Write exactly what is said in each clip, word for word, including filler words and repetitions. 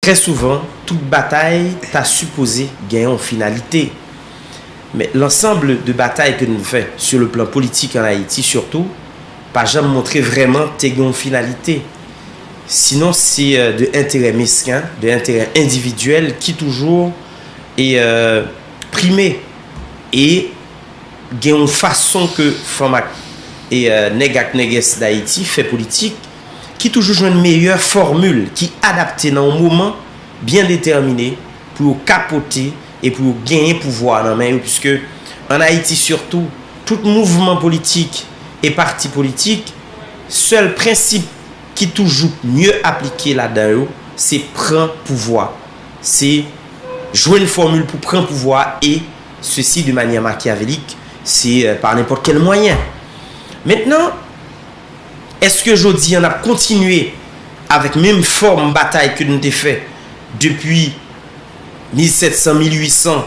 Très souvent, tout batay ta sipoze gen yon finalité. Mais l'ensemble de batailles que nous faisons sur le plan politique en Haïti surtout, pa janm montre vrèman te gen yon finalité. Sinon, se euh, de enterè mesken, de enterè endividyèl ki toujou e euh, prime. E gen yon fason ke fanm ak e euh, nèg ak nègès Dayiti fè politik ki toujou jwenn meyè fòmil ki adapte nan yon moman byen detèmine pou yo ka pote e pou yo genyen pouvwa nan men yo, puiske an Ayiti sitou, tout mouvman politik e pati politik, sèl prensip ki toujou mye aplike ladan yo, se pran pouvwa. Se jwenn fòmil pou pran pouvwa e ceci de manière machiavélique, se euh, par n'importe quel moyen. Mentnan, èske jodi an n ap kontinye avèk menm fòm batay ke nou te fè depi mil sèt san, mil uit san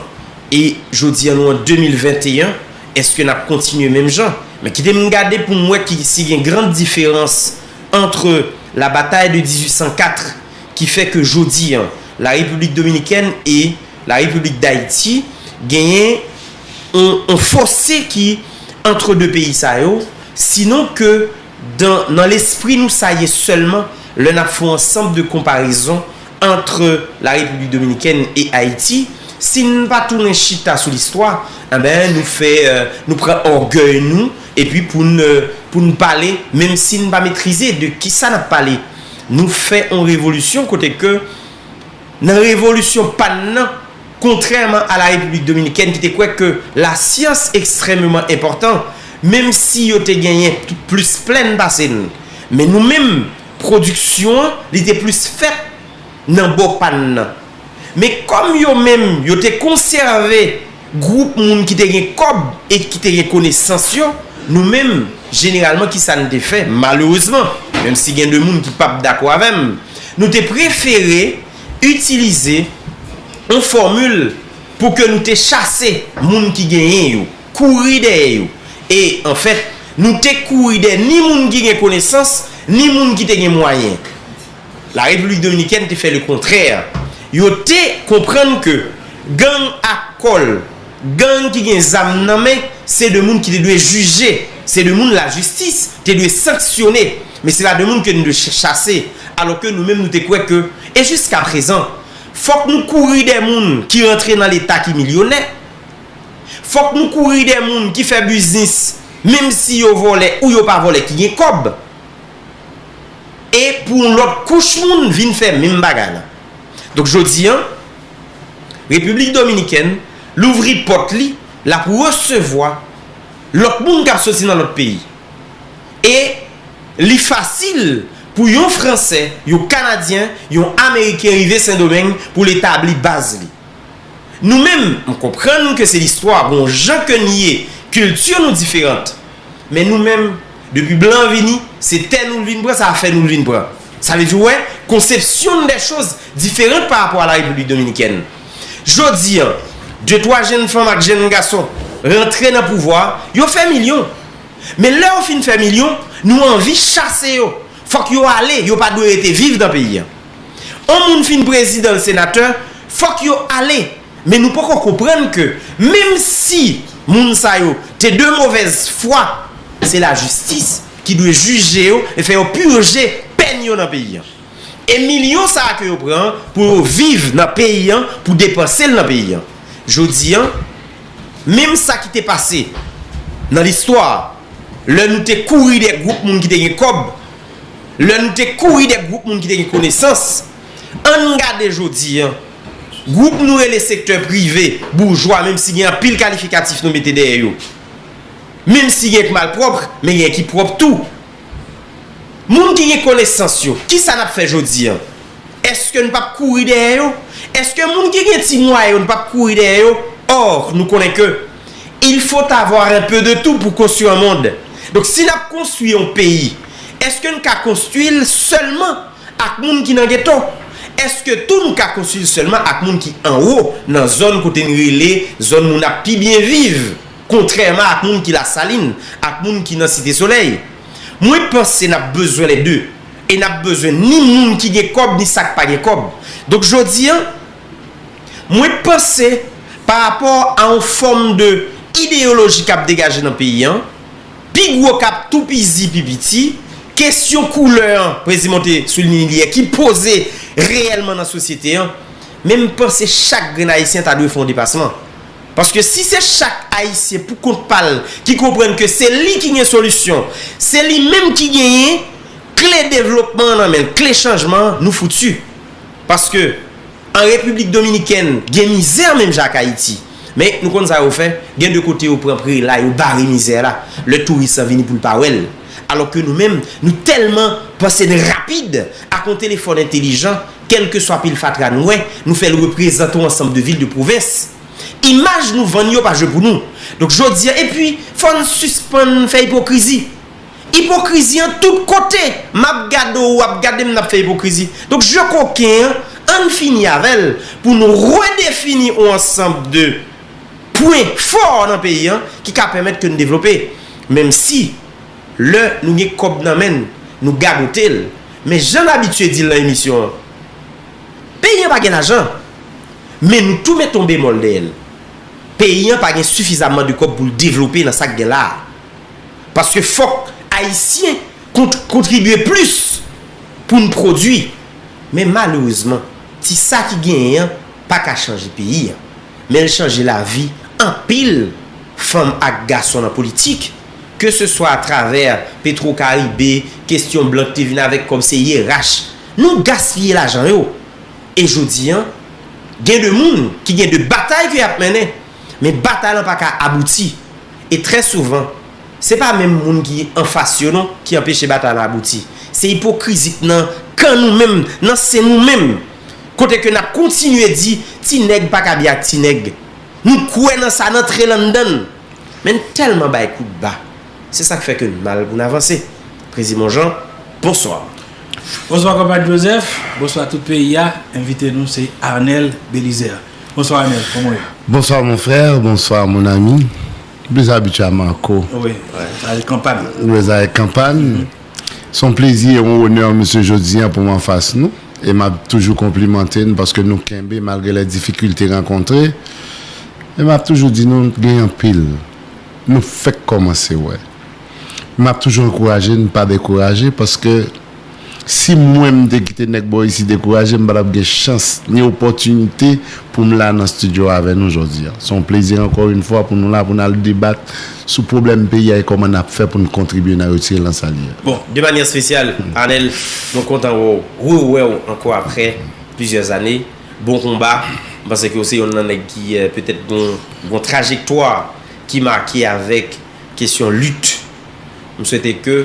e jodi an nou an de mil venteyen, èske n ap kontinye menm jan? Men kite m gade pou m wè ki, si gen gran diferans entre la bataille de dix-huit cent quatre ki fè ke jodi an la République dominicaine e la République d'Haïti genyen yon, yon fose ki antre de peyi sa yo, sinon ke dan, nan lespri nou sa ye sèlman lè n ap fè yon ansanm de konparezon antre la République dominicaine e Ayiti, si n pa tounen chita sou listwa, enben nou fè euh, nou pran ògèy nou epi pou n euh, pou n pale, menm si n pa metrize de kisa n ap pale. Nou fè yon revolisyon kote ke nan revolisyon pa n nan, kontrèman a la République dominicaine ki te kwè ke la science extrêmement important, menm si yo te genyen plis plèn pase n, men nou menm, pwodiksyon an, li te plis fèt nan bò pa n nan. Men kòm yo menm, yo te konsève gwoup moun ki te gen kòb e ki te gen konesans yo, nou menm, jeneralman, kisa n te fè? Malerezman, menm si gen de moun ki p ap dakò avè m, nou te prefere itilize yon fòmil pou ke nou te chase moun ki genyen yo, kouri dèyè yo. E, anfèt, nou te kouri dèyè ni moun ki gen konesans, ni moun ki te gen mwayen. La République dominicaine te fè le contraire. Yo te konprann ke gang ak kòl, gang ki gen zam nan men, se de moun ki te dwe jije, se de moun lajistis te dwe sanksyone. Men se pa de moun ke nou dwe ch- chase. Alò ke nou menm nou te kwè ke, e jiska prezan, fòk nou kouri dèyè moun ki rantre nan leta ki milyonè. Fòk nou kouri dèyè moun ki fè biznis, menm si yo vòlè ou yo pa vòlè, ki gen kòb. E pou yon lòt kouch moun vin fè menm bagay la. Donk jodi an, Repiblik Dominikèn louvri pòt li, l ap resevwa lòt moun k ap soti nan lòt peyi. E li fasil pou yon Fransè, yon Kanadyen, yon Ameriken rive Sendomeng pou l etabli baz li. Nou menm, m konprann ke se listwa, gon jan ke n ye, kilti nou diferan. Men nou menm, depi blan vini, se tè nou l vin pran, sa fè nou l vin pran. Sa vle di, w wè, konsepsyon n dè choz diferan pa rapò a la Repiblik Dominikèn. Jodi an, de twa jenn fanm ak jenn gason rantre nan pouvwa, yo fè milyon. Men lè yo fin fè milyon, nou anvi chase yo. Fòk yo ale, yo pa dwe rete viv nan peyi an. Yon moun fin prezidan, senatè, fòk yo ale. Men nou poko konprann ke menm si moun sa yo te de movèz fwa, se lajistis ki dwe jije yo e fè yo pije pèn yo nan peyi an. E milyon sa a ke yo pran pou yo viv nan peyi an, pou depanse l nan peyi an. Jodi an, menm sa ki te pase nan listwa, lè nou te kouri dèyè gwoup moun ki te gen kòb, lè nou te kouri dèyè gwoup moun ki te gen konesans, ann gade jodi an, gwoup nou rele sektè prive, boujwa, menm si gen anpil kalifikatif nou mete dèyè yo. Menm si gen k malpwòp, men gen ki pwòp tou. Moun ki gen konesans yo, kisa n ap fè jodi an? Èske n p ap kouri dèyè yo? Èske moun ki gen ti mwayen yo, n p ap kouri dèyè yo? Or, nou konnen ke il faut avoir un peu de tout pour construire un monde. Donk, si n ap konstwi yon peyi, èske n ka konstwi l sèlman ak moun ki nan geto? Èske tou nou ka konstwi l sèlman ak moun ki anwo, nan zòn kote n rele zòn moun ap pi byen viv, kontrèman ak moun ki Lasalin, ak moun ki nan Site Solèy? Mwen panse n ap bezwen lè de. E n ap bezwen ni moun ki gen kòb, ni sa k pa gen kòb. Donk, jodi a, mwen panse, pa rapò a yon fòm de ideyoloji k ap degaje nan peyi a, pi gwo k ap toupizi pi piti, kesyon koulè a, Prezidan te souliye li yè, ki poze reyèlman nan sosyete a, men m panse chak grenn Ayisyen ta dwe fè yon depasman. Paske si se chak Ayisyen pou kont pa l ki konprann ke se li ki gen solisyon, se li menm ki genyen kle devlopman an nan men l, kle chanjman an, nou fouti. Paske an Repiblik Dominikèn, gen mizè menm jan ak Ayiti. Men nou konn sa yo fè, gen de kote yo pran prela, yo bare mizè la, lè touris lan vini pou l pa wè l. Alòske nou menm, nou tèlman panse n rapid, ak yon telefòn entelijan, kèlkeswa pil fatra n wè, nou fè l reprezante yon ansanm de vil, de pwovens. Imaj nou vann yo pa jwe pou nou. Donk, jodi a, epi, fò n sispann fè ipokrizi. Ipokrizi an tout kote. M ap gade w, w ap gade m, n ap fè ipokrizi. Donk, je koken an, ann fini avè l pou nou redefini yon ansanm de pwen fò nan peyi a ki ka pèmèt ke n devlope. Menm si, lè nou gen kòb nan men n, nou gagote l. Men jan n abitye di l nan emisyon an, peyi a pa gen lajan. Men nou tou met yon bemòl dèyè l. Peyi a pa gen sifizamman de kòb pou l devlope nan sa k gen la a. Paske fòk Ayisyen kont-, kontribye plis pou n pwodui. Men malerezman, ti sa ki genyen an pa ka chanje peyi a. Men l chanje lavi anpil fanm ak gason nan politik, ke se swa atravè Petro Caribe, kesyon blan ki te vin avèk kòb se Y R H. Nou gaspiye lajan yo. E jodi a, gen de moun ki gen de batay ke y ap mennen, men batay lan pa ka abouti. E trè souvan, se pa menm moun ki anfas yo non ki anpeche batay lan abouti. Se ipokrizi k nan kan nou menm, nan sen nou menm. Kote ke n ap kontinye di, ti nèg pa ka byen ak ti nèg. Nou kwè nan sa, n antre l anndan n. Men n tèlman bay kout ba. Se sa k fè ke n mal pou n avanse. Prezidan Jean, bonswa. Bonswa konpad Joseph, bonswa tout peyi a. Envite nou se Arnel Belizaire. Bonswa Arnel, kòman w ye? Bonsoir mon frère, bonsoir mon ami. Plus habitué à Marco. Wi, sa se kanpàn. Wi, sa se kanpàn. Se yon plezi e yon onè, mesye, jodi a pou m anfas nou. E m ap toujou konplimante n paske nou kenbe malgre lè difikilte rankontre. E m ap toujou di nou, nou gen anpil. Nou fèk kòmanse wè. M ap toujou ankouraje n, pa dekouraje, paske si mwen m te kite nèg bò isi dekouraje, m pa t ap gen chans ni opòtinite pou m la nan estidyo avè nou jodi a. Se yon plezi ankò yon fwa pou nou la, pou n al debat sou pwoblèm peyi a e kòman n ap fè pou n kontribye nan retire l nan sa l ye a. Bon, de manyè espesyal, Arnel, nou kontan wè w, rewè w ankò aprè plizyè zane. Bon konba. M panse ke w se yonn nan nèg ki, euh, petèt gon, gon trajektwa ki make avèk kesyon lit. M swete ke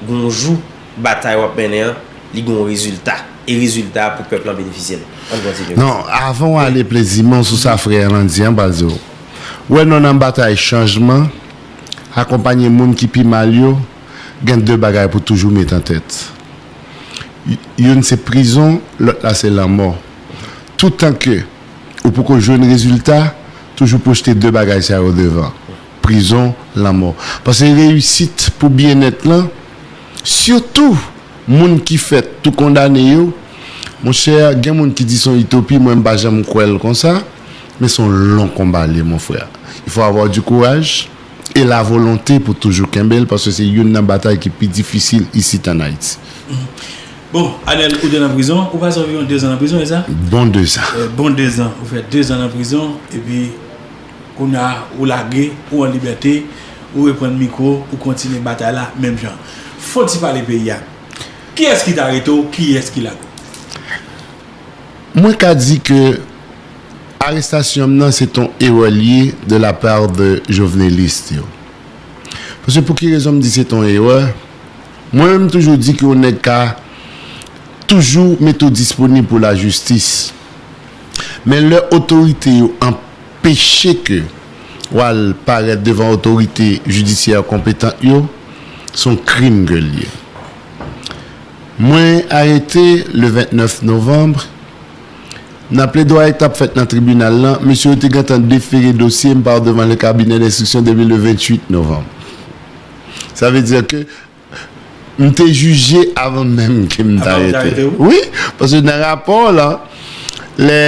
gon jou batay w ap mennen an, li gon rezilta. E rezilta a pou pèp lan benefisye l. Ann kontinye. Non, avan w ale, plezi mwen sou sa frè an di an, m pral di w. Wè nou nan batay chanjman, akonpanye moun ki pi mal yo, gen de bagay pou toujou met an tèt. Y-, youn se prizon, lòt la se lanmò. Toutan ke ou poko jwenn rezilta, toujou pwojte de bagay sa yo devan. Prizon, lanmò. Paske reyisit pou byennèt lan, sitou moun ki fèt tou kondane yo, monchè, gen moun ki di se yon itopi, mwen m pa janm kwè l konsa, men se yon long konba l ye, mon frè. Il faut avoir du courage et la volonté pou toujou kenbe l, paske se youn nan batay ki pi difisil isit ann Ayiti. Bon, Arnel, ou te nan prizon, ou pase anviwon dezan nan prizon, e sa? Bon dezan. Eh, bon dezan. Ou fè dezan nan prizon, epi kounye a, ou lage, ou an libète, ou reprann mikwo, ou kontinye batay la, menm jan. Fò n ti pale peyi a. Kiyès ki t arete w? Kiyès ki lage w? Mwen ka di ke arestasyon m nan se t on erè l ye de la part de jovenelis yo. Paske pou ki rezon m di se t on erè? Mwen menm m toujou di ke yon nèg ka toujou mete w disponib pou lajistis. Men lè otorite yo anpeche ke w al parèt devan otorite jidisyè konpetan yo, se yon krim ke l ye. Mwen arete le vennèf novanm. Nan pledwaye k t ap fèt nan tribinal lan, mesye yo te gentan defere dosye m pa devan le cabinet d'instruction depi le venntuit novanm. Sa vle di ke M te jije avan menm ke m ta rete. Wi, paske nan rapò la, lè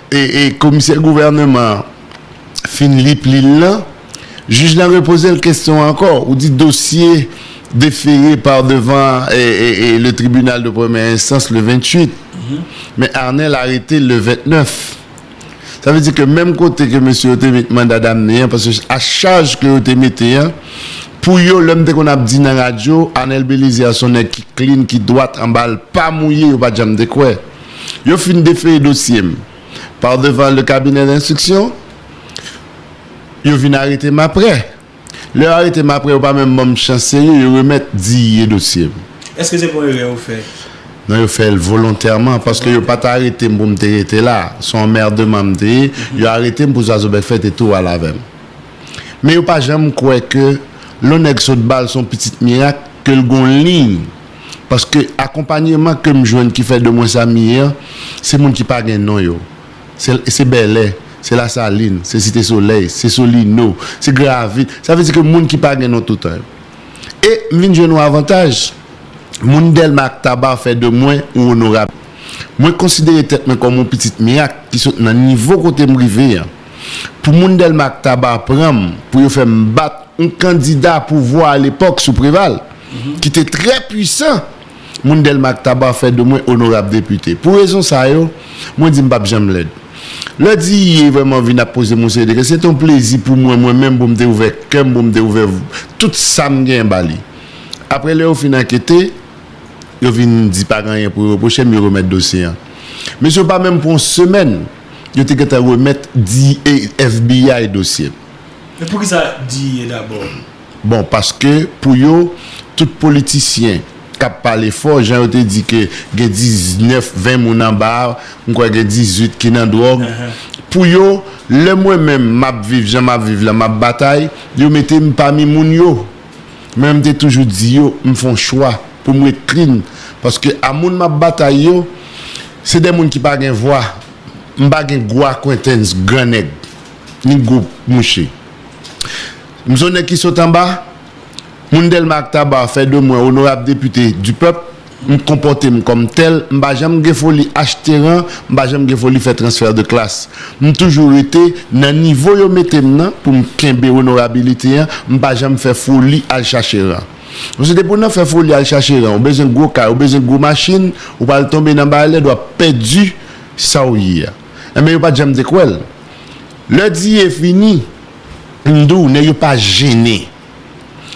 e, e komisè gouvènman an fin li pli l lan, jij lan repoze l kesyon ankò. Ou di dosye déféré par devant e, e, e le tribunal de première instance le venntuit. Men Arnel arete le vennèf. Sa vle di ke menm kote ke mesye yo te met manda damne an, paske a chaj ke yo te mete an, pou yo, lè m te konn ap di nan radyo, Arnel Belizaire se yon nèg ki clean, ki dwat, anba l pa mouye, yo pa t janm te kwè. Yo fin déféré dosye m par devant le cabinet d'instruction, yo vin arete m apre. Lè yo arete m apre, yo pa menm ban m chans serye, yo remèt D E A dosye m. Èske se pa yon erè yo fè? Non, yo fè l volontèman, paske yo pa t arete m pou m te rete la. Se yon anmèdman m te ye. Yo arete m pou Zwazo Bèk Fè te tou al avè m. Men yo pa janm kwè ke lè yon nèg sot ba l se yon pitit mirak, ke l gon liy. Paske akonpanyeman ke m jwenn ki fè de mwen sa m ye an, se moun ki pa gen non yo. Se, se Bèlè, se Lasalin, se Site Solèy, se Solino, se Gravit. Sa vle di ke moun ki pa gen non toutan yo. E m vin jwenn yon avantaj. Moun Dèlma ak Taba fè de mwen yon onorab. Mwen konsidere tèt mwen kòm yon pitit mirak ki sot nan nivo kote m rive an. Pou moun Dèlma ak Taba pran m, pou yo fè m bat yon kandida pouvwa alepòk sou Preval, ki te trè pwisan, moun Dèlma ak Taba fè de mwen onorab depite. Pou rezon sa yo, mwen di m p ap janm lèd. Lè D E A vrèman vin ap poze m yon seri de kesyon, se te yon plezi pou mwen, mwen menm, pou m te ouvè kè m, pou m te ouvè tout sa m genyen ba li. Apre, lè yo fin ankete, yo vin di pa gen anyen pou yo repwoche m, yo remèt dosye an. Mesye yo pa menm pran yon semèn, yo te gentan remèt D E A, F B I dosye m. Men poukisa D E A dabò? Bon, paske pou yo, tout politisyen k ap pale fò, jan yo te di ke gen diznèf, ven moun anba a, m kwè gen dizuit ki nan dwòg. Pou yo, lè mwen menm m ap viv jan m ap viv la, m ap batay, yo mete m pami moun yo. Men m te toujou di yo, m fè yon chwa pou m ret clean. Paske a moun m ap batay yo, se de moun ki pa gen vwa. M pa gen gwo acquaintance gran nèg, ni gwo mouche. M se yon nèg ki sot anba, moun Dèlma ak Taba fè de mwen onorab depite du peuple, m konpòte m kòm tèl, m pa janm gen foli achte ran, m pa janm gen foli fè transfè de klas. M toujou rete nan nivo yo mete m nan pou m kenbe onorabilite an, m pa janm fè foli al chache ran. Paske depi w nan fè foli al chache ran, ou bezwen gwo kay, ou bezwen gwo machin, ou pral tonbe nan bagay lèd, w ap pèdi sa w ye a. Enben, yo pa t janm te kwè l. Lè D E A fini, m di w, nèg yo pa jennen.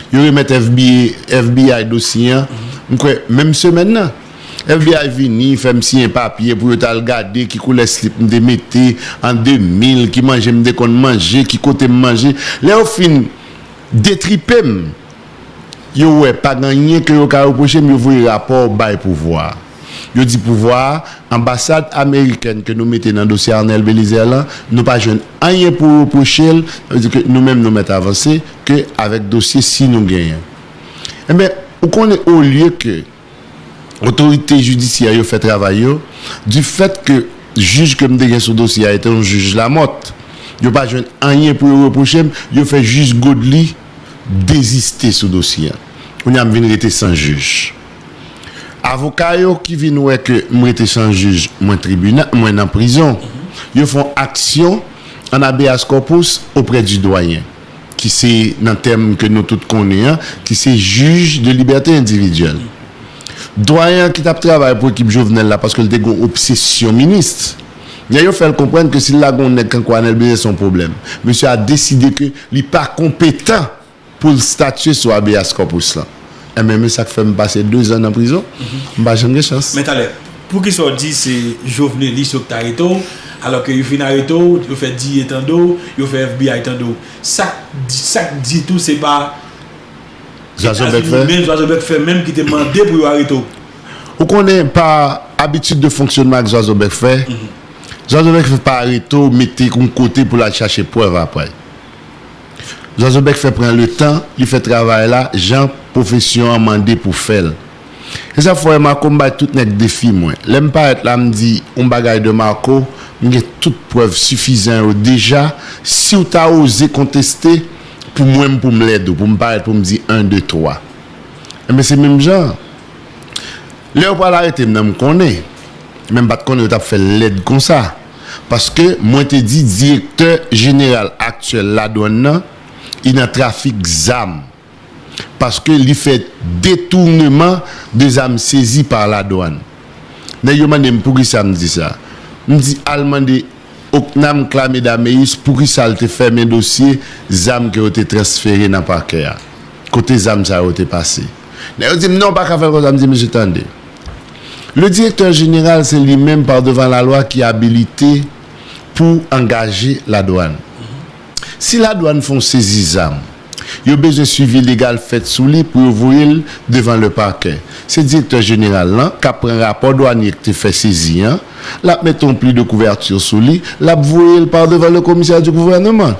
Yo remèt F B I, F B I dosye an, m kwè, menm semèn nan. F B I vini, fè m siyen papye pou yo t al gade ki koulè slip m te mete an de mil, ki manje m te konn manje, ki kote m manje. Lè yo fin detripe m, yo wè pa gen anyen ke yo ka repwoche m, yo voye rapò bay pouvwa a. Yo di pouvwa a, anbasad amerikèn ke nou mete nan dosye Arnel Belizaire lan, nou pa jwenn anyen pou repwoche l, sa vle di ke nou menm nou mèt avanse ke avèk dosye si nou genyen. Enben, ou konnen olye ke otorite jidisyè yo fè travay yo, du fait que jij ke m te gen sou dosye a te yon jij Lamòt, yo pa jwenn anyen pou yo repwoche m, yo fè jij Godly deziste sou dosye a. Kounye a m vin rete san jij. Avoka yo ki vin wè ke m rete san jij, mwen tribinal, mwen nan prizon, yo fè yon aksyon an habeas corpus auprès du doyen, ki se nan tèm ke nou tout konnen an, ki se jij de libète endividyèl. Doyen an ki t ap travay pou ekip Jovenel la, paske l te gen yon obsesyon minis. Nèg yo fè l konprann ke si l lage yon nèg kankou Arnel Belizaire se yon pwoblèm. Mesye a deside ke li pa konpetan pou l statye sou habeas corpus lan. Enben, men sa k fè m pase dezan nan prizon, m pa janm gen chans. Men talè, poukisa w di se Jovenelis yo k t arete w, alò ke yo fin arete w, yo fè D E A tande w, yo fè F B I tande w? Sa k, sa k di tou se pa Zwazo Bèk Fè? Etazini menm, Zwazo Bèk Fè menm ki te mande pou yo arete w? Ou konnen pa abitid de fonksyonman ak Zwazo Bèk Fè, Zwazo Bèk Fè pa arete w, mete yon kote pou l al chache prèv apre. Zwazo Bèk Fè pran letan, li fè travay la jan pwofesyon an mande pou fè l. Se sa k fè Marco m bay tout nèg defi mwen. Lè m parèt la m di yon bagay de Marco, m gen tout prèv sifizan yo deja. Si w ta oze konteste, pou mwen m pou m lèd ou, pou m parèt pou m di en, de, twa. Enben se menm jan, Lè yo pral arete m nan, m konnen. Men m pa t konnen yo t ap fè l lèd konsa. Paske mwen te di direktè jeneral aktyèl ladwann nan, li nan trafik zam. Paske li fè detournement de zam sezi pa ladwann. Nèg yo mande m poukisa m di sa. M di al mande Ocnam Clamé Daméus poukisa l te fèmen dosye zam ke yo te transfere nan pakè a. Kote zam sa yo te pase. Nèg yo di m non, w pa ka fè l konsa. M di mesye, tande. Le directeur général, se li menm par devant la loi ki abilite pou angaje ladwann. Si ladwann fè yon sezi zam, yo bezwen swivi legal fèt sou li pou yo voye l devan le parquet. Se direktè jeneral lan k ap pran rapò dwanye k te fè sezi an, l ap mete yon pli de kouvèti sou li, l ap voye l par devant le commissaire du gouvernement.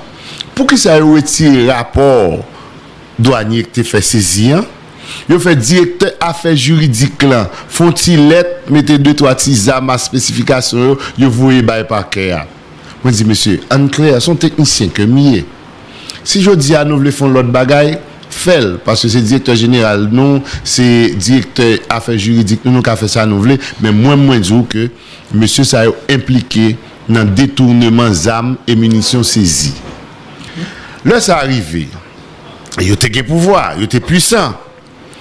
Poukisa yo retire rapò dwanye k te fè sezi an? Yo fè direktè afè jiridik lan fè yon ti lèt, mete de twa ti zam a espesifikasyon yo, yo voye bay pakè a. Mwen di, mesye, ann klè, se yon teknisyen ke m ye. Si jodi a nou vle fè yon lòt bagay, fè l, paske se direktè jeneral nou, se direktè afè jiridik nou, nou ka fè sa nou vle, men mwen, mwen di w ke mesye sa yo enplike nan detournement zam e minisyon sezi. Lè sa rive, yo te gen pouvwa, yo te pwisan.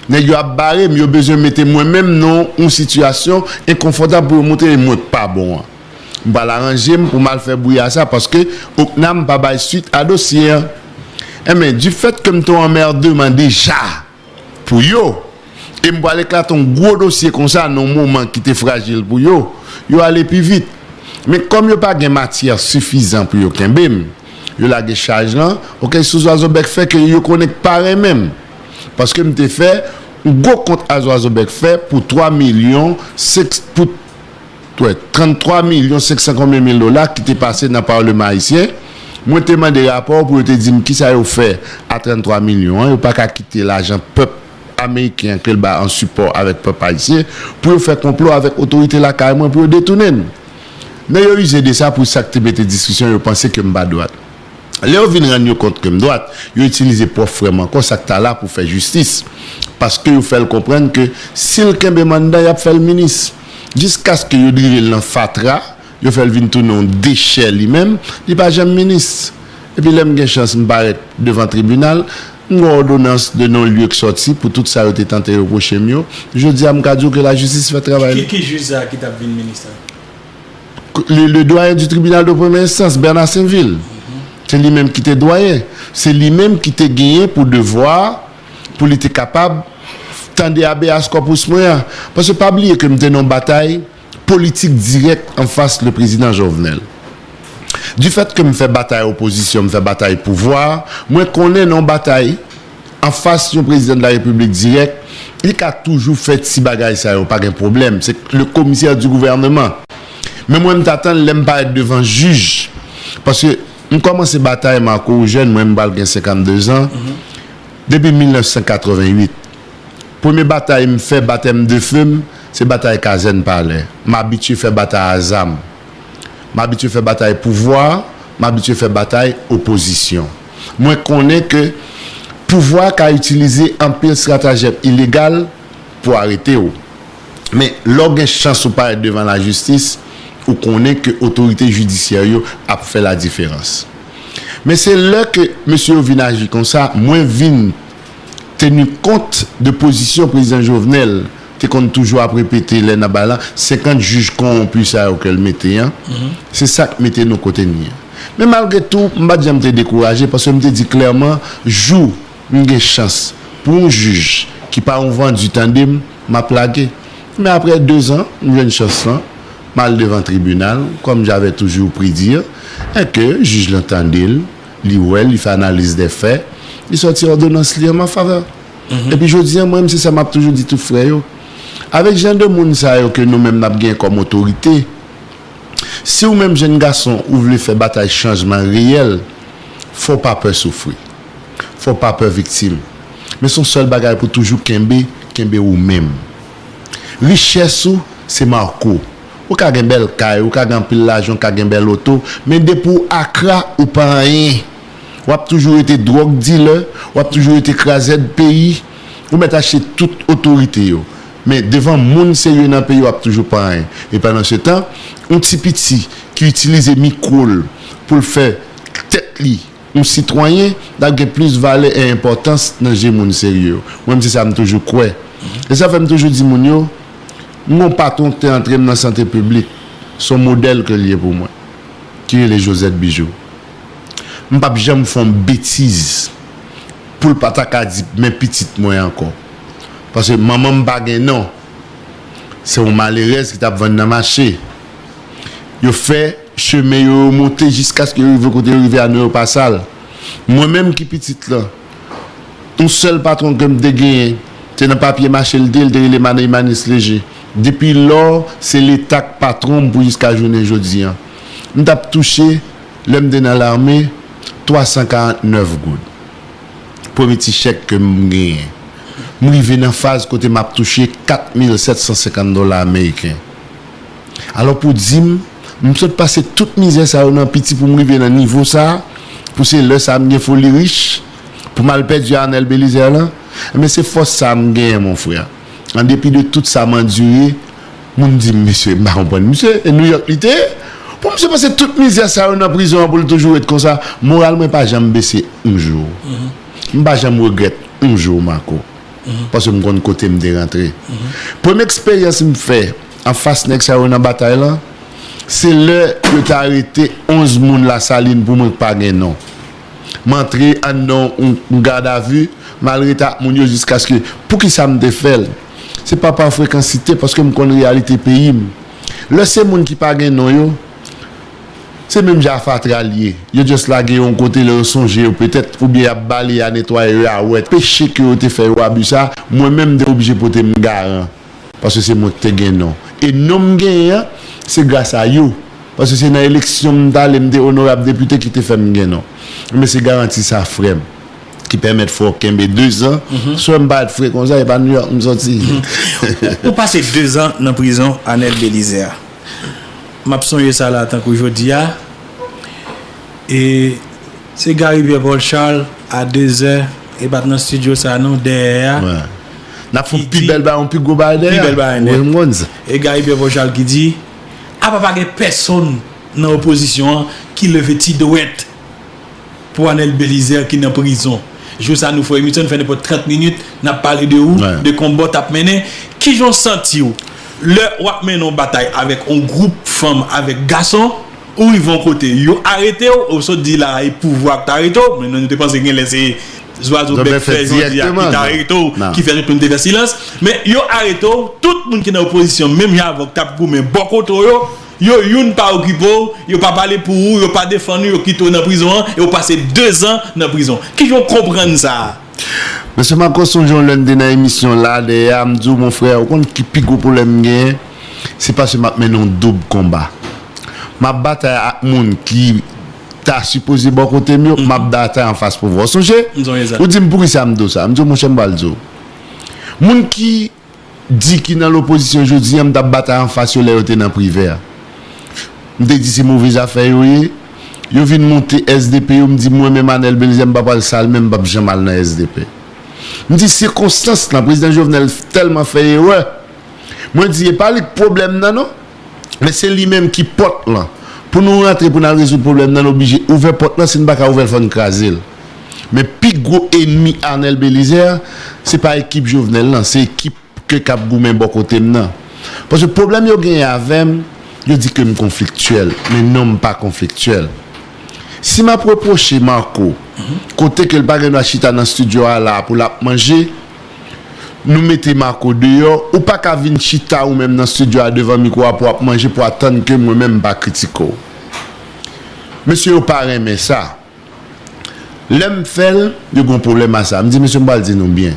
Nèg yo ap bare m, yo bezwen mete mwen menm nan yon sitiyasyon enkonfòtab pou yo montre mwen k pa bon an. M pral aranje m pou m al fè bri a sa, paske Ocnam pa bay swit a dosye an. Enben, du fait ke m te yon anmèdeman deja pou yo, e m pral eklate yon gwo dosye konsa nan yon moman ki te frajil pou yo, yo ale pi vit. Men kòm yo pa gen matyè sifizan pou yo kenbe m, yo lage chaj lan, oke, sou Zwazo Bèk Fè ke yo konnen k pa renmen m. Paske m te fè yon gwo kont a Zwazo Bèk Fè pou twa milyon senk, pou, wè, tranntwa milyon senk san konbyen mil dola ki te pase nan Palman ayisyen. Mwen te mande rapò pou yo te di m kisa yo fè a tranntwa milyon an. Yo pa ka kite lajan pèp ameriken an ke l bay an sipò avèk pèp ayisyen pou yo fè konplo avèk otorite lakay mwen pou yo detounen l. Men yo ize de sa pou sa k te mete diskisyon, yo panse ke m pa dwat. Lè yo vin rann yo kont ke m dwat, yo itilize pwòp frè m ankò, sa k ta la pou fè jistis. Paske yo fè l konprann ke si l kenbe m anndan, y ap fè l minis. Jiskaske yo drive l nan fatra, yo fè l vin tounen yon dechè li menm, li pa janm minis. Epi lè m gen chans m parèt devan tribinal, m gen òdonans de non-lieu k sòti pou tout sa yo te tante repwoche m yo. Jodi a, m ka di w ke lajistis fè travay li. Ki, ki jij sa a ki t ap vin minis la? Le, le doyen du tribunal de première instance, Bernard Sainvil. Se li menm ki te dwayen. Se li menm ki te genyen pou devwa, pou li te kapab tande habeas corpus mwen an. Paske pa bliye ke m te nan yon batay politik dirèk anfas le prezidan Jovenel. Du fait ke m fè batay opozisyon, m fè batay pouvwa, mwen konnen nan yon batay anfas yon prezidan de la repiblik dirèk, li ka toujou fè ti bagay sa yo, pa gen pwoblèm. Se le commissaire du gouvernement. Men mwen, m t atann lè m parèt devan jij. Paske m kòmanse batay, Marco, ou jèn, mwen, m pral gen senkannde zan. Depi mil nèf san katrevenn uit. Premye batay m fè, batèm de fe m, se batay Kazèn Palè. M abitye fè batay a zam. M abitye fè batay pouvwa, m abitye fè batay opozisyon. Mwen konnen ke pouvwa ka itilize anpil estratejèm ilegal pou arete w. Men, lè w gen chans ou parèt devan lajistis, ou konnen ke otorite jidisyè yo ap fè ladiferans. Men se lè ke mesye yo vin aji konsa, mwen vin teni kont de pozisyon prezidan Jovenel te konn toujou ap repete lè n ap bay la, senkant jij kowonpi sa yo ke l mete an, se sa k mete nou kote n ye. Men malgre tou, m pa t janm te dekouraje, paske m te di klèman, jou m gen chans pou yon jij ki pa yon vandi tande m, m ap lage. Men apre de zan, m jwenn chans lan, m al devan tribinal, comme j'avais toujours prédit, e ke jij lan tande l, li wè l, li fè analiz dè fè, li sòti òdonans li an ma favè. Epi jodi a, mwen menm, se sa m ap toujou di tout frè yo. Avèk jan de moun sa yo ke nou menm n ap gen kòm otorite, si ou menm jenn gason ou vle fè batay chanjman reyèl, fò w pa pè soufri. Fò w pa pè viktim. Men se yon sèl bagay pou toujou kenbe, kenbe ou menm. Richès ou, se Marco. Ou ka gen bèl kay, ou ka gen anpil lajan, ou ka gen bèl oto, men depi w akra, ou pa anyen. W ap toujou rete dwòg dilè, w ap toujou rete krazèd peyi, ou mèt achte tout otorite yo. Men devan moun serye nan peyi, w ap toujou pa anyen. E pandan se tan, yon ti piti ki itilize mikwo l pou l fè tèt li yon sitwayen, l ap gen plis valè e enpòtans nan je moun serye yo. Mwen menm, se sa m toujou kwè. E sa fè m toujou di moun yo, m gon patwon ki te antre m nan sante piblik. Se yon modèl ke l ye pou mwen, ki rele Josette Bijou. M p ap janm fè yon betiz pou l pa ta ka di men pitit mwen ankò. Paske manman m pa gen non. Se yon malerèz ki t ap vann nan mache. Yo fè chemen yo, yo monte jiskaske yo rive kote yo rive a, non yo pa sal. Mwen menm ki pitit lan, yon sèl patwon ke m te genyen, se nan papye mache l te ye, l te rele Maney Manis Leje. Depi lò, se Leta k patwon m pou jiska jounen jodi a. M t ap touche, lè m te nan lame, twa san karant nèf goud. Premye ti chèk ke m genyen. M rive nan faz kote m ap touche kat mil sèt san senkant dola ameriken. Alò, pou di m, m sot pase tout mizè sa yo nan piti pou m rive nan nivo sa a, pou se lè sa a m gen foli rich, pou m al pèdi Arnel Belizaire lan, enben se fòs sa a m genyen, mon frè. An depi de tout sa m andire, moun di m, "Mesye, m pa konprann misye, e Nouyòk li te ye?" Pou misye pase tout mizè sa yo nan prizon an pou l toujou ret konsa, moral mwen pa janm bese yon jou. M pa janm regrèt yon jou, Marco. Paske m konn kote m te rantre. Premye eksperyans m fè anfas nèg sa yo nan batay lan, se lè yo te arete onz moun Lasalin pou mwen k pa gen non. M antre anndan yon, yon gadavi, m al rete ak moun yo jiskaske, poukisa m te fè l? Se pa pa frekansite, paske m konn reyalite peyi m. Lè se moun ki pa gen non yo, se menm jan a fatra l ye. Yo just lage yo yon kote lè yo sonje yo petèt, oubyen y ap bale a, netwaye yo a wèt. Peche ke yo te fè yo, abi sa, mwen menm m te oblije pote m garan. Paske se mwen ki te gen non. E non m genyen an, se gras a yo. Paske se nan eleksyon m t ale, m te onorab depite ki te fè m gen non. Men se garanti sa, frè m, ki pèmèt fè w kenbe dezan. Swè m parèt fre konsa, e pa Nouyòk m soti. Ou pase dezan nan prizon Arnel Belizaire. M ap sonje sa la tankou jodi a. E se Gary Pierre Paul Charles a dezè, e pa t nan estidyo sa non, dèyè a. N ap fè yon pi bèl bagay, yon pi gwo bagay dèyè. Pi bèl bagay nèt. Wi, m konn sa. E Gary Pierre Paul Charles ki di, apa pa gen pèsonn nan opozisyon an ki leve ti dwèt pou Arnel Belizaire ki nan prizon. Jou sa nou fè emisyon, nou fè nenpòt trant minit, n ap pale de ou, de konba w t ap mennen. Kijan w santi w lè w ap mennen yon batay avèk yon gwoup fanm avèk gason, ou rive yon kote, yo arete w, ou sot di la e pouvwa k t arete w, men nou te panse genlè se zwazo bèk fè jodi a ki t arete w, ki fè tout moun te fè silans. Men yo arete w, tout moun ki nan opozisyon, menm jan avè w, k t ap goumen bò kote w yo, yo youn pa okipe w, yo pa pale pou ou, yo pa defann ou, yo kite w nan prizon an, e w pase dezan nan prizon. Kijan w konprann sa a? Mesye Marco, sonje yon lè n te nan emisyon la, dèyè a, m di w, mon frè, ou konn ki pi gwo pwoblèm m genyen? Se paske m ap mennen yon doub konba. M ap batay ak moun ki ta sipoze bò kote m yo, m ap batay anfas pouvwa. Ou sonje? Ou di m poukisa m di w sa. M di w, monchè, m pral di w. Moun ki di ki nan lopozisyon jodi a, m t ap batay anfas yo lè yo te nan Privè. M te di se move zafè yo ye. Yo vin monte S D P yo, m di mwen menm Arnel Belizaire, m pa pral sal men, m p ap janm al nan S D P. M di sikonstans lan, prezidan Jovenel tèlman fè erè. Mwen di e pa li k pwoblèm nan non. Men se li menm ki pòt lan. Pou nou rantre, pou n al rezoud pwoblèm nan, n oblije ouvè pòt lan, si n pa ka ouvè l, fò n kraze l. Men pi gwo enmi Arnel Belizaire, se pa ekip Jovenel lan, se ekip ke k ap goumen bò kote m nan. Paske pwoblèm yo genyen avè m, yo di ke m konfliktyèl, men non, m pa konfliktyèl. Si m ap repwoche Marco, kote ke l pa gen dwa chita nan estidyo a la a pou l ap manje, nou mete Marco deyò, ou pa ka vin chita ou menm nan estidyo a devan mikwo a pou w ap manje, pou w atann ke mwen menm m pa kritike w. Mesye yo pa renmen sa. Lè m fè l, yo gen yon pwoblèm a sa. M di, mesye, m pral di nou byen.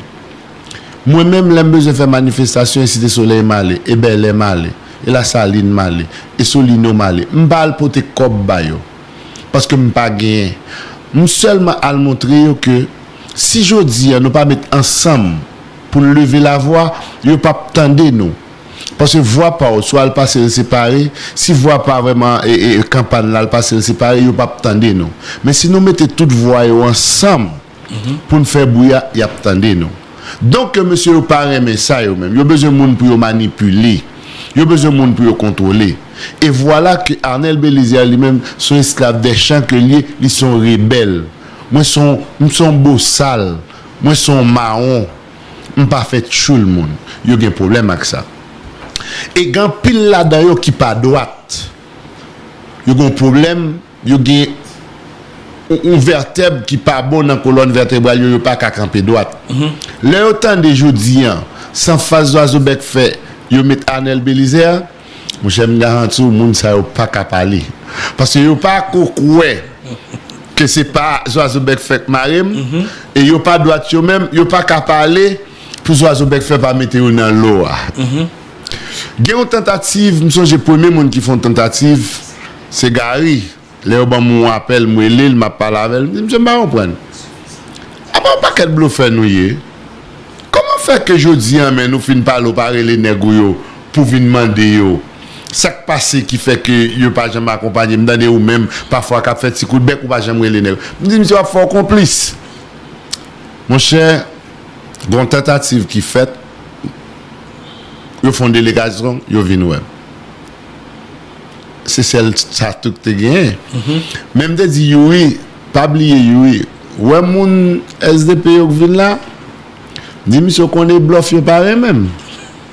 Mwen menm, lè m bezwen fè manifestasyon, e Site Solèy m ale, e Bèlè m ale, e Lasalin m ale, e Solino m ale. M pa al pote kòb ba yo. Paske m pa genyen. M sèlman al montre yo ke si jodi a nou pa met ansanm pou n leve lavwa, yo p ap tande nou. Paske vwa pa w, si w al pase l separe, si vwa pa vrèman e, e, e kanpann la al pase l separe, yo p ap tande nou. Men si nou mete tout vwa yo ansanm pou n fè bri a, y ap tande nou. Donk, ke mesye yo pa renmen sa yo menm. Yo bezwen moun pou yo manipile. Yo bezwen moun pou yo kontwole. E vwala ke Arnel Belizaire li menm, se yon esklav dè chan ke l ye, li se yon rebèl. Mwen se yon, m se yon bosal. Mwen se yon mawon. M pa fè tchoul moun. Yo gen pwoblèm ak sa. E gen anpil ladan yo ki pa dwat. Yo gen yon pwoblèm, yo gen yon, yon vètèb ki pa bon nan kolòn vètebral yo, yo pa ka kanpe dwat. Lè yo tande jodi an, san fas Zwazo Bèk fè, yo met Arnel Belizaire, monchè, m garanti w, moun sa yo pa ka pale. Paske yo pa ko kwè ke se pa Zwazo Bèk fè k mare m, e yo pa dwat yo menm, yo pa ka pale pou Zwazo Bèk fè pa mete yo nan lo a. Gen yon tantativ, m sonje premye moun ki fè yon tantativ, se Gary. Lè yo ban m yon apèl, m rele l, m ap pale avè l, m di, "Mesye, m pa konprann. Apa yon pakèt blofè nou ye? Kòman fè ke jodi an, men nou fin pale, ou pa rele nèg ou yo pou vin mande yo sa k pase ki fè ke yo pa janm akonpanye? M tande ou menm, pafwa k ap fè ti kout bèk, ou pa janm rele nèg." M di, "Mesye, w ap fè w konplis." Monchè, gen yon tantativ ki fèt, yo fè yon delegasyon, yo vin wè m. Se sèl sa tou k te genyen. Men m te di Youri, pa bliye Youri, wè moun S D P yo k vin la, di misye w konnen blòf yo pa renmen m.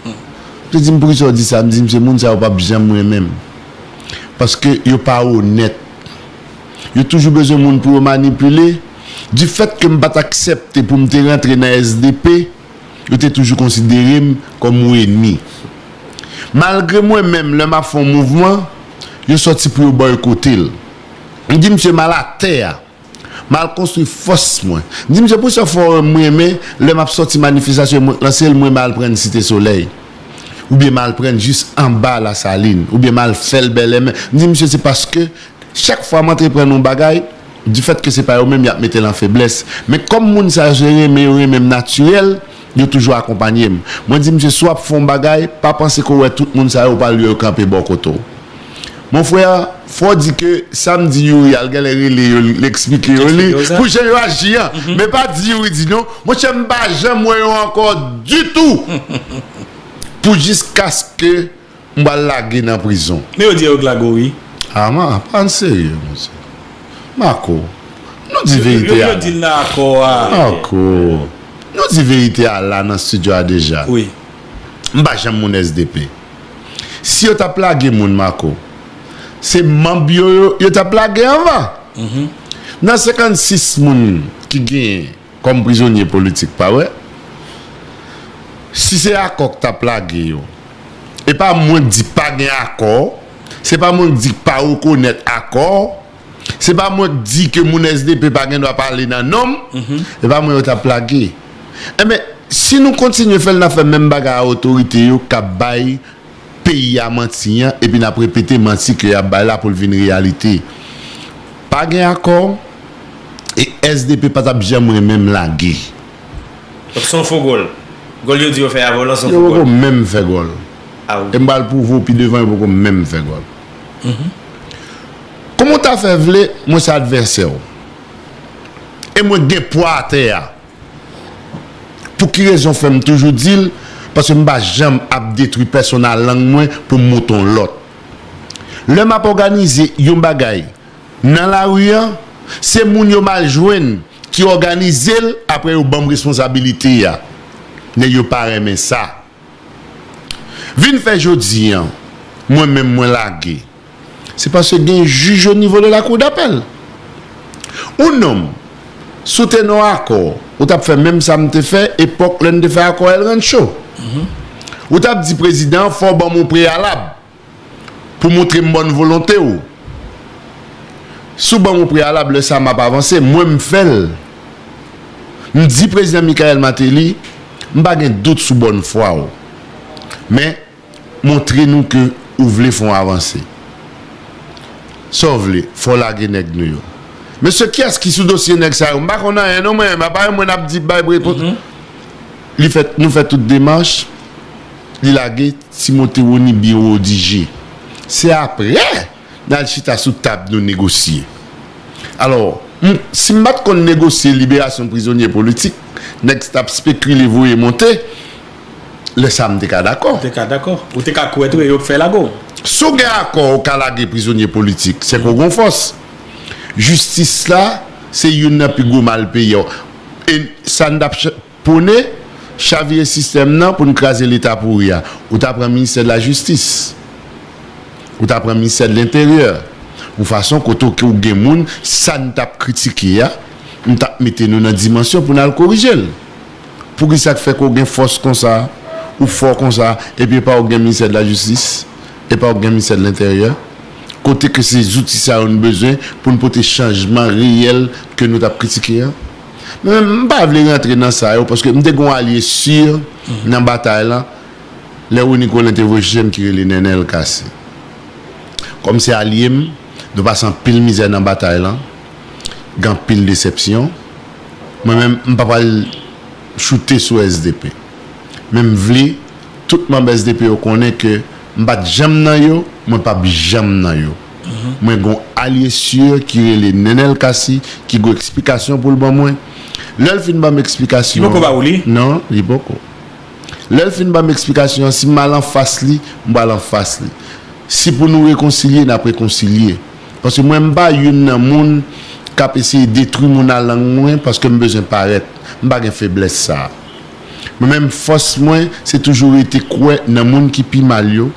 M te di m poukisa w di sa, m di misye moun sa yo p ap janm renmen m. Paske yo pa onèt. Yo toujou bezwen moun pou yo manipile. Difèt ke m pa t aksepte pou m te rantre nan S D P, yo te toujou konsidere m kòm yon enmi. Malgre mwen menm, lè m ap fè yon mouvman, yo sòti pou yo bòykote l. M di misye m al atè a, m al konstwi fòs mwen. M di misye poukisa w fè w renmen lè m ap sòti manifestasyon, mwen lanse l, mwen m al pran Site Solèy, oubyen m al pran jis anba Lasalin, oubyen m al fè l Bèlè. Men m di misye se paske chak fwa m antreprann yon bagay, difèt ke se pa yo menm y ap mete l an feblès. Men kòm moun sa yo se renmen yo renmen m natirèl, yo toujou akonpanye m. Mwen di misye, si w ap fè yon bagay, pa panse ke w wè tout moun sa yo, ou pral wè yo kanpe bò kote w. Mon frè, fò w di ke sa m di Youri a, l genlè rele yo, l eksplike yo li, pou jan yo aji an. Men pa di Youri di non. Monchè, m pa janm wè yo ankò ditou. Pou jiskaske m pral lage nan prizon. Men yo di yo k lage w, wi. Ah, man, pa n serye, mesye. Marco, nou di verite a. Yo di l nan akò a. Marco, nou di verite a la nan estidyo a deja. Wi. M pa janm moun S D P. Si yo t ap lage moun, Marco, se manm yo, yo, yo t ap lage anvan. Nan senkannsis moun ki genyen kòm prizonye politik, pa vre? Si se akò k t ap lage yo, e pa mwen k di pa gen akò, se pa mwen k di k pa rekonèt akò, se pa mwen k di ke moun S D P pa gen dwa pale nan non m, e pa mwen yo t ap lage. Enben, si nou kontinye fè l, n ap fè menm bagay a otorite yo k ap bay peyi a manti an, epi n ap repete manti ke y ap bay la pou l vin reyalite. Pa gen akò, e S D P pa t ap janm renmen m lage. Donk, se yon fo gòl. Gòl yo di yo fè avè w lan, se yon fo gòl. Yo poko menm fè gòl. Ah, wi. E m pral pwouve w pi devan, yo poko menm fè gòl. Kòman w ta fè vle, mwen se advèsè w. E mwen gen pwa atè a. Pou ki rezon fè m toujou di l? Paske m pa janm ap detwi pèsonal lang mwen pou m moute yon lòt. Lè m ap òganize yon bagay nan lari an, se moun yo m al jwenn ki òganize l, apre yo ban m responsabilite a. Nèg yo pa renmen sa. Vin fè jodi an, mwen menm mwen lage. Se paske gen jij o nivo de la cour d'appel. Ou nonm, si w te nan yon akò, ou t ap fè menm sa m te fè epòk lè n te fè akò El Rancho. Ou t ap di prezidan an, fò w ban m yon preyalab pou montre m bòn volonte w. Si w ban m yon preyalab, lè sa a m ap avanse, mwen m fè l. M di prezidan Michaël Martelly, m pa gen dout sou bòn fwa w. Men, montre nou ke ou vle fè yon avanse. Sa w vle, fò w lage nèg nou yo. Mesye, kiyès ki sou dosye nèg sa yo? M pa konn anyen non mwen, apa mwen n ap di bay repons. Li fè, nou fè tout demach, li lage Timote Rony byen redige. Se apre n al chita sou tab nou negosye. Alò, m, si m pa t konn negosye liberasyon prizonye politik, nèg t ap spekile voye monte, lè sa a m te ka dakò. Ou te ka dakò. Ou te ka kwè tou e yo k fè lago. Si w gen akò, ou ka lage prizonye politik, se ke w gen fòs. Jistis la, se youn nan pi gwo mal peyi a. E sa n t ap pwone, chavire sistèm nan pou n kraze Leta pouri a. Ou ta pran ministè de la jistis. Ou ta pran ministè de lenteryè. Yon fason kote ke w gen moun, sa n t ap kritike a, m t ap mete nou nan dimansyon pou n al korije l. Poukisa k fè ke w gen fòs konsa, ou fò konsa, epi e pa w gen ministè de la jistis, e pa w gen ministè de lenteryè? Kote ke se zouti sa yo n bezwen pou n pote chanjman reyèl ke nou t ap kritike a? Men m pa vle rantre nan sa yo, paske m te gen yon alye si nan batay lan, lè Rony Colin te voye chèche m ki rele Nenel Cassy. Kòm se alye m, nou pase anpil mizè nan batay lan, gen anpil desepsyon. Mwen menm, m pa pral choute sou S D P. Men m vle tout manm S D P yo konnen ke m pa t janm nan yo, mwen p ap janm nan yo. Mwen gen yon alye si ki rele Nenel Cassy, ki gen eksplikasyon pou l ban mwen. Lè l fin ban m eksplikasyon. Li poko ba ou li? Non, li poko. Lè l fin ban m eksplikasyon an, si m al anfas li, m pral anfas li. Si pou nou rekonsilye, n ap rekonsilye. Paske mwen, m pa youn nan moun k ap eseye detwi moun a lang mwen paske m bezwen parèt. M pa gen feblès sa a. Mwen menm, fòs mwen, se toujou rete kwè nan moun ki pi mal yo,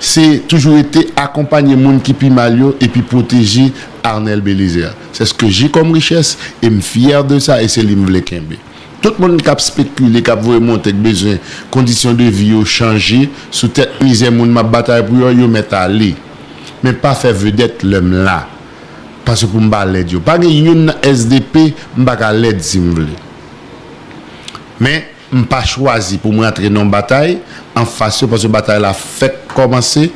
se toujou rete akonpanye moun ki pi mal yo epi pwoteje Arnel Belizaire. C'est ce que j'ai comme richesse et m fyè de sa e se li m vle kenbe. Tout moun k ap spekile, k ap voye monte, k bezwen kondisyon de vi yo chanje sou tèt mizè moun m ap batay pou yo, yo mèt ale. Men pa fè vedèt lè m la. Paske pou m pa lèd yo. Pa gen youn nan S D P m pa ka lèd si m vle. Men m pa chwazi pou mwen antre nan yon batay anfas yo, paske batay la fèk kòmanse.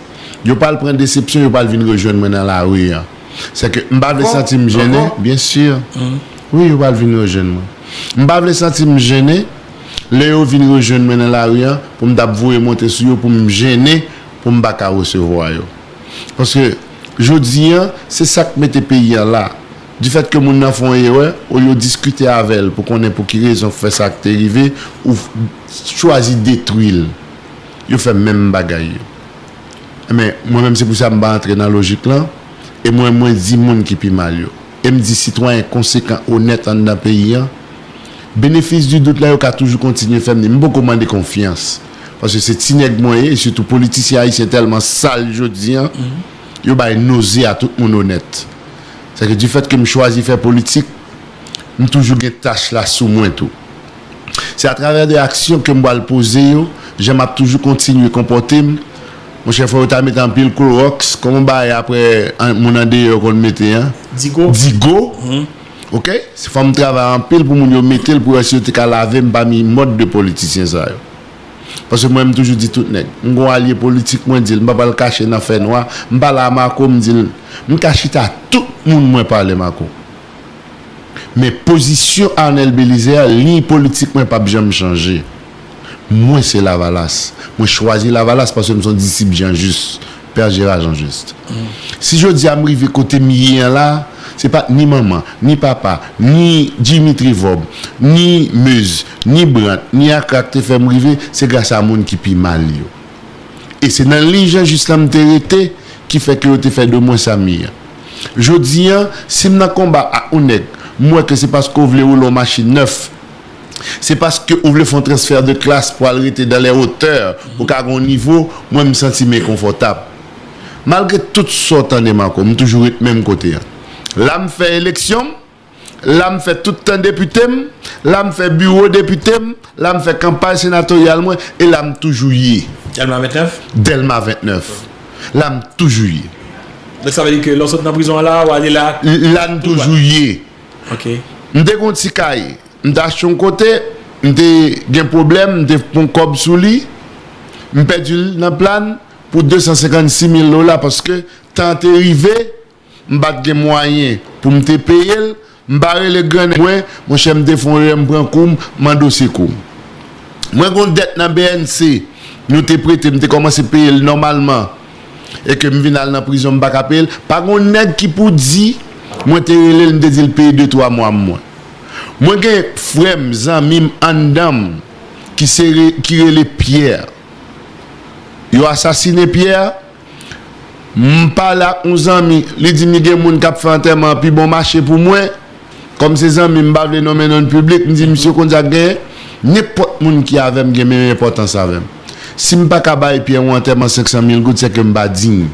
Yo pral pran desepsyon, yo pral vin rejwenn mwen nan lari an. Se ke m pa vle santi m jennen, byen si. Wi, yo pral vin rejwenn mwen. M pa vle santi m jennen lè yo vin rejwenn mwen nan lari an pou m t ap voye monte sou yo pou m jennen pou m pa ka resevwa yo. Paske jodi an, se sa k mete peyi an la. Difèt ke moun nan fè yon erè, olye w diskite avè l pou konnen pou ki rezon k fè sa k te rive, ou chwazi detwi l. Yo fè menm bagay yo. Men, mwen menm, se pou sa m pa antre nan lojik lan. E mwen, mwen di moun ki pi mal yo. E m di sitwayen konsekan, onèt anndan peyi an. Benefis di dout la, yo ka toujou kontinye fè m ni. M poko mande konfyans. Paske se ti nèg mwen ye, e sitou politisyen ayisyen tèlman sal jodi an, yo bay noze a tout moun onèt. Sèke difèt ke m chwazi fè politik, m toujou gen tach la sou mwen tou. Se atravè de aksyon ke m pral poze yo, jan m ap toujou kontinye konpòte m. Monchè, fò yo ta mete anpil klowòks, kòman bagay apre moun andeyò konn mete an? Digo. Digo. Oke? Se fò m travay anpil pou moun yo mete l pou wè si yo te ka lave m pami mòd de politisyen sa yo. Paske mwen, m toujou di tout nèg. M gon alye politik, mwen di l, m pa pral kache nan fènwa. M pale a Marco, m di l, m ka chita tout moun mwen pale Marco. Men pozisyon Arnel Belizaire, liy politik mwen p ap janm chanje. Mwen se Lavalas. Mwen chwazi Lavalas paske m se yon disip Jean Juste, Pè Jera Jean Juste. Si jodi a m rive kote m ye an la, se pa t ni manman, ni papa, ni Dimitri Vorbe, ni Meuse, ni Brandt, ni Akra k te fè m rive, se gras a moun ki pi mal yo. E se nan liy Jean Juste lan m te rete ki fè ke yo te fè de mwen sa m ye an. Jodi an, si m nan konba ak yon nèg, m wè ke se paske w vle woule yon machin nèf, se paske ou vle fè yon transfè de klas pou al rete dans les hauteurs, pou ka gen yon nivo, mwen m santi m enkonfòtab. Malgre tout sa w tande Marco, m toujou ret menm kote an. La m fè eleksyon m, la m fè tout tan depite m, la m fè biwo depite m, la m fè kanpay senatoryal mwen, e la m toujou ye. Dèlma ventnèf? Dèlma ventnèf. La m toujou ye. Donk sa vle di ke lè w sot nan prizon an la, w ale la? La m toujou ye. Ok. M te gon ti kay, m te achte yon kote, m te gen pwoblèm, m te pran kòb sou li, m pèdi l nan Plàn pou de san senkannsis mil dola paske tan an te rive, m pa t gen mwayen pou m te peye l, m pa rele grannèg mwen, monchè, m te fè yon erè, m pran kou m, m andoze kou m. Mwen gon dèt nan B N C, nou te prete, m te kòmanse peye l nòmalman, e ke m vin al nan prizon, m pa ka peye l. Pa gon nèg ki pou di, mwen te rele l, m te di l peye de twa mwa mwen. Mwen gen frè m, zanmi m anndan m ki se re- ki rele Pierre. Yo asasinen Pierre. M pale ak yon zanmi, li di m li gen moun k ap fè antèman an pi bon mache pou mwen. Kòm se zanmi m, m pa vle nonmen non l piblik, m di misye konn sa k genyen. Nenpòt moun ki avè m gen menm enpòtans avè m. Si m pa ka bay Pierre yon antèman senk san mil goud, se ke m pa diy.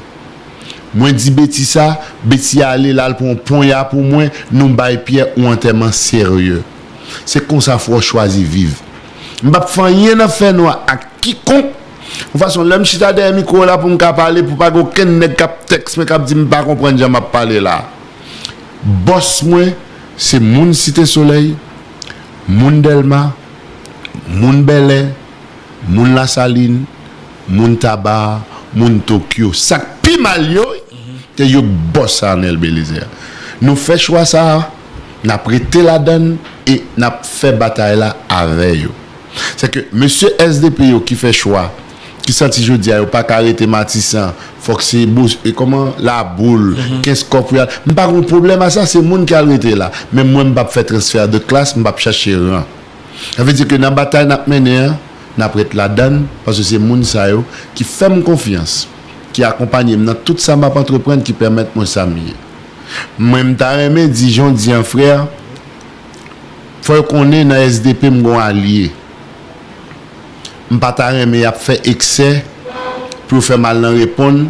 Mwen di Betty sa, Betty ale, l al pran yon ponya pou mwen, nou bay Pierre yon antèman serye. Se konsa fò w chwazi viv. M p ap fè anyen nan fènwa ak kikonk. Yon fason, lè m chita dèyè mikwo la pou m ka pale, pou pa gen okenn nèg k ap tèks mwen, k ap di m pa konprann jan m ap pale la. Bòs mwen, se moun Site Solèy, moun Dèlma, moun Bèlè, moun Lasalin, moun Taba, moun Tokyo. Sa k pi mal yo, se yo k bòs Arnel Belizaire. Nou fè chwa sa a, n ap rete ladan l e n ap fè batay la avè yo. Se ke mesye S D P yo ki fè chwa, ki santi jodi a yo pa ka rete Matisan, fòk se Bos- e kòman, Laboul, Kenskòf pou y al. M pa gen pwoblèm a sa, se moun ki al rete la. Men mwen, m p ap fè transfè de klas, m p ap chache ran. Sa vle di ke nan batay n ap mennen an, n ap ret ladan l, paske se moun sa yo ki fè m konfyans, ki akonpanye m nan tout sa m ap antreprann, ki pèmèt mwen sa m ye. Mwen, m ta renmen di jan w di an, frè, fò yo konnen nan S D P m gon alye. M pa ta renmen y ap fè eksè pou yo fè m al nan reponn.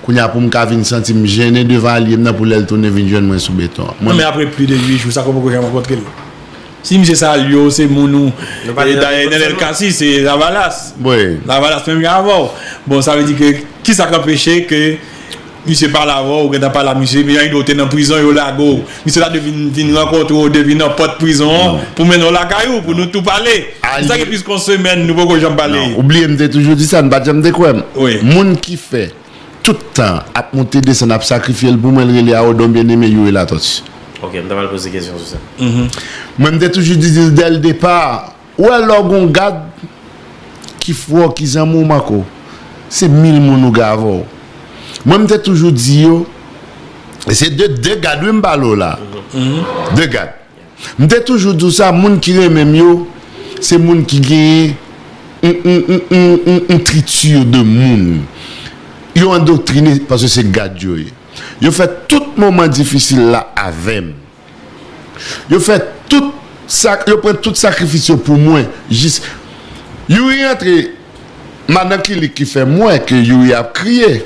Kounye a pou m ka vin santi m jennen devan alye m nan pou lè l tounen vin jwenn mwen sou beton an. Non, men apre plis de uit jou, sa ke w poko janm rankontre l. Si misye se alye w, se moun ou, e dayè Nenel Cassy, se Lavalas. Wi. Lavalas menm jan avè w. Bon, sa vle di ke, kisa k anpeche ke misye pale avè w, ou gentan pale ak misye, epi jan ou te nan prizon, yo lage w. Misye ta dwe vin, vin rankontre w, dwe vin nan pòt prizon an, pou mennen w lakay ou, pou nou tou pale. Sa gen plis ke yon semèn, nou poko janm pale. Non, ou bliye m te toujou di sa, n pa t janm te kwè m. Wi. Moun ki fè tout tan ap monte desann, ap sakrifye l pou mwen, l rele Aodon Bien-Aimé, Youri Latortue. Ok, m ta pral poze kesyon sou sa. Mwen, m te toujou di, di dès le départ, ou wè lè w gon gad ki frè w, ki zanmi w manke w, se mil moun ou gen avè w. Mwen, m te toujou di yo, e se de, de gad wi m pale w la. De gad. M te toujou di w sa, moun ki renmen m yo, se moun ki genyen yon, yon, yon, yon, yon, yon triti de moun. Yo endoktrine paske se gad yo ye. Yo fè tout moman difisil la avè m. Yo fè tout sa, yo pran tout sakrifis yo pou mwen. Jis, Youri antre Madan Kilik ki fè m wè ke Youri ap kriye.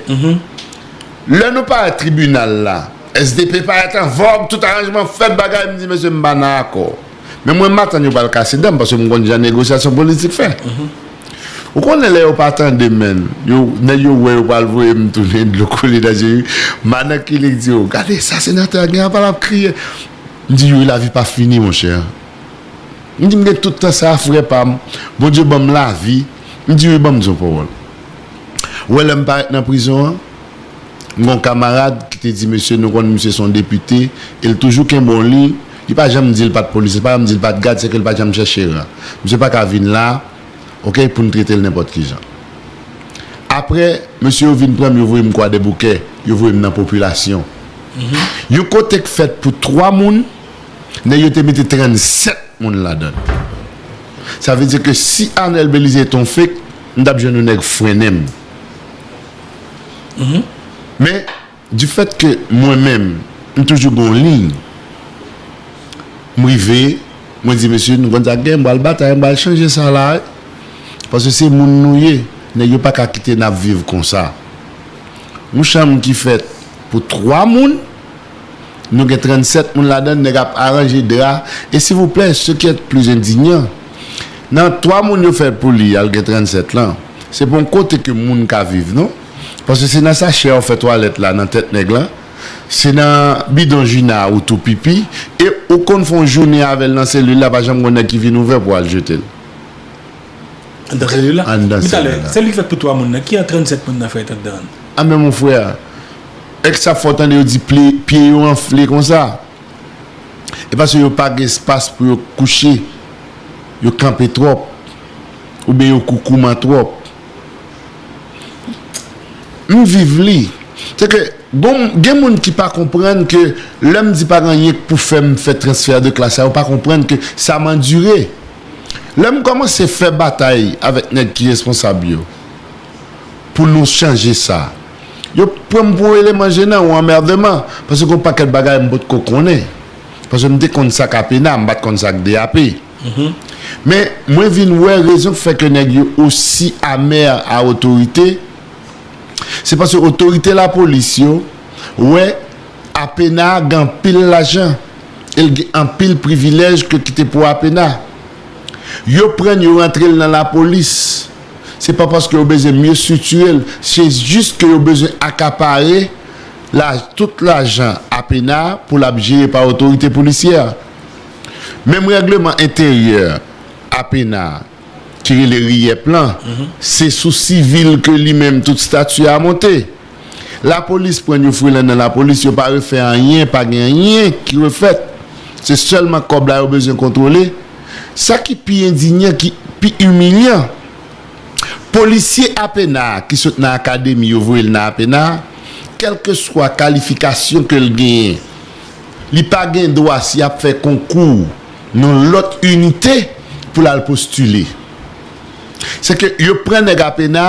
Lè nou parèt tribinal la, S D P parèt an vòg, tout aranjman fèt, bagay, m di, mesye, m pa nan akò. Men mwen, m atann yo pral kase dan m, paske m konn jan negosyasyon politik fè. Ou konnen lè yo pa tande m, men, yo, nèg yo wè yo pral voye m tounen dlo kole nan je yo. Madan Kilik di yo, gade sa senatè a gen, apa l ap kriye. M di, Youri, lavi pa fini, monchè. M di, m gen tout tan sa, frè pa m. Bondye ban m lavi. M di, wi, ban m di w pawòl. Ou wè lè m parèt nan prizon an, m gon kamarad ki te di, mesye, nou konn misye se yon depite, e l toujou kenbe yon liy, li pa janm di l pa t polis, li pa janm di l pa t gad, se ke l pa janm chèche ran. Misye pa ka vin la, ok, pou n trete l nenpòt ki jan. Apre, mesye yo vin pran m, yo voye m Kwadèboukè, yo voye m nan popilasyon. Yon kote k fèt pou twa moun, nèg yo te mete trannsèt moun ladan l. Sa vle di ke si Arnel Belizaire te yon fake, m t ap jwenn yon nèg frennen m. Men, du fait que mwen menm, m toujou gen yon liy, m rive, mwen di, mesye, nou konn sa k gen, m pral batay, m pral chanje sa la, wi. Paske se moun nou ye, nèg yo pa ka kite n ap viv konsa. Yon chanm ki fèt pou twa moun, nou gen trannsèt moun ladan, nèg ap aranje dra. E silvouplè, ce qui est plus indignant, nan twa moun yo fè pou li al gen trannsèt lan, se pa yon kote ke moun ka viv, non. Paske se nan sachè yo fè twalèt la, nan tèt nèg lan. Se nan bidon Jina ou tou pipi. E ou konn fè yon jounen avè l nan selil la, pa janm gon nèg ki vin ouvè pou al jete l. Anndan selil la? Anndan selil la. Selil ki fèt pou twa moun nan, ki an trannsèt moun nan fè anndan an? A men mon frè, èske sa fò w tande yo di pye, pye yo anfle konsa? E paske yo pa gen espas pou yo kouche, yo kanpe twòp, oubyen yo koukouman twòp. M viv li. Se ke bon, gen moun ki pa konprann ke lè m di pa gen anyen k pou fè m fè transfè de klas sa, yo pa konprann ke sa m andire. Lè m kòmanse fè batay avèk nèg ki responsab yo pou nou chanje sa, yo pran m pou yon eleman jenan, yon anmèdman, paske gen yon pakèt bagay m potko konnen. Paske m te konn sa k A P N A, m pa t konn sa k D A P. Men, mwen vin wè rezon k fè ke nèg yo osi amè a otorite, se paske otorite lapolis yo wè A P N A gen anpil lajan, e l gen anpil privilèj ke kite pou A P N A. Yo pran l, yo rantre l nan lapolis. Se pa paske yo bezwen mye estriktiye l, se jis ke yo bezwen akapare la, tout lajan A P N A pou l ap jere pa otorite polisyè. Menm règleman enteryè A P N A ki rele riyèp lan, se sou sivil ke li menm tout stati a monte. Lapolis pran yo fri lan nan lapolis, yo pa refè anyen, pa gen anyen ki refèt. Se sèlman kòb la yo bezwen kontwole. Sa ki pi endinyan, ki pi imilyan, polisye A P N A ki sot nan akademi yo voye l nan A P N A, kèlkeswa kalifikasyon ke l genyen, li pa gen dwa, si y ap fè konkou nan lòt inite, pou l al postile. Se ke yo pran nèg A P N A,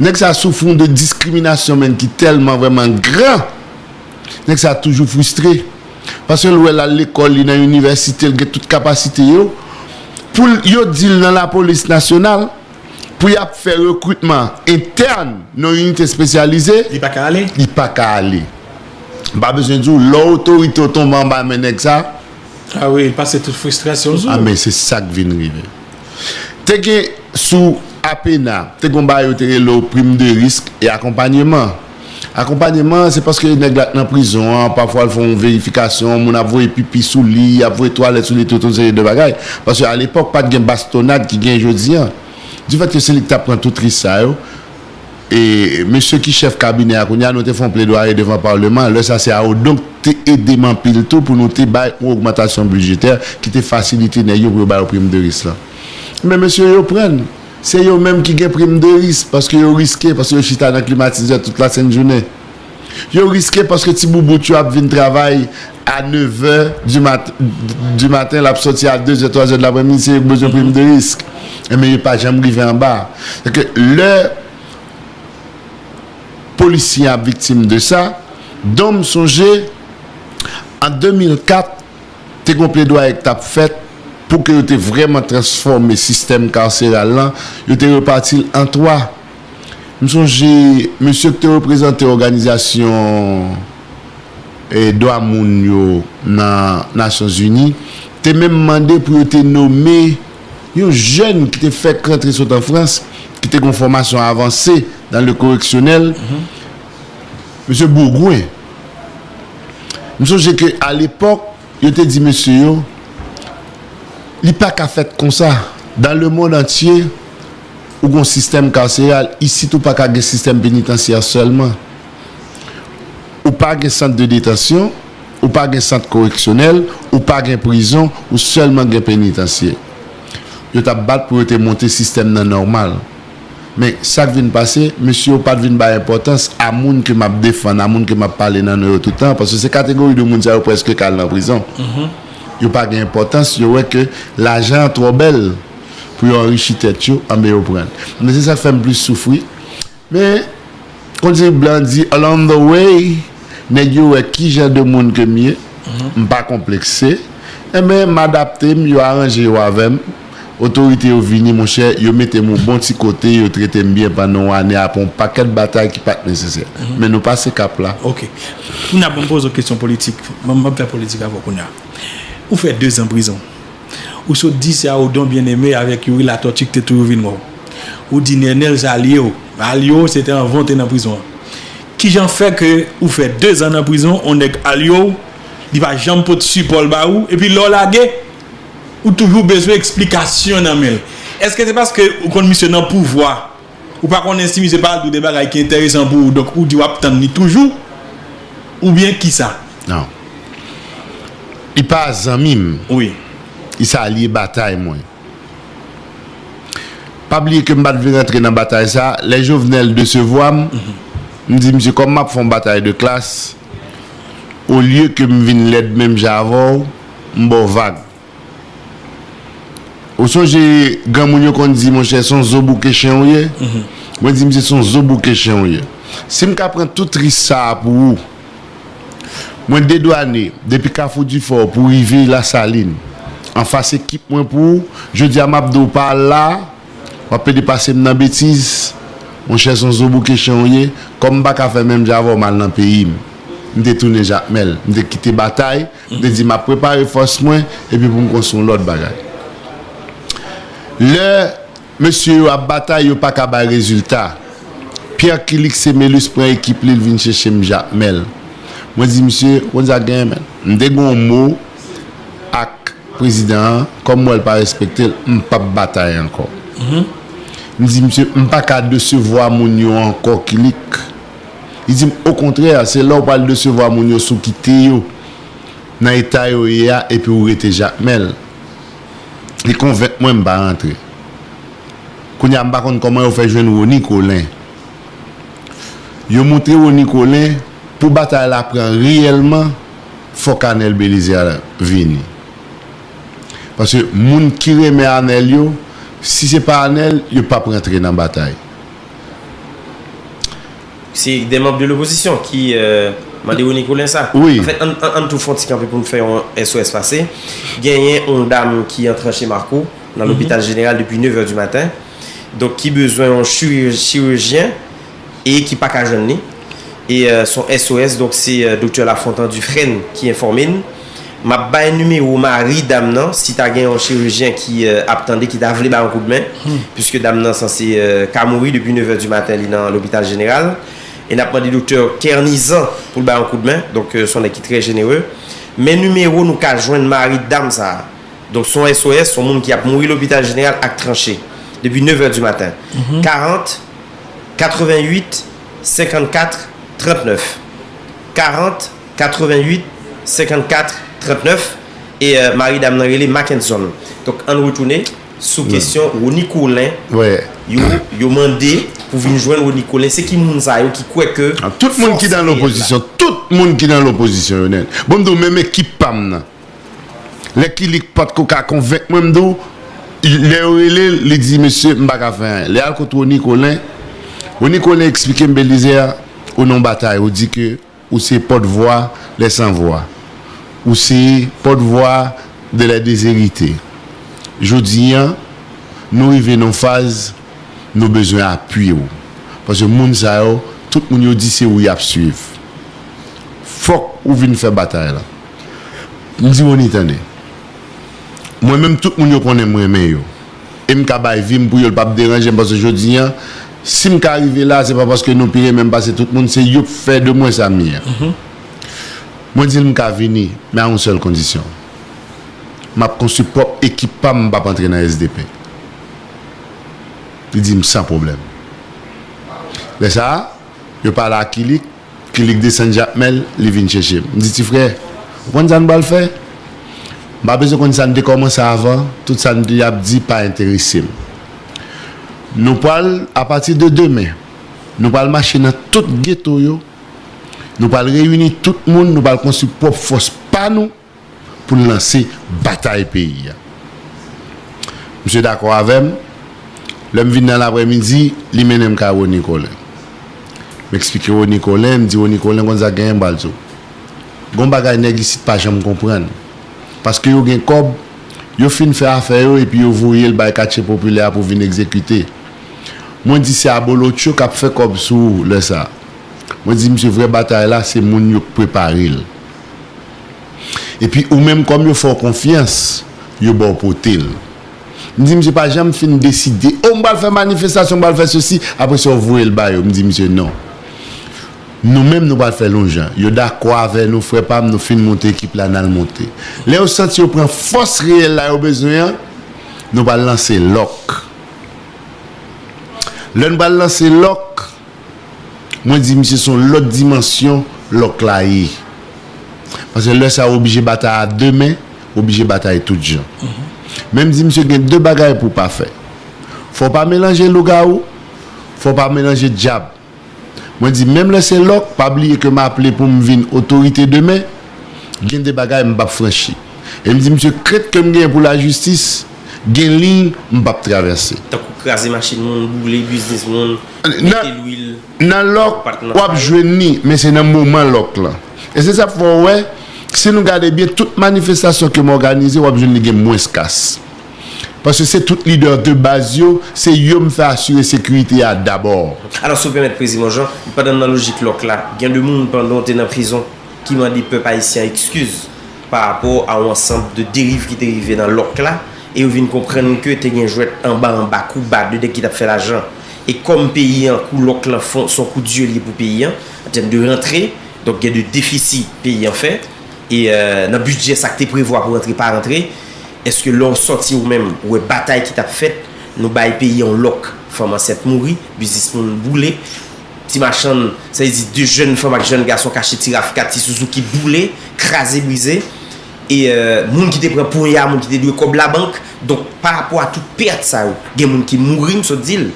nèg sa soufri yon de diskriminasyon menm ki tèlman vrèman gran. Nèg sa toujou fristre. Paske l wè l al lekòl, li nan inivèsite, l gen tout kapasite yo. Pou l, yo di l nan lapolis nasyonal, pou y ap fè rekritman entèn nan yon inite espesyalize, li pa ka ale. Li pa ka ale. M pa bezwen di w, lè otorite w tonbe anba men nèg sa. A wi, li pase tout fristrasyon l sou. A, men se sa k vin rive. Te gen sou A P N A, te gen yon bagay yo te rele w prim de risk e akonpanyeman. Akonpanyeman, se paske nèg la k nan prizon an, pafwa l fè yon verifikasyon, moun ap voye pipi sou li, y ap voye twalèt sou li, tout yon seri de bagay. Paske alepòk, pa t gen bastonad ki gen jodi an. Difèt ke se li ki t ap pran tout risk sa yo, e mesye ki chèf kabinè a kounye a, nou te fè yon pledwaye devan palman an, lè sa se a yo donk te ede m anpil tou pou nou te bay yon ogmantasyon bidjetè ki te fasilite nèg yo pou yo ba yo prim de risk lan. Men mesye yo pran l. Se yo menm ki gen prim de risk, paske yo riske, paske yo chita nan klimatizè tout lasent jounen. Yo riske paske ti boubout yo ap vin travay a nèf è di mat-, di maten, l ap sòti a de zè, twa zè de laprèmidi, se yo k bezwen prim de risk. Enben, yo pa janm rive anba. Se ke lè polisye ap viktim de sa, donk m sonje, an de mil kat, te gen yon pledwaye ki t ap fèt pou ke yo te vrèman transfòme sistèm kaseral lan, yo te repati l an twa. M sonje mesye ki te reprezante òganizasyon, e, dwa moun yo nan Nasyonzini te menm mande pou yo te nome yon jèn ki te fèk rantre sot an Frans, ki te gen yon fòmasyon avanse dans le correctionnel, mesye Bourgouin. M sonje ke alepòk, yo te di mesye yo, li pa ka fèt konsa. Dans le monde entier, ou gon sistèm kaseral, isit ou pa ka gen sistèm penitansyè sèlman. Ou pa gen sant de detansyon, ou pa gen sant koreksyonèl, ou pa gen prizon, ou sèlman gen penitansye. Yo t ap bat pou yo te monte sistèm nan nòmal. Men, sa k vin pase, mesye yo pa t vin bay enpòtans a moun ke m ap defann, a moun ke m ap pale nan non yo tout tan, paske se kategori de moun sa yo prèske k al nan prizon. Yo pa gen enpòtans, yo wè ke lajan an twò bèl pou yo anrichi tèt yo, anben yo pran l. Men se sa k fè m plis soufri. Men, kòmsi blan di, along the way, nèg yo wè ki jan de moun ke m ye, m pa konplekse. Enben, m adapte m, yo aranje yo avè m. Otorite yo vini, monchè, yo mete m yon bon ti kote, yo trete m byen pandan yon ane, apre yon pakèt batay ki pa t nesesè. Men nou pase kap la. Ok. Kounye a, ban m poze w kesyon politik. Ban m, ban m fè politik avè w kounye a. Ou fè dezan prizon. Ou sot di se a Odon Bien-Aimé avèk Youri Latortue ki te toujou vin wè w. Ou di Nenel se alye w. Alye w, se te anvan w te nan prizon an. Kijan fè ke ou fè dezan nan prizon, yon nèg alye w, li pa janm pot sipò l ba ou, epi lè w lage, ou toujou bezwen eksplikasyon nan men l? Èske se paske ou konn misye nan pouvwa, ou pa konnen si misye pa al di w de bagay ki enteresan pou ou, donk ou di w ap tann li toujou? Oubyen kisa? Non. Li pa zanmi m. Wi. Li se alye batay mwen. Pa bliye ke m pa t vle rantre nan batay sa, lè Jovenel desevwa m, M di misye, kòm m ap fè yon batay de klas, olye ke m vin lèd menm jan avè w, m ba w vag. Ou sonje granmoun yo konn di, monchè, se yon zo bouke chen ou ye? Mwen di misye, se yon zo bouke chen ou ye. Si m ka pran tout risk sa a pou ou, mwen dedwane depi Kafou Difò pou rive Lasalin, anfas ekip mwen pou ou, jodi a m ap di w pa al la, w ap plede pase m nan betiz. Monchè, se yon zo bouke chen ou ye. Kòm m pa ka fè menm jan avè w, m al nan peyi m. M te tounen Jakmèl. M te kite batay. M te di, m ap prepare fòs mwen, epi pou m konstwi yon lòt bagay. Lè mesye yo ap batay, yo pa ka bay rezilta. Pierre Kilix Semelus pran ekip li, l vin chèche m Jakmèl. Mwen di, misye, ou konn sa k genyen, menn? M te gen yon mo ak prezidan an, kòm m wè l pa respekte l, m p ap batay ankò. M di, misye, m pa ka desevwa moun yo ankò, Kilik. Li di m, okontrè, se lè w pral desevwa moun yo si w kite yo nan eta yo ye a, epi w rete Jakmèl. Li konvenk mwen m pa rantre. Kounye a, m pa konn kòman yo fè jwenn Rony Colin. Yo montre Rony Colin, pou batay la pran reyèlman, fòk Anèl Belizaire vini. Paske moun ki renmen Anèl yo, si se pa Anèl, yo p ap rantre nan batay. Se de manm de lopozisyon ki euh, mande Rony Colin sa. Wi. Anfèt, ann ann- ann tou fè yon ti kanpe pou n fè yon S O S pase. Genyen yon dam ki an tranche Marco nan lopital jeneral depi nèf è di maten. Donk, ki bezwen yon chiri- chirijyen e ki pa ka jwenn li. E euh, se yon S O S, donk se euh, doktè Lafontan Dufresne ki enfòme n. M ap bay nimewo mari dam nan, si ta gen yon chirijyen ki euh, ap tande, ki ta vle bay yon koudmen, piske dam nan sanse euh, ka mouri depi nèf è di maten, li nan lopital jeneral. E n ap mande doktè Kernizan pou l bay yon koudmen, donk euh, se yon nèg ki trè jenere. Men nimewo nou ka jwenn mari dam sa a. Donk se yon S O S, se yon moun ki ap mouri lopital jeneral ak tranche depi nèf è di maten. Karant, katrevenn uit, senkannkat, trannèf. Karant, katrevenn uit, senkannkat, trannèf. E euh, mari dam nan rele Mackenson. Donk, ann retounen sou kesyon Rony Colin. Wè. Yo, yo mande pou vin jwenn Rony Colin. Se ki moun sa yo ki kwè ke Tout moun ki nan lopozisyon, tout moun ki nan lopozisyon yo nèt. Bon, m di w, menm ekip pa m nan. Lè Kilik pa t ko ka konvenk mwen, m di w, lè yo rele l, li di, mesye, m pa ka fè anyen. Lè al kot Rony Colin, Rony Colin eksplike m, Belizaire, ou nan batay, ou di ke ou se pòtvwa lè san vwa. Ou se pòtvwa de lè dezerite. Jodi an, nou rive nan faz nou bezwen apui w. Paske moun sa yo, tout moun yo di se ou y ap swiv. Fòk ou vin fè batay la. M di Rony, tande. Mwen menm, tout moun yo konnen m renmen yo. E m ka bay vi m pou yo, l p ap deranje m, paske jodi an, si m ka rive la, se pa paske nou pi renmen m pase tout moun, se yo k fè de mwen sa m ye a. Mwen di l m ka vini, men a yon sèl kondisyon. M ap konstwi pwòp ekip pa m, m p ap antre nan S D P. Li di m san pwoblèm. Lè sa a, yo pale a Kilik, Kilik desann Jakmèl, li vin chèche m. M di, ti frè, ou konn sa n pral fè? M pa bezwen konn sa n te kòmanse avan, tout sa n te ap di pa enterese m. Nou pral, apati de demen, nou pral mache nan tout geto yo, nou pral reyini tout moun, nou pral konstwi pwòp fòs pa nou, pou n lanse batay peyi a. Misye dakò avè m. Lè m vin nan laprèmidi, li mennen m kay Rony Colin. M eksplike Rony Colin, m di Rony Colin, konn sa k genyen, m pral di w. Gon bagay nèg isit pa janm konprann. Paske yo gen kòb, yo fin fè afè yo epi yo voye l bay katye popilè a pou vin egzekite. Mwen di se abolotcho k ap fè kòb sou ou lè sa a. Mwen di misye vrè batay la se moun yo k prepare l. Epi ou menm kòm yo fè w konfyans, yo ba w pote l. M di misye pa janm fin deside, o m pral fè manifestasyon, m pral fè sesi, apre sa w voye l ba yo. M di misye non. Nou menm nou pral fè lonjan. Yo dakò avè nou, frè pa m, nou fin monte ekip la, n al monte. Lè yo santi yo pran fòs reyèl la yo bezwen an, nou pral lanse lòk. Lè n pral lanse lòk, mwen di misye se yon lòt dimansyon lòk la ye. Paske lè sa yo oblije batay a de men, oblije batay tout jan. Men m di misye gen de bagay pou w pa fè. Fò w pa melanje lougawou, fò w pa melanje dyab. Mwen di, menm lè se lòk, pa bliye ke m aple pou m vin otorite demen, gen de bagay m p ap franchi. E m di, misye, krent ke m genyen pou lajistis, gen liy m p ap travèse. Tankou kraze machin moun, boule biznis moun, mete lwil. Nan lòk, w ap jwenn li, men se nan moman lòk lan. E se sa k fè w wè, si nou gade byen, tout manifestasyon ke m òganize, w ap jwenn li gen mwens kas. Paske se tout lidè de baz yo, se yo m fè asire sekirite a dabò. Alò, si w pèmèt, Preziman Jean, pandan n nan lojik lòk la, gen de moun pandan w te nan prizon ki mande pèp ayisyen an ekskiz pa rapò a yon ansanm de deriv ki te rive nan lòk la, e yo vin konprann ke te gen jwèt anba anba, kou ba, de nèg ki t ap fè lajan. E kòm peyi an, kou lòk lan fon, se yon kou dye li ye pou peyi an, an tèm de rantre, donk gen de defisi peyi an fè, e euh, nan bidjè sa k te prevwa pou rantre pa rantre, èske lè w sòti ou menm, ou wè batay ki t ap fèt, nou bay peyi an lòk, fanm ansent mouri, biznis moun boule, ti machann, sa vle di de jèn fanm ak jèn gason k achte ti Rafka, ti Suzuki boule, kraze brize, e euh, moun ki te pran ponya, moun ki te dwe kòb labank, donk pa rapò a tout pèt sa yo, gen moun ki mouri, m sot di l,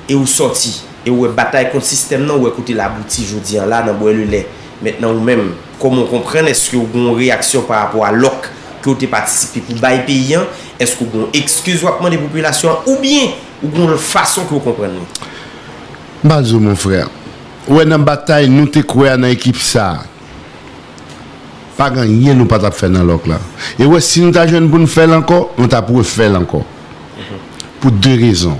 e ou sòti, e ou wè batay kont sistèm nan, ou wè kote l abouti jodi an la nan bwè lelè. Mentnan ou menm, kòman w konprann, èske w gen yon reyaksyon pa rapò a lòk ke w te patisipe pou bay peyi an? Èske w gen yon ekskiz w ap mande popilasyon an, oubyen ou gen yon lòt fason ke w konprann li? M pral di w, mon frè, ou wè nan batay nou te kwè a nan ekip sa a, pa gen anyen nou pa t ap fè nan lòk la. E w wè, si nou ta jwenn pou n fè l ankò, nou t ap refè l ankò. Pou de rezon.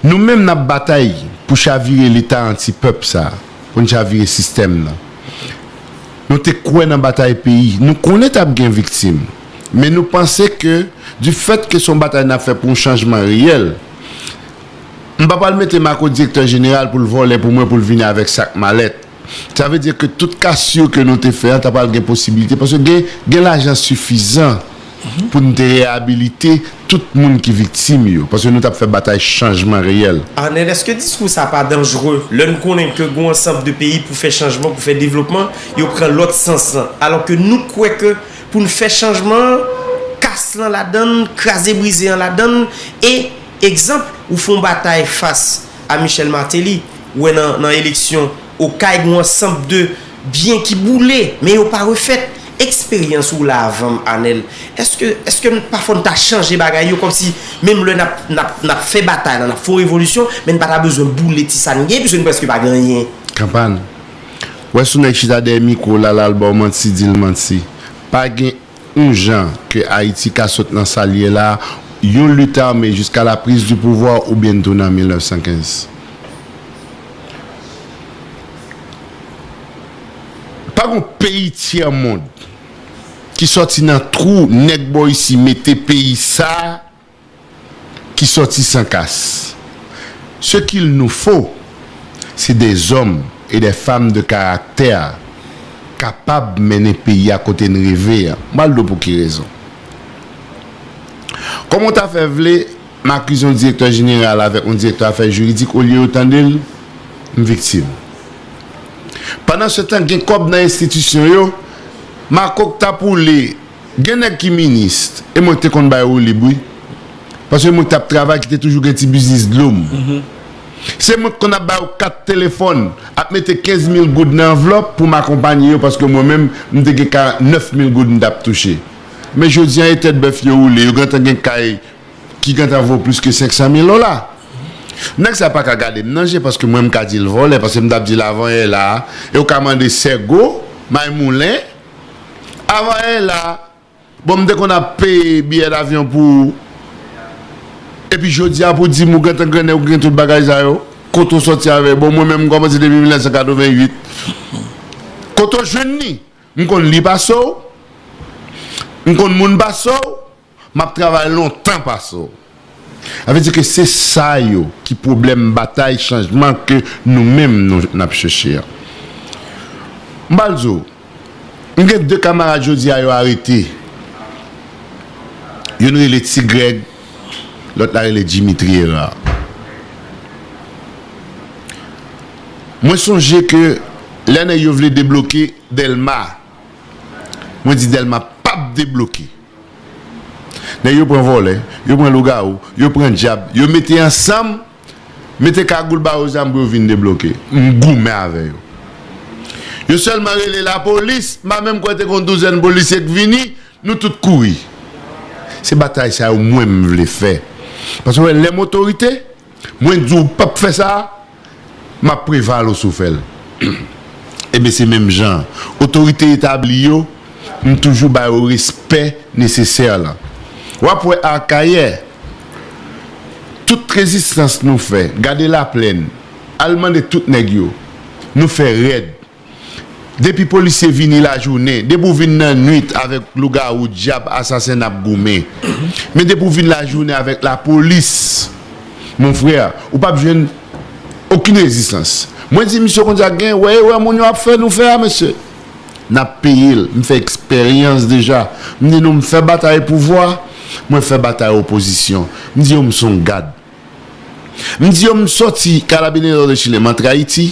Nou menm n ap batay pou chavire Leta anti-pèp sa a, pou n chavire sistèm nan. Nou te kwè nan batay peyi. Nou konnen t ap gen viktim. Men nou panse ke, du fait ke se yon batay n ap fè pou yon chanjman reyèl, m pa pral mete Marco direktè jeneral pou l vòlè pou mwen, pou l vini avèk sak malèt. Sa vle di ke tout kas yo ke nou te fè an, ta pral gen posibilite, paske gen, gen lajan sifizan pou n te reyabilite tout moun ki viktim yo, paske nou t ap fè batay chanjman reyèl. Arnel, èske diskou sa pa danjre lè n konnen ke gen yon ansanm de peyi pou fè chanjman, pou fè devlopman, yo pran lòt sans lan, alò ke nou kwè ke pou n fè chanjman an, kas lan ladan l, kraze brize an ladan l, e, egzanp, ou fè yon batay fas a Michel Martelly, ou wè nan, nan eleksyon Okay, gen yon ansanm de byen ki boule, men yo pa refèt. Eksperyans ou la avan m, Arnel, èske, èske n, pafwa n ta chanje bagay yo, kòmsi menm lè n ap, n ap, n ap fè batay la, n ap fè yon revolisyon, men n pa ta bezwen boule ti sa n gen, piske n prèske pa gen anyen? Kanpàn. Wè, si yon nèg chita dèyè mikwo la, l al ba w manti, di l manti. Pa gen yon jan ke Ayiti ka sot nan sa l ye la, yon lit ame jiska la prise du pouvoir oubyen n tounen an mil nèf san kenz. Pa gon peyi tyè mond ki sòti nan twou nèg bò isi mete peyi sa a ki sòti san kas. Ce qu'il nous faut, c'est des hommes et des femmes de caractère kapab mennen peyi a kote n reve a. M pral di w pou ki rezon. Kòman w ta fè vle m akize yon direktè jeneral avèk yon direktè afè jiridik, olye yo tande l, m viktim. Pandansetan, gen kòb nan enstitisyon yo, Marco k t ap woule, gen nèg ki minis, e mwen k te konn bay woulib, wi. Paske mwen k t ap travay, ki te toujou gen ti biznis dlo m. Se mwen k konn ap ba yo kat telefòn, ap mete kenz mil goud nan anvlòp pou m akonpanye yo, paske mwen menm, m te gen ka nèf mil goud m t ap touche. Men jodi an, e tèt bèf yo woule, yo gentan gen kay ki gentan vo plis ke senk san mil dola. Nèg sa pa ka gade m nan je, paske mwen m ka di l vòlè, paske m t ap di l avan yè la, e w ka mande Sègo, Maymoulen, avan yè la, bon, m te konn ap peye biyè davyon pou ou, epi jodi a pou di m ou gentan grennen, ou gen tout bagay sa yo, kote w sòti avè, bon, mwen menm m kòmanse depi mil nèf san katreventuit, kote w jwenn li? M konn li pase w, m konn moun pase w, m ap travay lontan pase w. Sa vle di ke se sa yo ki pwoblèm batay chanjman ke nou menm nou, n ap chèche a. M pral di w, m gen de kamarad jodi a yo arete. Youn rele Ti Grèg, lòt la rele Dimitri Hérard. Mwen sonje ke lè nèg yo vle debloke Dèlma, mwen di Dèlma p ap debloke. Nèg yo pran vòlè, yo pran lougawou, yo pran dyab, yo mete ansanm, Mete kagoul ba yo zam pou yo vin debloke. M goumen avè yo. Yo sèlman rele lapolis, m pa menm kwè te gen yon douzèn polisye k vini, nou tout kouri. Se batay sa yo mwen m vle fè. Paske w wè lè m otorite, mwen di w p ap fè sa, m ap preval w si w fè l. Ebyen se menm jan. Otorite etabli yo, m toujou ba yo respè nesesè lan. W ap wè Akayè, tout rezistans nou fè, gade Laplèn, al mande tout nèg yo, nou fè rèd. Depi polisye vini lajounen, depi w vin nan nwit avèk lougawou, dyab, asasen n ap goumen. Men depi w vin lajounen avèk lapolis, mon frè, ou p ap jwenn okenn rezistans. Mwen di misye konn sa k gen, wè erè moun yo ap fè nou fè a, mesye. N ap peye l. M fè eksperyans deja. M di nou m fè batay pouvwa, mwen fè batay opozisyon. M di yo m se yon gad. M di yo m sòti Carabinero de Chile, m antre Ayiti.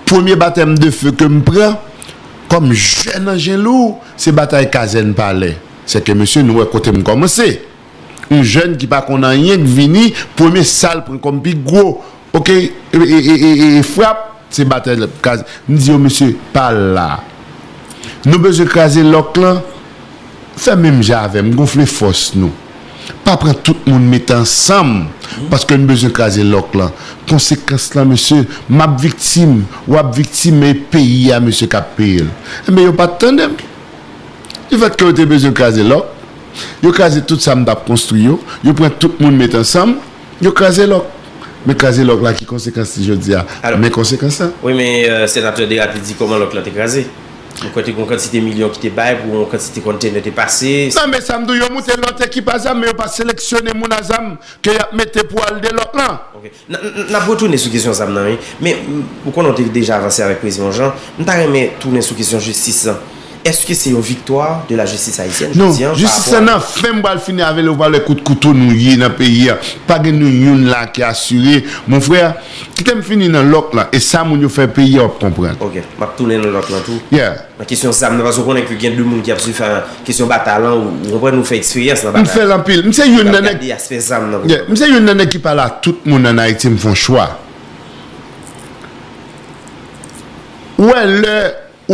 Premye batèm de fe ke m pran kòm jèn anjen lou, se batay Kazèn Palè. Sèke mesye, nou wè kote m kòmanse. Yon jèn ki pa konn anyen k vini, premye sa l pran kòm pi gwo, oke, e, e, e, e, e frap, se batay Kazèn. M di yo, mesye, pa la. Nou bezwen kraze lòk lan, fè menm jan avè m, gonfle fòs nou. Pa pran tout moun mete ansanm, paske n bezwen kraze lòk lan. Konsekans lan, mesye, m ap viktim, w ap viktim, men e peyi a, mesye, k ap peye l. Enben, yo pa t tande m. Difèt ke yo te bezwen kraze lòk, yo kraze tout sa m t ap konstwi yo, yo pran tout moun mete ansanm, yo kraze lòk. Men kraze lòk la, ki konsekans li jodi a? Alò, men konsekans la. Wi, men, euh, senatè Desrapide di kòman lòk lan te kraze. Mwen kwè te gen yon kantite milyon ki te bay pou yon kantite konntenè te pase. Non, men sa m di w, yo moute lòt ekip a zam, men yo pa seleksyone moun a zam ke y ap mete pou al de lòk lan. Ok. N, n, n ap retounen sou kesyon zam nan, wi. Men, m, ou konnen w te deja avanse avèk Prezidan Jean. M ta renmen tounen sou kesyon jistis lan. Èske se yon viktwa de la jistis ayisyèn, non, jodi an, pa jistis rapò lan a nan fen, m pral fini avè l, ou pral wè kout kouto nou ye nan peyi a. Pa gen nou youn la ki asire. Mon frè, kite m fini nan lòk lan. E sa moun yo fè peyi a, w ap konprann. Ok, m ap tounen nan lòk lan tou. Yeah. Nan kesyon zam nan, paske w konnen ke gen de moun ki ap swiv, kesyon batay lan, ou, ou konprann, nou fè eksperyans nan batay. M fè l anpil. M se youn nan nèg, gade aspè zam nan. Yeah, m se youn nan nèg ki pale a tout moun ann Ayiti, m fè yon chwa. Ou wè lè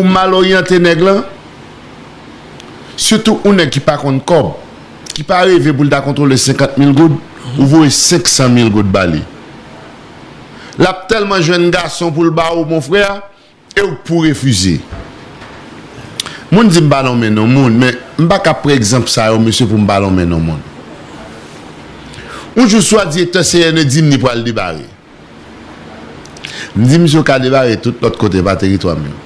ou mal oryante nèg lan, sitou yon nèg ki pa konn kòb, ki pa reve pou l ta kontwole senkant mil goud, ou voye senk san mil goud ba li. L ap tèlman jwenn gason pou l ba ou, mon frè, e ou k pou refize. Moun di m pa lonmen non moun, men m pa ka pran egzanp sa yo, mesye, pou m pa lonmen non moun. Yon jou swa direktè C N E di m li pral debare. M di misye w ka debare tout lòt kote pa teritwa m yo.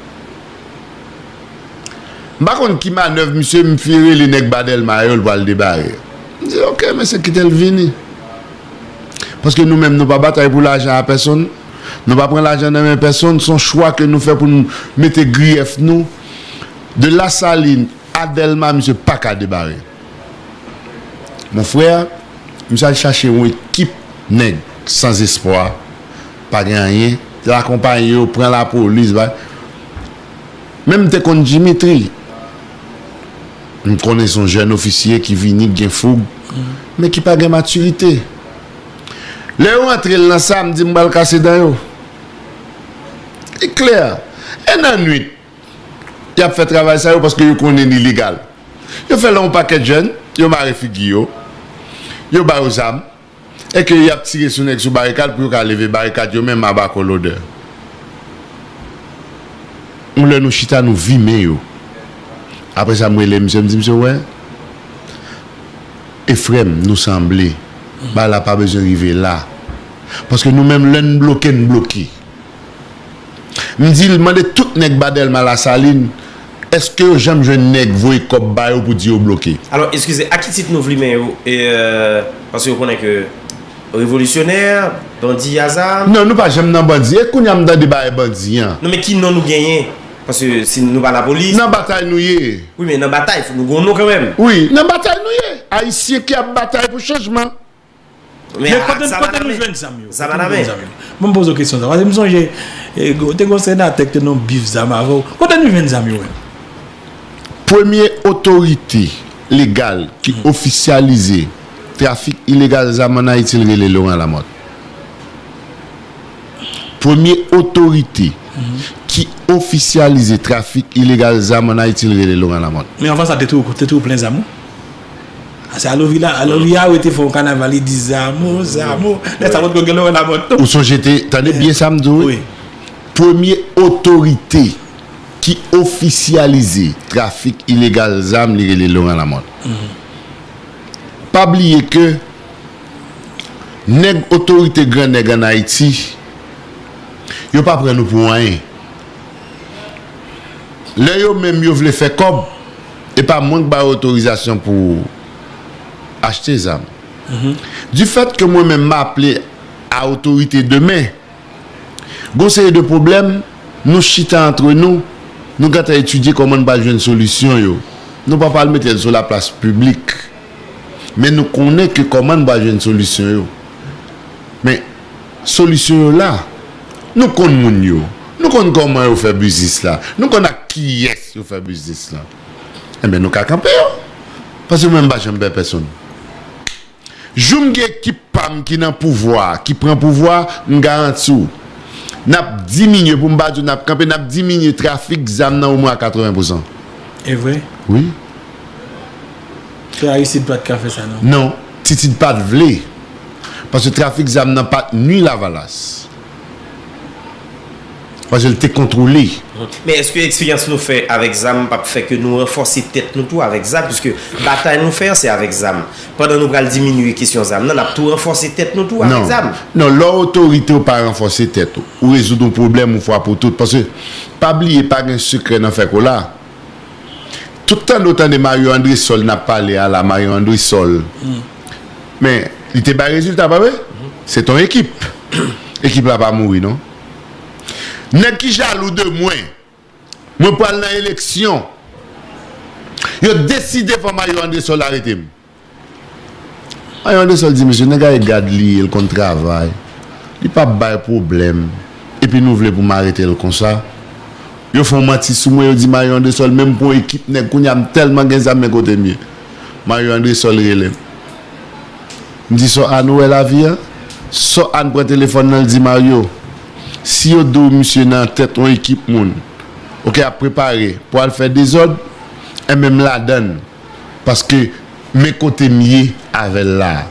M pa konn ki manèv misye, m fin rele nèg ba Dèlma yo, l pral debare. M di, oke, mesye, kite l vini. Paske nou menm, nou pa batay pou lajan a pèsonn. Nou pa pran lajan nan men pèsonn. Se yon chwa ke nou fè pou nou mete griyèf nou. De Lasalin a Dèlma, misye pa ka debare. Mon frè, misye al chache yon ekip nèg sanzespwa, pa gen anyen. L akonpaye yo, pran lapolis, bay. Men m te konn Dimitri. M konnen se yon jèn ofisye ki vini, ki gen foug, men ki pa gen matirite. Lè yo antre l nan sa, m di m pral kase dan yo. Li klè. E nan nwit, y ap fè travay sa yo paske yo konnen li legal. Yo fè la yon pakèt jèn, yo mare figi yo, yo ba yo zam, e ke y ap tire sou nèg sou barikad pou yo ka leve barikad yo menm aba kolodè. Yon lè nou chita, nou vimen yo. Apre sa, m rele misye, m di misye, wè, e frè m, nou sanble. Bagay la pa bezwen rive la. Paske nou menm, lè n bloke, n bloke. M di l, mande tout nèg ba Dèlma Lasalin, èske yo janm jwenn nèg voye kòb ba yo pou di yo bloke? Alò, eskize, a ki tit nou vle men yo? E, euh, paske yo konnen ke revolisyonè, bandi a zam. Non, nou pa janm nan bandi. E kounye a m tande bagay bandi an. Non, men ki non nou genyen? Paske si nou pa lapolis. Nan batay nou ye. Wi, men nan batay, fòk nou gen yon non kanmenm. Wi, nan batay nou ye. Ayisyen ki ap batay pou chanjman. Men kote, kote nou jwenn zam yo? Kote nou jwenn zam yo? Ban m poze w kesyon sa. Paske m sonje, e, te gen yon senatè ki te nan yon bif zam avè w. Kote nou jwenn zam yo menm? Premye otorite legal ki ofisyalize trafik ilegal zam ann Ayiti, l rele Laurent Lamothe. premye otorite ki ofisyalize trafik ilegal zam ann Ayiti, li rele Laurent Lamothe. Men anvan sa, te tou, te tou plen zam, wi. A, se Alovila, Alovila, wi, te fè yon kanaval, li di zamo, zamo. Lè sa, potko gen Laurent Lamothe, non. Ou sonje te, tande byen sa m di w, wi. Premye otorite ki ofisyalize trafik ilegal zam, li rele Laurent Lamothe. Pa bliye ke nèg otorite gran nèg ann Ayiti, yo pa pran nou pou anyen. Lè yo menm yo vle fè kòb, e pa mwen k ba yo otorizasyon pou achte zam. Du fait que mwen menm m aple a otorite demen, gon seri de pwoblèm, nou chita antre nou, nou gentan etidye kòman n pral jwenn solisyon yo. Nou pa pral mete l sou laplas piblik. Men nou konnen ke kòman n pral jwenn solisyon yo. Men solisyon yo la, nou konn moun yo. Nou konn kòman yo fè biznis la. Nou konn ak kiyès yo fè biznis la. Enben, nou ka kanpe yo. Paske mwen, m pa janm pè pèsonn. Jou m gen ekip pa m ki nan pouvwa, ki pran pouvwa, m garanti w, n ap diminye, pou m pa di w n ap kanpe, n ap diminye trafik zam nan omwen a katreven pousan. E vre? Wi. Se Aristide pa t ka fè sa, non? Non, Titid pa t vle. Paske trafik zam nan pa t nwi Lavalas. Paske l te kontwole. Men èske eksperyans nou fè avèk zam p ap fè ke nou ranfòse tèt nou tou avèk zam? Piske batay nou fè an se avèk zam. Pandan nou pral diminye kesyon zam nan, n ap tou ranfòse tèt nou tou avèk zam. Non, lè w otorite ou pa ranfòse tèt ou, ou rezoud yon pwoblèm yon fwa pou tout. Paske, pa bliye, pa gen sekrè nan fè kola. Tout tande w tande Mario Andrésol n ap pale a la, Mario Andrésol. Men, li te bay rezilta, pa vre? Se t on ekip. Ekip la pa mouri, non. Nèg ki jalou de mwen, mwen pral nan eleksyon. Yo deside fò Mario Andrésol arete m. Mario Andrésol di, mesye, nèg la e gad li ye, l konn travay. Li p ap bay pwoblèm. Epi nou vle pou m arete l konsa? Yo fè yon manti sou mwen, yo di Mario Andrésol, menm pou yon ekip nèg, kounye a m tèlman gen zam, men kote m ye. Mario Andrésol rele m. M di, Sò Ann, ou wè lavi a? Sò Ann pran telefòn nan, l di, Mario, si yo di w misye nan tèt yon ekip moun, oke, ap prepare pou al fè dezòd, enben m ladann. Paske men kote m ye avè l la a.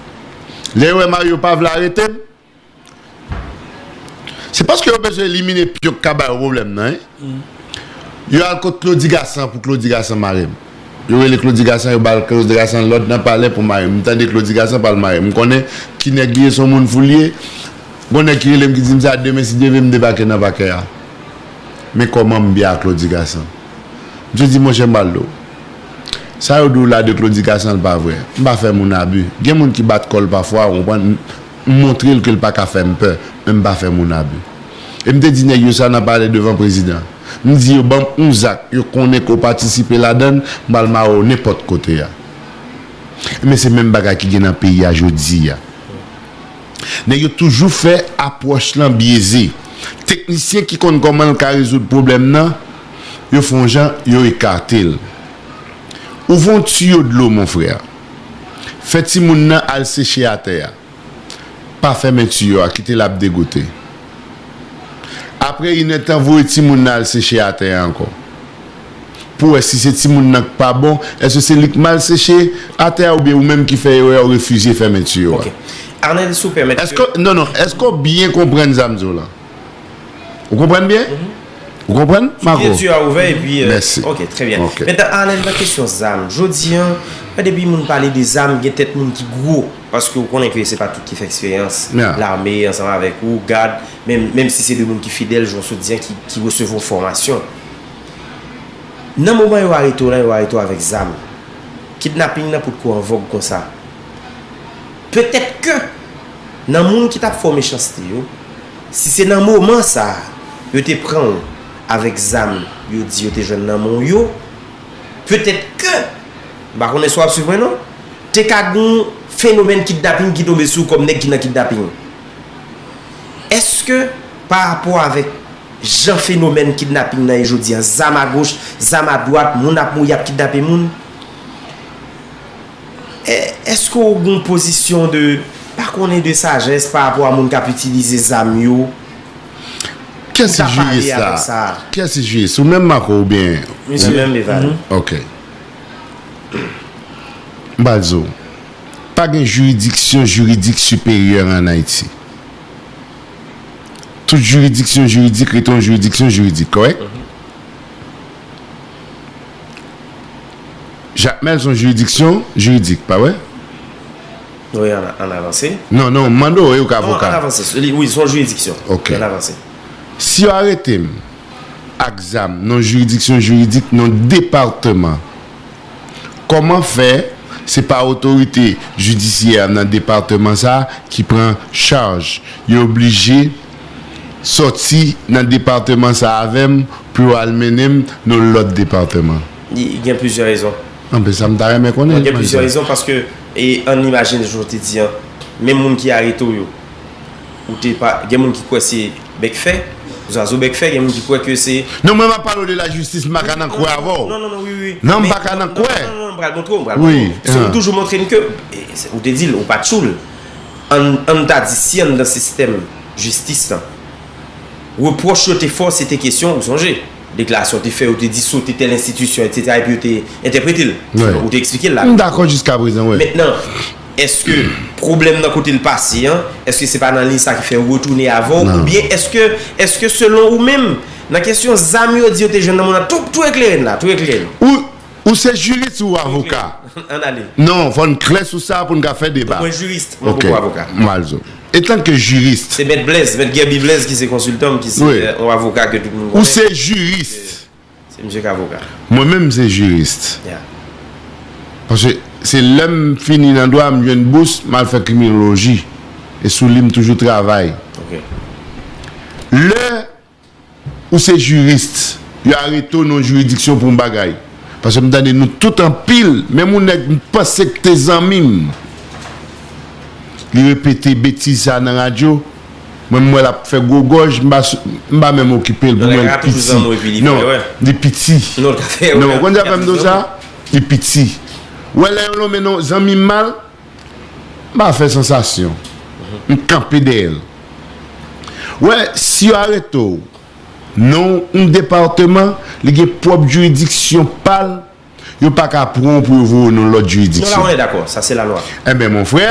Lè yo wè Mario pa vle arete m, se paske yo bezwen elimine pyon k ka ba yo pwoblèm nan, wi. Yo al kot Claudy Gassant pou Claudy Gassant mare m. Yo rele Claudy Gassant, yo ba Claudy Gassant lòd nan palè pou mare m. M tande Claudy Gassant pral mare m. M konnen ki nèg li ye, se yon moun fou li ye. Gon nèg ki rele m ki di m sa, demen si Dye vle m debake nan pakè a. Men kòman m byen ak Claudy Gassant. Misye di, monchè, m pral di w. Sa yo di w la de Claudy Gassant, l pa vre. M pa fè moun abi. Gen moun ki bat kò l pafwa, ou konprann? M, m montre l ke l pa ka fè m pè, men m pa fè moun abi. E m te di nèg yo sa nan palè devan prezidan. M di yo, ban m yon zak, yo konnen ke w patisipe ladan l, m pral mare w nenpòt kote a. Men se menm bagay ki gen nan peyi a jodi a. Nèg yo toujou fè apwòch lan byeze. Teknisyen ki konn kòman l ka rezoud pwoblèm nan, yo fè yon jan, yo ekate l. Ouvri yon tiyo dlo, mon frè. Fè timoun nan al seche atè a. Pa fèmen tiyo a, kite l ap degoute. Apre inèdtan, voye timoun nan al seche atè a ankò. Pou wè si se timoun nan k pa bon, èske se li k mal seche atè a oubyen ou menm ki fè erè, ou refizye fèmen tiyo a? Ok. Arnel, si w pèmèt. Èske, non, non, èske w byen konprann sa m di w lan? Ou konprann byen? Ou konprann, Marco? Ti tiyo a ouvè epi, euh, mèsi. Ok, trè byen. Ok. Mentnan, Arnel, nan kesyon zam, jodi a, depi moun pale de zam, gen tèt moun ki gwo. Paske w konnen ke se pa tout ki fè eksperyans lame ansanm avèk ou, gad, menm, menm si se de moun ki fidèl, jan w sot di an, ki, ki resevwa fòmasyon. Nan moman yo arete w lan, yo arete w avèk zam. Kidnaping nan potko an vòg konsa. Petèt ke nan moun ki t ap fè w mechanste yo, si se nan moman sa a, yo te pran w avèk zam, yo di yo te jwenn nan men w yo, petèt ke, m pa konnen si w ap swiv mwen non, te ka gen yon fenomèn kidnaping ki tonbe sou w kòm nèg ki nan kidnaping. Èske pa rapò avèk jan fenomèn kidnaping nan ye jodi a, zam agoch, zam adwat, moun ap mouri ap kidnape moun, è-, èske w gen yon pozisyon de, pa konnen, de sajès pa rapò a moun k ap itilize zam yo? Kiyès ki jiris la? Kiyès ki jiris? Ou menm, Marco, oubyen? Misye menm, Eval. Ok. M pral di w, pa gen jiridiksyon jiridik siperyè ann Ayiti. Tout jiridiksyon jiridik rete yon jiridiksyon jiridik, kòrèk? Jakmèl se yon jiridiksyon jiridik, pa vre? Wi, ann avanse. Non, non, m mande w, e ou k avoka. Ann avanse. Wi, se yon jiridiksyon. Ok. Ann avanse. Si yo arete m ak zam nan jiridiksyon jiridik nan depatman, kòman fè se pa otorite jidisyè nan depatman sa a ki pran chaj? Yo oblije sòti nan depatman sa a avè m pou yo al mennen m nan lòt depatman. Li gen plizyè rezon. Anben, sa m ta renmen konnen. Gen plizyè rezon paske, e, ann imajine jan w te di an, menm moun ki arete w yo, ou te pa, gen moun ki kwè se bèk fè, zwazo bèk fè, gen moun ki kwè ke se... Non, mwen m ap pale w de lajistis, m pa ka nan kwè avè w. Non, non, non, wi, wi. Non, m pa ka nan kwè. Non, non, non, m pral montre w, m pral montre w. Si ou toujou montre m ke, e, ou te di l, ou pa tchoul. Ann, ann ta di, si anndan sistèm jistis lan, repwòch yo te fè w, se te kesyon, ou sonje, deklarasyon te fè, yo te di sote tèl enstitisyon, etsetera, epi yo te entèprete l. Ou te eksplike l la. M dakò jiska prezan, wi. Mentnan, èske pwoblèm nan kote l pase an, èske se pa nan liy sa ki fè yo retounen avè w, oubyen èske, èske selon ou menm, nan kesyon zam yo di yo te jwenn nan moun nan, tou, tou eklere n la, tou eklere n. Ou, ou se jiris ou avoka? Ann ale. Non, fò n klè sou sa pou n ka fè deba. Mwen jiris, mwen poko avoka. M pral di w. Etanke jiris. Se Mèt Blaise, Mèt Guerby Blaise ki se konsiltan m, ki se, e, yon avoka ke tout moun konnen. Ou se jiris. Se misye k avoka. Mwen menm, m se jiris. Paske se lè m fini nan dwa, m jwenn bous, m al fè kriminoloji. E sou li m toujou travay. Lè ou se jiris, yo arete w nan yon jiridiksyon pou yon bagay. Paske m tande nou tout anpil, menm yon nèg m panse k te zanmi m, li repete betiz sa nan radyo, mwen m wè l ap fè gwo gòj, m pa, m pa menm okipe l pou mwen, li piti. Non, li piti. Non, ou konn sa fè m di w sa? Li piti. Ou wè lè yo lonmen non zanmi m mal, m pa fè sansasyon. M kanpe dèyè l. Ou wè, si yo arete w nan yon depatman, li gen pwòp jiridiksyon pa l, yo pa ka pran w pou yo voye w nan lòt jiridiksyon. Non, la, on est d'accord, sa se lalwa. Enben, mon frè,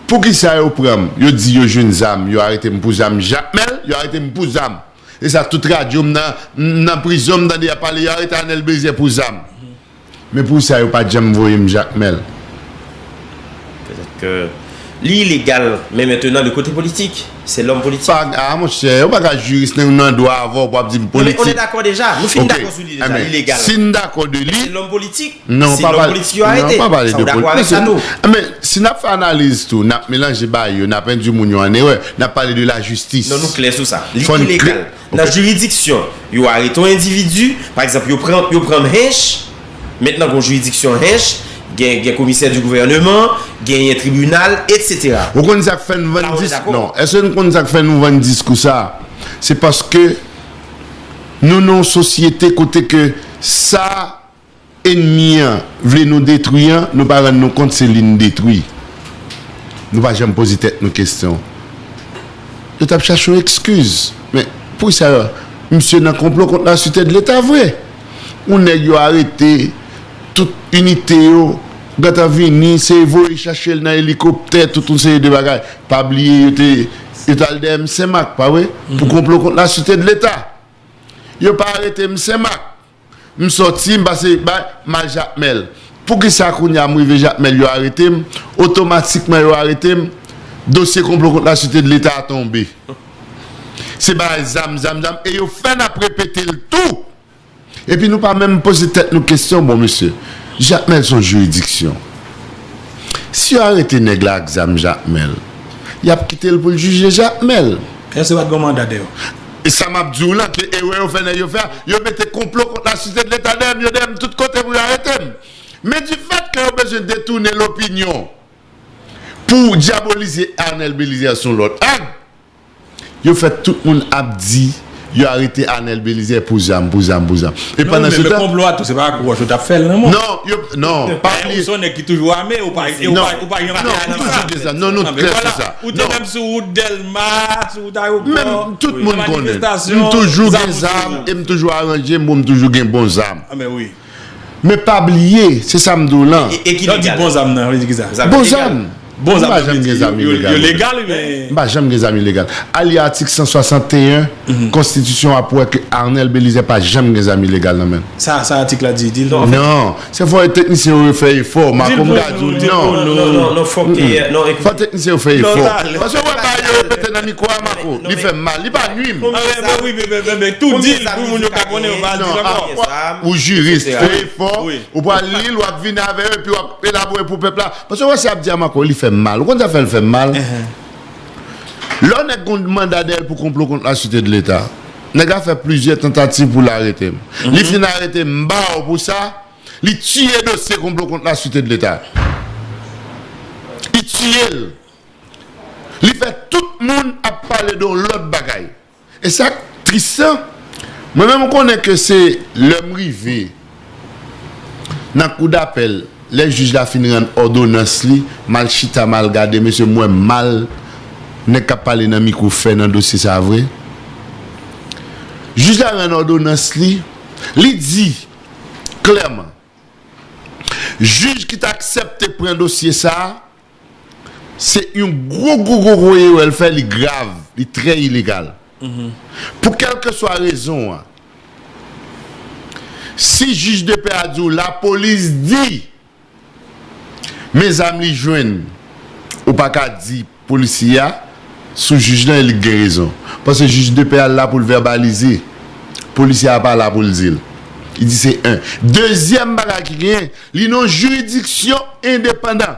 poukisa yo pran m? Yo di yo jwenn zam, yo arete m pou zam. Jakmèl, yo arete m pou zam. E sa, tout radyo m nan, m nan prizon, m tande y ap pale, yo arete Arnel Bélizaire pou zam. Men poukisa yo pa t janm voye m Jakmèl? Petèt ke li ilegal, men mentnan li kote politik. Se lòm politik. Pa, a, monchè, yo pa ka jiris nan, nan dwa avè w pou ap di m politik. Non, men on est d'accord déjà. Nou fin dakò sou li deja, li ilegal. Si n dakò de li, se lòm politik. Non, se lòm politik yo arete. Sa ou dakò avèk sa tou? Men si n ap fè analiz tou, n ap melanje bagay yo, n ap endwi moun yo an erè, n ap pale de lajistis. Non, nou klè sou sa. Li ilegal. Nan jiridiksyon, yo arete yon endividi, pa egzanp, yo pran, yo pran m Hinche, mentnan gon jiridiksyon Hinche, gen, gen komisè di gouvèneman, genyen tribinal, etsetera. Ou konn sa k fè n vann dis-, non, èske n konn sa k fè nou vann diskou sa? Se paske nou nan yon sosyete kote ke sa enmi an vle nou detwi an, nou pa rann nou kont se li n detwi. Nou pa janm poze tèt nou kesyon. Yo t ap chache yon ekskiz. Men, poukisa misye nan konplo kont la sirete de Leta vre? Yon nèg yo arete, tout inite yo gentan vini, se voye chache l nan elikoptè, tout yon seri de bagay. Pa bliye, yo te, yo t al dèyè m Senmak, pa vre? Pou konplo kont la sirete de Leta. Yo pa arete m Senmak. M sòti, m pase bay, m al Jakmèl. Poukisa kounye a m rive Jakmèl, yo arete m, otomatikman yo arete m, dosye konplo kont la sirete de Leta a tonbe. Se bagay zam, zam, zam, e yo fè n ap repete l tou. Epi nou pa menm poze tèt nou kesyon, bon, mesye, Jakmèl se yon jiridiksyon. Si yo arete nèg la ak zam Jakmèl, y ap kite l pou l jije Jakmèl. Èske pa t gen yon manda dèyè yo? E sa m ap di w lan, ke erè yo fè nèg yo fè a, yo mete konplo kont la sirete de Leta dèyè m, yo dèyè m tout kote pou yo arete m. Men difèt ke yo bezwen detounen lopinyon pou dyabolize Arnel Belizaire sou lòt ang, yo fè tout moun ap di Yo arete Arnel Belizaire pou zam, pou zam, pou zam. E pandan se tan. Men konplo a tou, se pa ak wòch ou t ap fè l, non, mwen. Non, yo, non, pa bliye. Ou se yon nèg ki toujou ame, ou pa, ou pa, ou pa janm ame a nan sa. Non, m toujou gen zam. Non, nou klè sou sa. Ou te menm sou wout Dèlma, sou wout ayewopò. Menm tout moun konnen. M toujou gen zam, e m toujou aranje m pou m toujou gen bon zam. Men pa bliye, se sa m di w lan. E, e ki legal? Lè w di bon zam nan, vle di ki sa? Bon zam. Bon zam nan, vle di yo, yo legal, wi, men. M pa janm gen zam ilegal. Ali atik san swasanteyen Konstitisyon ap wè ke Arnel Belizaire pa janm gen zam ilegal nan men l. Sa, sa atik la di, di l. Non, se fò teknisyen yo fè efò. Mako m ka di w non. Non, non, non, non, fòk te, non, fò teknisyen yo fè efò. Paske w wè bagay yo repete nan mikwo a, Mako, li fè m mal. Li pa nwi m. Wi, men, men, men, men, tou di l pou moun yo ka konnen, yo pa di l ankò. Ou jiris, fè efò. Ou pral li l, w ap vini avè yo, epi w ap elabore pou pèp la. Paske w wè sa y ap di a Mako, li fè m mal. Ou konn sa fè l fè m mal? Lè yon nèg gon manda dèyè l pou konplo kont la sirete de Leta, nèg la fè plizyè tantativ pou l arete m. Li fin arete m, m ba w pou sa, li tiye dosye konplo kont la sirete de Leta. Li tiye l. Li fè tout moun ap pale de yon lòt bagay. E sa k tris lan, mwen menm m konnen ke se lè m rive nan koudapèl, lè jij la fin rann òdonans li, m al chita, m al gade, mesye, m wè mal nèg k ap pale nan mikwo fè nan dosye sa a vre. Jij la rann òdonans li, li di klèman, jij ki t aksepte pran dosye sa a, se yon gwo, gwo, gwo, gwo erè l fè, li grav, li trè ilegal. Pou kèlkeswa rezon an, si jij de pè a di w lapolis di, men zam li jwenn, ou pa ka di polisye a sou jij lan e li k gen rezon. Paske jij de pè a la pou l vèbalize. Polisye a pa la pou l di l. Li di se en. Dezyèm bagay ki genyen, li nan yon jiridiksyon endepandan.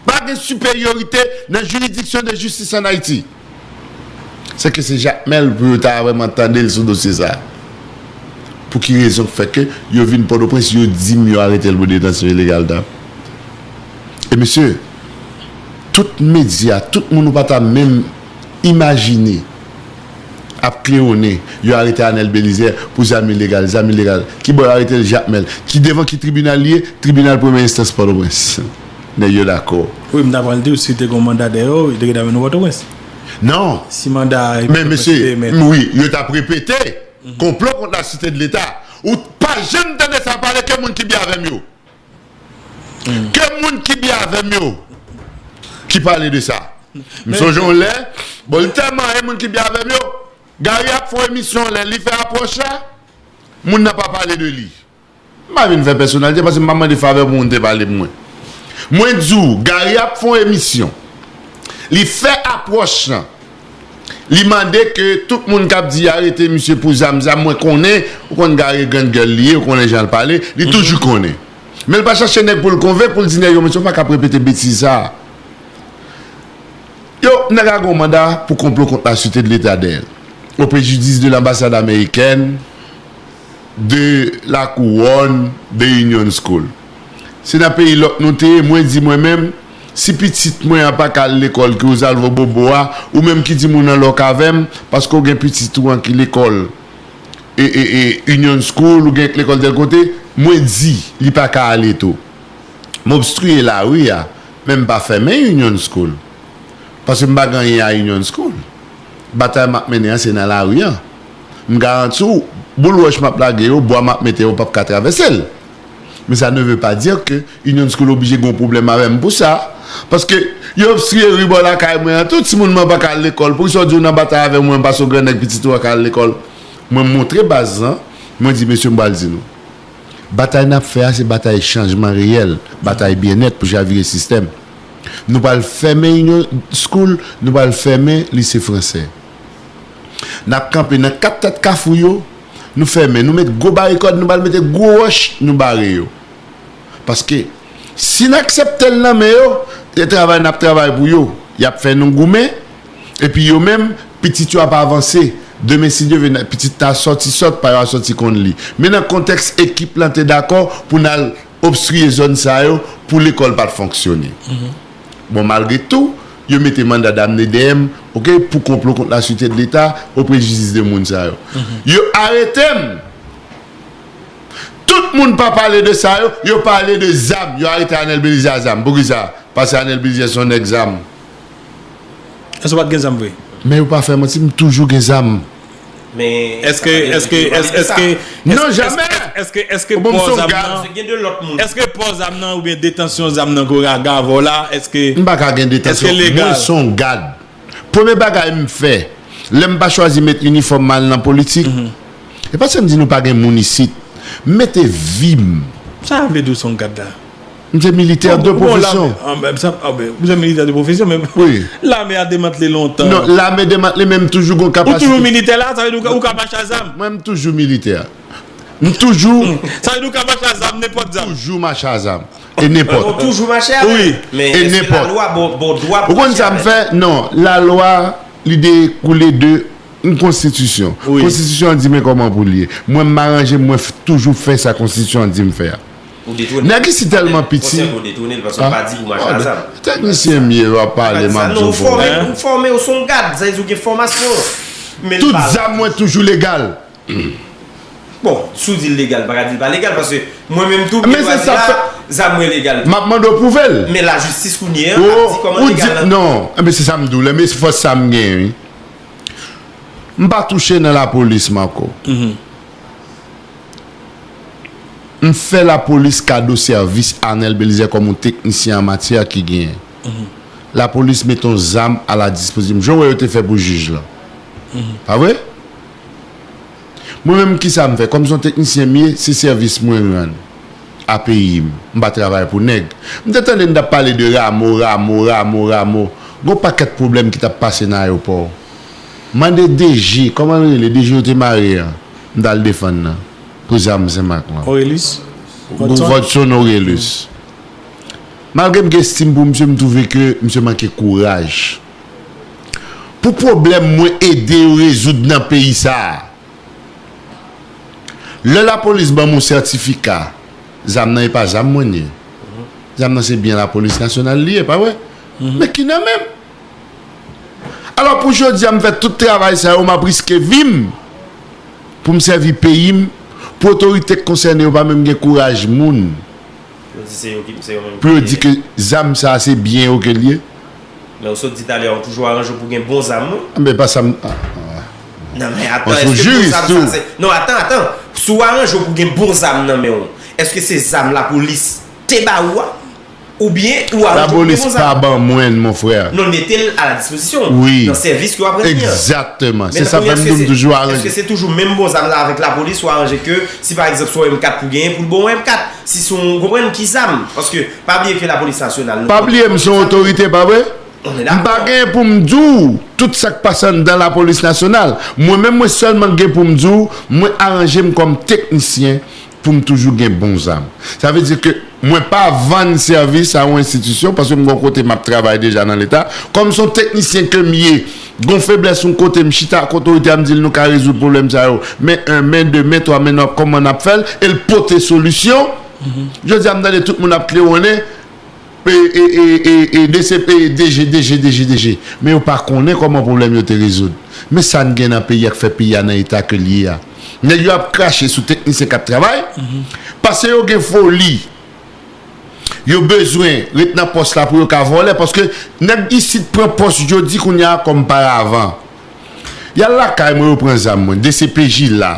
Pa gen siperyorite nan jiridiksyon de jistis ann Ayiti. Se ke se Jakmèl pou yo ta vrèman tande l sou dosye sa a. Pou ki rezon k fè ke yo vin Pòtoprens, yo di m yo arete l pou detansyon ilegal dam? E mesye, tout medya, tout moun ou pa ta menm imajine ap klewonnen, yo arete Arnel Belizaire pou zam ilegal, zam ilegal. Kibò yo arete l? Jakmèl. Ki devan ki tribinal li ye? Tribinal premye enstans Pòtoprens. Nèg yo dakò. Wi, m ta pral di w, si te gen manda dèyè w, yo te gentan mennen w Pòtoprens. Non. Si manda a. Men mesye, wi, yo t ap repete konplo kont la sirete de Leta. Ou pa janm tande sa pale ke moun ki byen avè m yo. Ke moun ki byen avè m yo ki pale de sa. M sonje yon lè, bon, li tèlman e moun ki byen avè m yo, Gary ap fè yon emisyon, lè li fè apwòch la, moun nan pa pale de li. M pa vin fè pèsonalite paske m pa mande favè pou moun te pale pou mwen. Mwen di w, Gary ap fè yon emisyon. Li fè apwòch lan. Li mande ke tout moun k ap di arete misye pou zam, zam, mwen konnen, ou konn Gary grenn gèl li ye, ou konnen jan l pale, li toujou konnen. Men l pa chache nèg pou l konvenk, pou l di nèg yo, mesye, w pa ka ap repete betiz sa a. Yo, nèg la gen yon manda pou konplo kont la sirete de Leta dèyè l. Au préjudice de l'ambassade américaine, de la couronne, de Union School. Se nan peyi lòk nou te ye, mwen di mwen menm, si pitit mwen an pa ka al lekòl ki Ozalvo Bobo a, ou menm ki di moun nan lòk avè m, paske w gen pitit ou an ki lekòl, e, e, e, Union School, ou gen lekòl tèl kote, mwen di, li pa ka ale tou. M obstriye lari a, men m pa fèmen Union School. Paske m pa gen anyen a Union School. Batay m ap mennen an, se nan lari an. M garanti w, boul wòch m ap lage yo, bwa m ap mete yo, p ap ka travèse l. Men sa ne veut pas dire que Union School oblije gen yon pwoblèm avè m pou sa. Paske yo obstriye ri bò lakay mwen an, tout timoun mwen pa ka al lekòl. Poukisa w di w nan batay avè mwen, paske w grannèg pitit ou a ka al lekòl? Mwen montre baz lan, mwen di, mesye, m pral di nou. Batay n ap fè a, se batay chanjman reyèl, batay byennèt pou chavire sistèm. Nou pral fèmen Union School, nou pral fèmen lise fransè. N ap kanpe nan kat tèt kafou yo, nou fèmen, nou met gwo barikad, nou pral mete gwo wòch, nou bare yo. Paske, si n aksepte l nan men yo, se travay n ap travay pou yo. Y ap fè nou goumen, epi yo menm, pitit yo ap avanse. Demen, si Dye vle, pitit ta sòti sòt, pa yo a sòti konn li. Men nan kontèks ekip lan te dakò pou n al obstriye zòn sa yo pou lekòl pa t fonksyone. Bon, malgre tou, Yo mete manda damne dèyè m, oke, pou konplo kont la sûreté de l'État, o prejidis de moun sa yo. Yo arete m. Tout moun pa pale de sa yo, yo pale de zam. Yo arete Anel Belizaire a zam. Poukisa? Paske Anel Belizaire se yon nèg zam. Èske w pa t gen zam vre? Men yo pa fè manti, m toujou gen zam. Men èske, èske, èske, èske, Non, jamè. Èske, èske Bon, m pò se yon zam gad. Nan, Gen de lòt moun. Èske pò zam nan oubyen detansyon zam nan ke w gen avè w la, èske, M pa ka gen detansyon. Èske legal? Mwen se yon gad. Premye bagay m fè, lè m pa chwazi met inifòm m al nan politik, e pa se m di nou pa gen moun isit. M mete vi m. Sa vle di w se yon gad la? M se militè de pwofesyon. Ou se militè de pwofesyon, men lame a demantle lontan. Non, lame demantle, men m toujou gon kapasite. Ou toujou militè la, sa vle di ou ka, ou ka mache a zam? Mwen, m toujou militè. M toujou. Sa vle di ou ka mache a zam, nenpòt zam. Toujou mache a zam. E nenpòt. Ou toujou mache avè l. Wi. Men e nenpòt. Lalwa ba w dwa pou mache avè l? Ou konn sa m fè? Non, lalwa, li dekoule de yon konstitisyon. Wi. Konstitisyon an di men kòman pou l ye. Mwen, m aranje m, mwen toujou fè sa konstitisyon an di m fè a. Nèg isi tèlman piti. Ou detounen l paske w pa di pou mache a zam. Teknisyen m ye, w ap pale, m ap di w pou mwen. Ou fòme, ou se yon gad, sa vle di ou gen fòmasyon. Tout zam mwen toujou legal. Bon, si w di l legal, m pa ka di l pa legal, paske mwen menm tou, m gen dwa di la, zam mwen legal tou. M ap mande w pwouve l. Men lajistis kounye a ap di kòman legal lan. Non, enben se sa m di w, lè men se fòs sa m gen, wi. M pa touche nan lapolis, Marco. M fè lapolis kado sèvis Arnel Belizaire kòm yon teknisyen an matyè ki genyen. Lapolis mete yon zam a la dispozisyon. Jan w wè yo te fè pou jij lan. Pa vre? Mwen menm, kisa m fè? Kòm se yon teknisyen m ye, se sèvis mwen rann a peyi m. M pa travay pou nèg. M te tande n t ap pale de Rameau, Rameau, Rameau, Rameau. Gon pakèt pwoblèm ki t ap pase nan ayewopò. Mande D G, kòman l rele? D G yo te mare an. M t al defann nan. Pou zam Senmak lan. Orelus? Vodson Orelus. Malgre m gen estim pou misye, m twouve ke misye manke kouraj. Pou pwoblèm mwen ede yo rezoud nan peyi sa a. Lè lapolis ban m yon sètifika, zam nan e pa zam mwen ye. Zam nan se byen lapolis nasyonal li ye, pa vre? Men ki nan men m? Alò, pou jodi a, m fè tout travay sa yo, m ap riske vi m pou m sèvi peyi m, pou otorite k konsène yo pa menm gen kouraj moun pou yo di ke zam sa a se byen yo ke l ye. Men ou sot di talè a, ou toujou aranje w pou gen bon zam, wi. Men pa sa m. Non, men atan, èske bon zam sa se, non, atan, atan. Si w aranje w pou gen bon zam nan men w, èske se zam lapolis te ba ou a? Oubyen ou aranje w pou gen bon zam? Lapolis pa ban mwen, mon frè. Non, l mete l a la dispozisyon w nan sèvis ke w ap rann li an. Egzakteman. Se sa fè m di w m toujou aranje. Èske se toujou menm bon zam la avèk lapolis ou aranje ke si pa egzanp se yon M kat pou genyen, pou l ba w yon M kat? Si se yon, ou konprann, ki zam? Paske pa bliye ke lapolis nasyonal, nou... Pa bliye m se yon otorite, pa vre? M pa gen pou m di w tout sa k pase anndan lapolis nasyonal. Mwen menm, mwen sèlman gen pou m di w, mwen aranje m kòm teknisyen pou m toujou gen bon zam. Sa vle di ke mwen pa vann sèvis a yon enstitisyon, paske m gen yon kote m ap travay deja nan Leta. Kòm se yon teknisyen ke m ye, gon feblès yon kote, m chita ak otorite a, m di l nou ka rezoud pwoblèm sa yo. Men en, men de, men twa, men n ap, kòman n ap fè l, e l pote solisyon. Jodi a, m tande tout moun ap klewonnen, e, e, e, e, e, D C P, D G, D G, D G, D G. Men yo pa konnen kòman pwoblèm yo te rezoud. Men sa n gen nan peyi a k fè peyi a nan eta ke l ye a. Nèg yo ap krache sou teknisyen k ap travay, paske yo gen foli. Yo bezwen ret nan pòs la pou yo ka vòlè, paske nèg isit pran pòs jodi kounye a kòm paravan. Y al lakay mwen, yo pran zam mwen, D C P J la.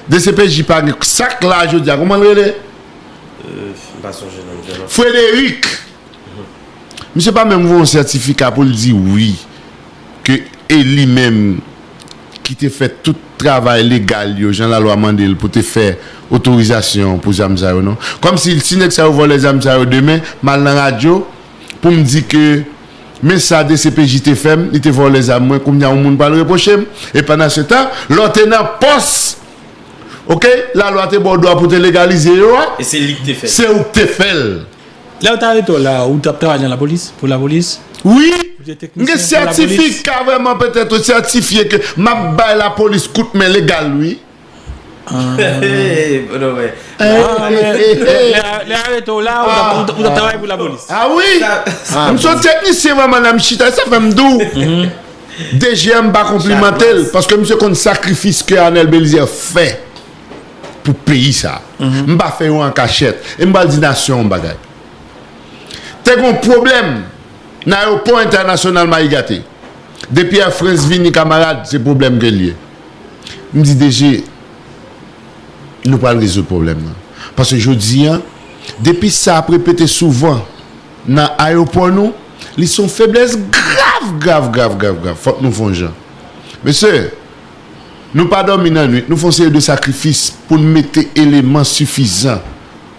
D C P J pa gen, sa k la jodi a, kòman l rele? Euh, m pa sonje non l, vrèman. Frederic. Misye pa menm voye yon sètifika pou l di wi, ke e li menm ki te fè tout travay legal yo, jan lalwa mande l pou te fè otorizasyon pou zam sa yo, non. Kòmsi, si nèg sa yo vòlè zam sa yo demen, m al nan radyo pou m di ke men sa D C P J te fè m, li te vòlè zam mwen, kounye a yon moun pral repwoche m. E pandan se tan, lè w te nan pòs, oke, lalwa te ba w dwa pou te legalize yo a, e se li k te fè l. Se ou k te fè l. Lè yo t arete w la, ou t ap travay nan lapolis, pou lapolis? Wi. Ou te teknisyen pou lapolis? M gen sètifika vrèman, petèt ou sètifye ke m ap bay lapolis kout men legal, wi. Hey, bon, non, men. Lè, lè, lè arete w la, ou t ap, ou t ap, ou t ap travay pou lapolis. Ah wi. M se yon teknisyen vrèman nan m chita, sa fè m di w. DG a m pa konplimante l, paske misye konn sakrifis ke Arnel Belizaire fè pou peyi sa. M pa fè yo an kachèt. E m pral di nasyon yon bagay. Te gen yon pwoblèm nan ayewopò entènasyonal Mayi Gate. Depi Air France vini, kamarad, se pwoblèm ke l ye. M di DG, nou pral rezoud pwoblèm nan. Paske jodi a, depi sa ap repete souvan nan ayewopò nou, li se yon feblès grav, grav, grav, grav, grav. Fòk nou fè yon jan. Mesye, nou pa dòmi nan nwit, nou fè yon seri de sakrifis pou n mete eleman sifizan,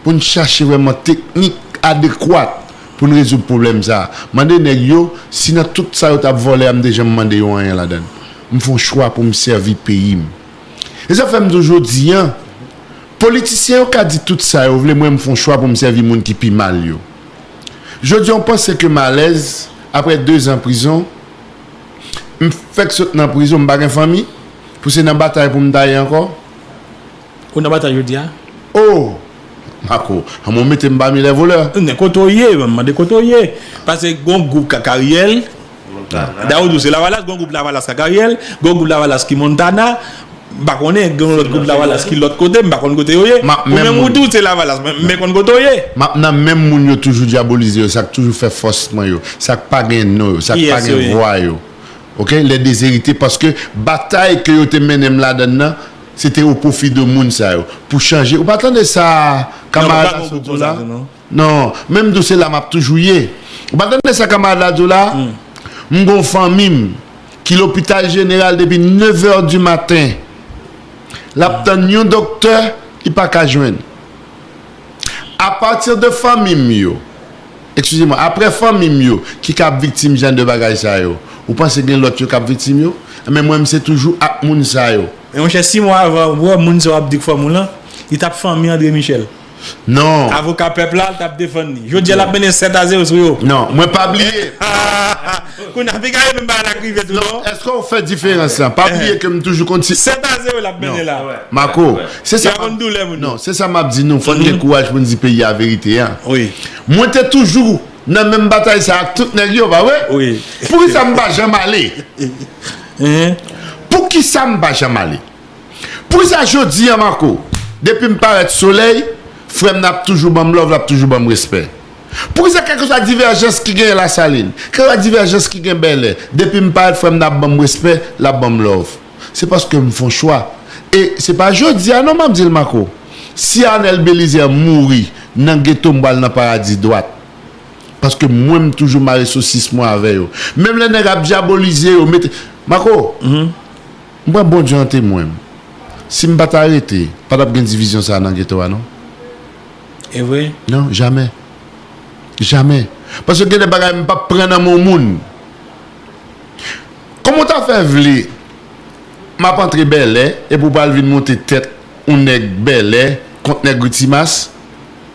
pou n chache vrèman teknik adekwat pou n rezoud pwoblèm sa a. Mande nèg yo, si nan tout sa yo t ap vòlè a, m te janm mande yo anyen ladan l. M fè yon chwa pou m sèvi peyi m. E sa fè m di w jodi a, politisyen yo ka di tout sa yo vle, mwen m fè yon chwa pou m sèvi moun ki pi mal yo. Jodi a, w panse ke m alèz, apre de zan prizon, m fèk sot nan prizon, m pa gen fanmi, pou se nan batay pou m ta ye ankò? Ou nan batay jodi a? Oh! Mako, anmwe w mete m pami lè volè. Nen, kote w ye, m mande kote w ye. Paske gon gwoup Kakaryèl, Dayè, ou di w se Lavalas, gon gwoup Lavalas Kakaryèl, gon gwoup Lavalas ki Montana, m pa konnen, gen yon lòt gwoup Lavalas ki lòt kote, m pa konn kote yo ye. Ou menm ou di w se Lavalas, men m konn kote w ye. M ap nan menm moun yo toujou dyabolize yo, sa k toujou fè fòs mwen yo, sa k pa gen non yo, sa k pa gen vwa yo. Ok, les déshérités, paske batay ke yo te mennen m ladan l nan, se te o pwofi de moun sa yo. Pou chanje, ou pa tande sa kamarad la sot di w la? Non, menm tou se la m ap toujou ye. Ou pa tande sa kamarad la di w la? M gon fanmi m ki lopital jeneral depi nèf è di maten. L ap tann yon doktè, li pa ka jwenn. Apati de fanmi m yo, eskize mwen, apre fanmi m yo ki ka ap viktim jan de bagay sa yo, ou panse gen lòt yo k ap viktim yo? Enben, mwen, m se toujou ak moun sa yo. Men monchè, sis mwa avan, ou wè moun sa w ap di k fanm ou lan, li t ap fanmi André Michel. Non. Avoka pèp la, l t ap defann li. Jodi a, l ap mennen sèt a zewo sou yo. Non, mwen pa bliye. Kounye a, piga yo menm bagay la k rive tou, non? Èske w fè diferans lan? Pa bliye ke m toujou konn si. Sèt a zewo l ap mennen la. Mako, se sa m ap, non, se sa m ap di nou, fò n gen kouraj pou n di peyi a verite a. Wi. Mwen te toujou nan menm batay sa ak tout nèg yo, pa vre? Wi. Poukisa m pa janm ale? Poukisa m pa janm ale? Poukisa jodi a, Mako, depi m parèt Solèy, frè m nan ap toujou ban m love, l ap toujou ban m respè? Poukisa kèlkeswa divèjans ki genyen Lasalin, kèlkeswa divèjans ki gen Bèlè, depi m parèt, frè m nan ap ban m respè, l ap ban m love? Se paske m fè yon chwa. E se pa jodi a non m ap di l, Mako. Si Arnel Belizaire mouri nan geto, m pral nan paradi dwat. Paske mwen, m toujou mare sosis mwen avè yo. Menm lè nèg ap dyabolize yo, mete, Mako, m pran Bondye an temwen m. Si m pa t arete, pa t ap gen divizyon sa a nan geto a, non. E vre? Non, jamè. Jamè. Paske gen de bagay m p ap pran nan men yon moun. Kòman w ta fè vle m ap antre Bèlè epi w pral vin monte tèt yon nèg Bèlè kont nèg Ritimas?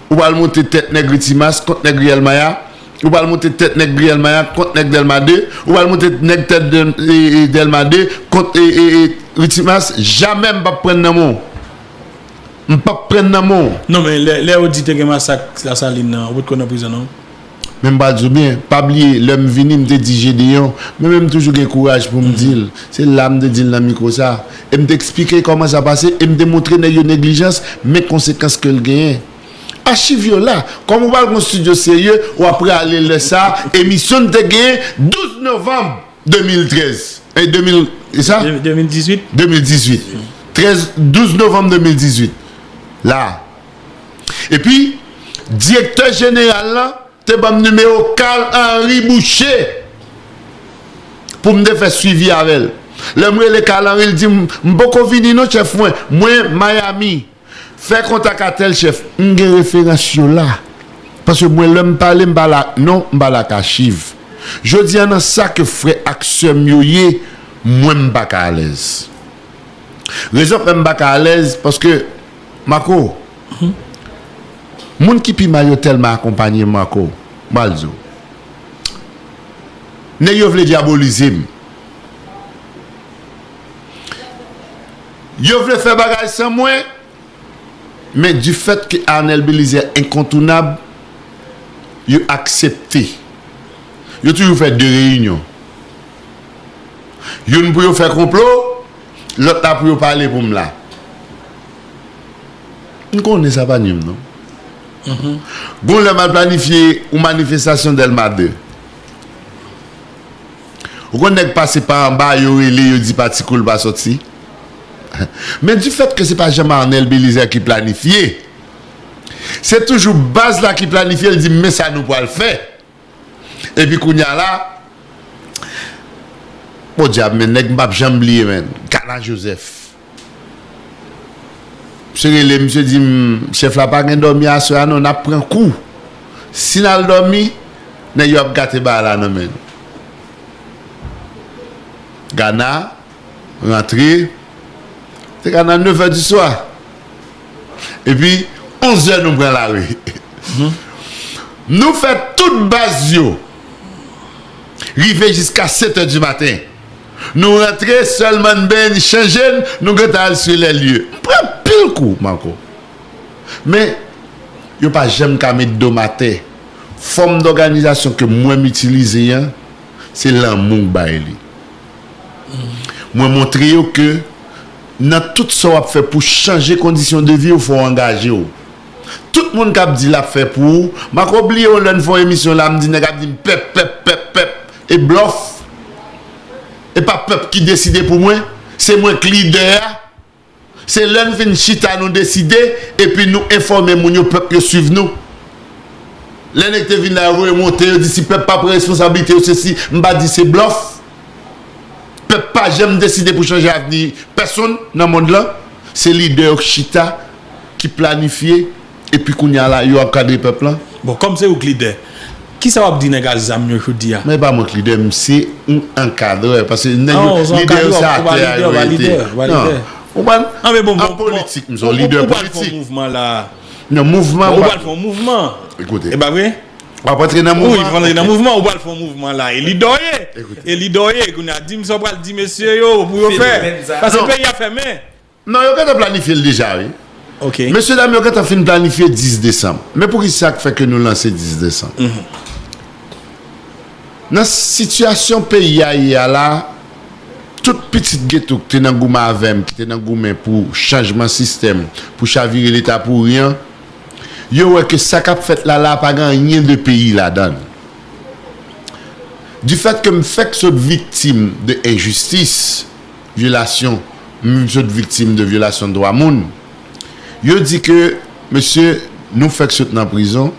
Ou pral monte tèt nèg Ritimas kont nèg Riyèl Maya? Ou pral monte tèt nèg Riyèl Maya kont nèg Dèlma de? Ou pral monte nèg tèt Dèl-, e, e, Dèlma de kont, e, e, e, Ritimas? Jamè m p ap pran nan men w. M p ap pran nan men w. Non, men lè, lè yo di te gen masak Lasalin nan, ou potko nan prizon, non? Men m pral di w byen, pa bliye, lè m vini, m te di Jedeyon, men, men m toujou gen kouraj pou m di l. Se la m te di l nan mikwo sa. E m te eksplike kòman sa pase, e m te montre nèg yo neglijans, men konsekans ke l genyen. Achiv yo la. Kòm ou pral gon estidyo serye, w ap prale lè sa, emisyon n te genyen douz novanm de mil trèz. E de mil, e sa? De mil dizuit. De mil dizuit. Trèz, douz novanm de mil dizuit. La. Epi, direktè jeneral lan te ban m nimewo Carl Henry Boucher pou m te fè swivi avè l. Lè m rele Carl Henry, l di m, "M poko vini non, chèf mwen. Mwen Miami." Fè kontak a tèl chèf, m gen referans yo la. Paske mwen, lè m pale, m pale ak non, m pale ak achiv. Jodi a, nan sa ke frè ak sè m yo ye, mwen, m pa ka alèz. Rezon fè m pa ka alèz, paske, Mako, moun ki pi mal yo tèlman akonpanye m, Mako, m pral di w. Nèg yo vle dyabolize m. Yo vle fè bagay san mwen, men difèt ke Arnel Belizaire enkontounab, yo aksepte. Yo toujou fè de reyinyon. Youn pou yo fè konplo, lòt la pou yo pale pou m la. M konnen sa pa nye m non. Gon lè m al planifye yon manifestasyon Dèlma de. Ou konn nèg pase pa anba, yo rele, yo di pa ti koul pa sòti. Men difèt ke se pa janm Arnel Belizaire ki planifye, se toujou baz la ki planifye, l di men sa nou pral fè. Epi kounye a la, podyab, men nèg m p ap janm bliye, men, Gana Joseph. Misye rele, misye di m, chèf la pa gen dòmi aswè a non, n ap pran kou. Si n al dòmi, nèg yo ap gate bagay la nan men nou. Gana rantre, te ka nan nevè di swa. Epi, onzè nou pran lari. Nou fè tout baz yo rive jiska setè di maten. Nou rantre, sèlman n benyen, n chanje n, nou gentan al sou lè lye. M pran pil kou, Marco. Men, yo pa janm ka met do m atè. Fòm dòganizasyon ke mwen m itilize an, se lanmou k bay li. Mwen montre yo ke nan tout sa w ap fè pou chanje kondisyon de vi w, fò w angaje w. Tout moun k ap di l ap fè pou ou, m pako bliye yon lè n fè yon emisyon la, m di nèg ap di m pèp, pèp, pèp, pèp. E blòf. E pa pèp ki deside pou mwen, se mwen k lidè a. Se lè n fin chita nou deside, epi nou enfòme moun yo, pèp yo swiv nou. Lè nèg te vin la, yo voye monte, yo di si pèp pa pran responsablite yo, se si, m pa di se blòf. Pèp pa janm deside pou chanje avni pèsonn nan mond lan. Se lidè yo k chita, ki planifye, epi kounye a la, yo ap kadre pèp lan. Bon, kòm se ou k lidè, kisa w ap di nèg a zam yo jodi a? Men e pa mwen k lidè, m se yon ankadrè. Paske nèg yo, lidè yo se atè a yo rete. Non. Ou konprann? An politik, m se yon lidè politik. Non, mouvman la. Non, mouvman. Ou pral fè yon mouvman. Ekoute. E pa vre? W ap antre nan mouvman. Wi, w antre nan mouvman, ou pral fè yon mouvman la. E lidè w ye. Ekoute. E lidè w ye. Kounye a, di m sa w pral di mesye yo pou yo fè. Paske peyi a fèmen. Non, yo gentan planifye l deja, wi. Ok. Mesye dam yo gentan fin planifye dis desanm. Men poukisa k fè ke nou lanse dis desanm? Nan sitiyasyon peyi a ye a la, tout pitit geto ki te nan goumen avè m, ki te nan goumen pou chanjman sistèm, pou chavire Leta pouri an, yo wè ke sa k ap fèt la la pa gen anyen de peyi ladan l. Difèt ke m fèk sot viktim de enjistis, vyolasyon, m sot viktim de vyolasyon dwa moun, yo di ke, mesye, nou fèk sot nan prizon.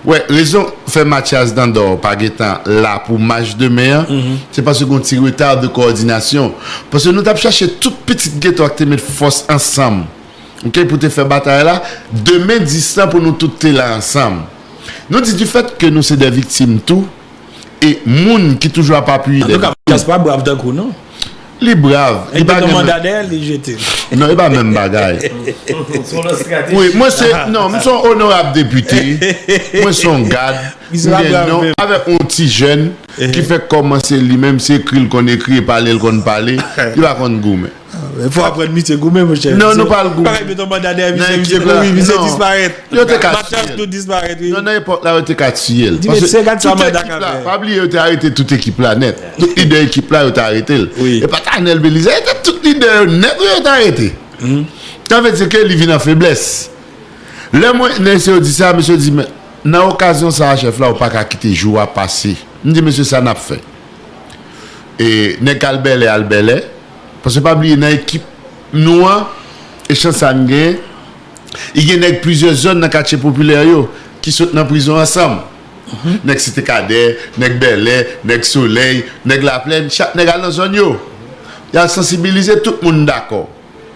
Wè, rezon fè Mathias Dandor pa gentan la pou mach demen an, se paske gen yon ti reta de kowòdinasyon. Paske nou t ap chache tout pitit geto a ki te met fòs ansanm, ok, pou te fè batay la, demen dis tan pou nou tout te la ansanm. Nou di difèt ke nou se de viktim tou, e moun ki toujou ap apiye de viktim. Antouka, Mathias pa brav tankou w non. Li brav. Li pa gen manda dèyè l, li jete l. Non, e pa menm bagay. Wi, mwen se, non, m se yon onorab depite. Mwen se yon gad. M gen non avèk yon ti jèn ki fèk kòmanse li menm, se ekri l konn ekri, e pale l konn pale. Li pa konn goumen. Fò aprann misye goumen, monchè. Non, nou pa al goumen. Bagay beton banda dèyè misye, misye kouri, misye disparèt. Yo te ka tiye l. Mathias tou disparèt, wi. Non, nan epòk la, yo te ka tiye l. Paske tout ekip la, pa bliye, yo te arete tout ekip la nèt. Tout lidè ekip la, yo te arete l. E pa t Arnel Belizaire, se tout lidè yo nèt, wi, yo te arete. Sa vle di ke li vin an feblès. Lè mwen, lè mesye yo di sa, mesye yo di, men, nan okazyon sa a, chèf la, ou pa ka kite jou a pase. M di, mesye, sa n ap fè? E nèg k al bèlè, al bèlè. Paske pa bliye, nan ekip nou an, e chans sa n genyen, li gen nèg plizyè zòn nan katye popilè yo ki sot nan prizon ansanm. Nèg Site Kadè, nèg Bèlè, nèg Solèy, nèg Laplèn, chak nèg al nan zòn yo. Y al sansibilize, tout moun dakò.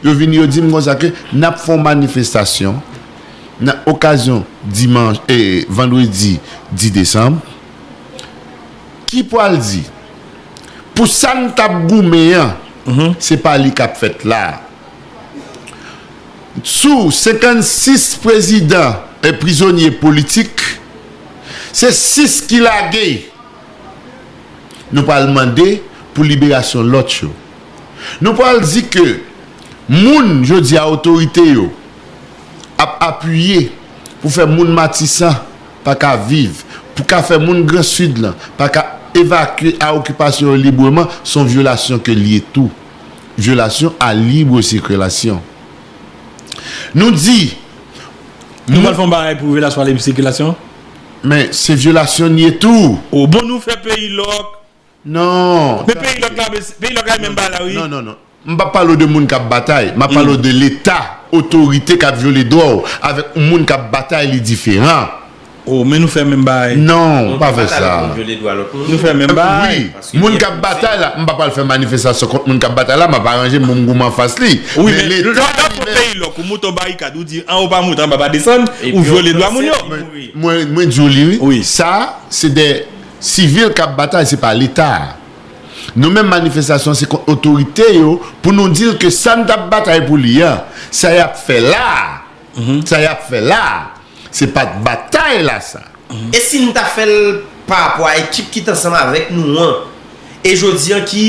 Yo vini, yo di m konsa ke n ap fè yon manifestasyon nan okazyon dimanch, e, vandredi dis desanm, ki pral di, pou sa n t ap goumen an, se pa li k ap fèt la a. Sou senkannsis prezidan e prizonye politik, se sis ki lage. Nou pral mande pou liberasyon lòt yo. Nou pral di ke Moun, jodi a, otorite yo ap apiye pou fè moun Matisan pa ka viv, pou ka fè moun Gran Sid lan pa ka evakye a okipasyon yo libreman, se yon vyolasyon ke l ye tou. Vyolasyon a libre sikilasyon. Nou di, Nou pral fè yon bagay pou vyolasyon a libre sikilasyon? Men se vyolasyon l ye tou. O bon, nou fè peyi lòk. Non. Men peyi lòk la, peyi lòk la menm bagay la, wi. Non, non, non. M pa pale w de moun k ap batay. M ap pale w de Leta, otorite k ap vyole dwa w avèk yon moun k ap batay, li diferan. O, men nou fè menm bagay. Non, pa fè sa. Nou fè menm bagay. Wi, moun k ap batay la, m pa pral fè manifestasyon kont moun k ap batay la, m ap aranje m pou m goumen anfas li. Wi, men Leta li menm. Peyi lòk, ou moute yon barikad, ou di an ou pa moute, anba pa desann, ou vyole dwa moun yo. Mwen, mwen di w li, wi. Sa, se de sivil k ap batay, se pa Leta. Nou menm manifestasyon se kont otorite yo pou nou di l ke sa n t ap batay pou li an, sa y ap fè la, sa y ap fè la, se pa t batay la sa. E si n ta fè l pa rapò a ekip ki t ansanm avèk nou an, e jodi an ki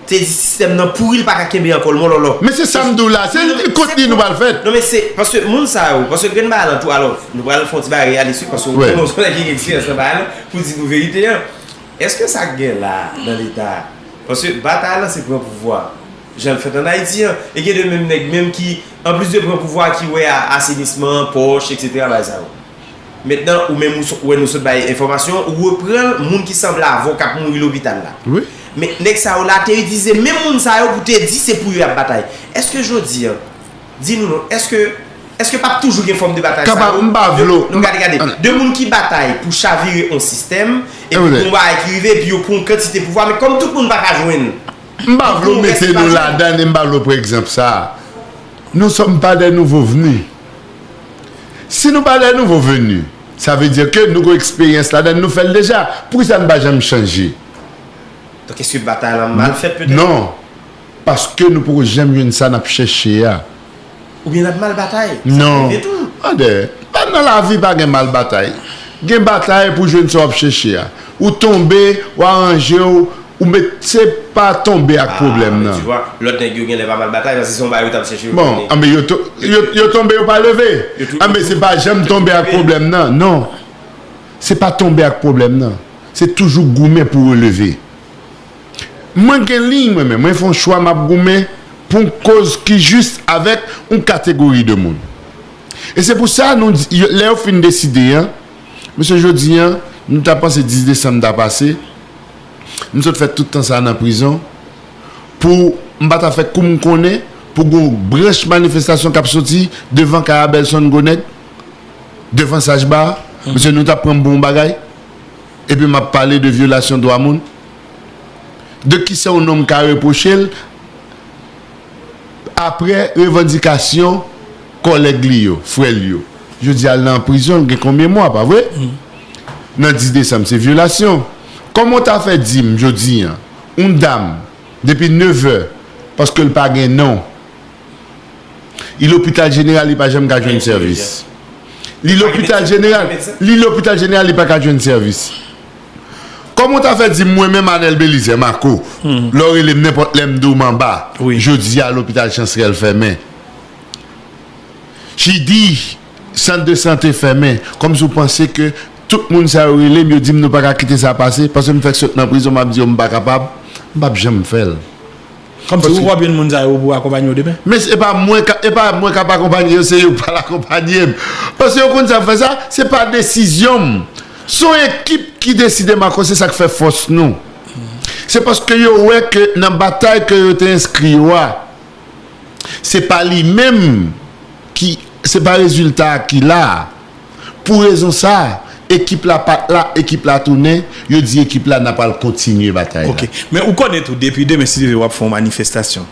te di sistèm nan pouri, l pa ka kenbe ankò, l mòlòlò. Men se sa m di w la, se kont li nou pral fèt. Non, men se paske moun sa yo, paske grenn bagay lan tou, alò, nou pral fè yon ti bagay reyalis wi, paske ou konnen w se yon nèg ki gen eksperyans nan bagay lan, pou di nou verite an. Èske sa k gen la nan Leta a? Paske batay lan se pran pouvwa. Jan l fèt ann Ayiti an, e gen de menm nèg menm ki, anplis de pran pouvwa, ki wè a asenisman, pòch, etsetera, bagay sa yo. Mentnan, ou menm ou wè nou sot bay enfòmasyon, ou reprann moun ki sanble avè w k ap mouri lopital la. Men nèg sa yo la te itilize menm moun sa yo pou te di se pou yo y ap batay. Èske jodi an, di nou non, èske Èske p ap toujou gen fòm de batay sa yo? M pa vle w. Non, gade, gade. De moun ki batay pou chavire yon sistèm, epi gon bagay ki rive, epi yo pran yon kantite pouvwa, men kòm tout moun pa ka jwenn. M pa vle w mete nou ladan, e m pa vle w pran egzanp sa. Nous sommes pas des nouveaux venus. Si nou pa de nouvo veni, sa vle di ke nou gon eksperyans ladan, nou fè l deja. Poukisa n pa janm chanje? Donk, èske batay lan mal fèt petèt? Non. Paske nou poko janm jwenn sa n ap chèche a. Oubyen n ap mal batay? Non. Tande, pa nan lavi pa gen mal batay. Gen batay pou jwenn sa w ap chèche a. Ou tonbe, w aranje w, ou met, se pa tonbe ak pwoblèm nan. Lòt nèg yo genlè pa mal batay, paske se yon bagay yo t ap chèche yo konnen. Bon, anben yo, yo, yo tonbe, yo pa leve. Anben se pa janm tonbe ak pwoblèm nan, non. Se pa tonbe ak pwoblèm nan. Se toujou goumen pou releve. Mwen gen liy mwen menm, mwen fè yon chwa m ap goumen pou yon koz ki jis avèk yon kategori de moun. E se pou sa nou di, lè yo fin deside an, mesye jodi an, nou ta panse dis desanm ta pase, m sot fè tout tan sa nan prizon, pou m pa ta fè kou m konnen, pou gon branch manifestasyon k ap soti devan kay Abelson Gwo Nèg, devan Sajba, mesye nou t ap pran m pou yon bagay, epi m ap pale de vyolasyon dwa moun. De kisa yon nonm ka repwoche l apre revandikasyon kòlèg li yo, frè l yo? Jodi a l nan prizon, l gen konbyen mwa, pa vre? Nan dis desanm, se vyolasyon. Kòman w ta fè di m jodi an, yon dam, depi nevè, paske l pa gen non, li lopital jeneral, li pa janm ka jwenn sèvis. Li lopital jeneral, li lopital jeneral, li pa ka jwenn sèvis. Kòman w ta fè di m, mwen menm Anèl Belizaire Marco, lè w rele m nenpòt lè m di w m anba, jodi a lopital Chancerelle fèmen. Chidi, sant de sante fèmen. Kòmsi w panse ke tout moun sa yo rele m, yo di m nou pa ka kite sa pase, paske m fèk sot nan prizon, m ap di yo m pa kapab, m p ap janm fè l. Kòmsi ou p ap jwenn moun sa yo pou akonpanye w demen? Men e pa mwen k ap, e pa mwen k ap akonpanye yo, se yo k pral akonpanye m. Paske yo konn sa k fè sa, se pa desizyon m. Se yon ekip ki deside, Marco, se sa k fè fòs nou. Se paske yo wè ke nan batay ke yo te enskri yo a, se pa li menm ki, se pa rezilta a ki la a. Pou rezon sa a, ekip la pa t la, ekip la tounen, yo di ekip la n a pral kontinye batay la. Ok. Men ou konnen tou, depi demen, si Dye vle, w ap fè yon manifestasyon.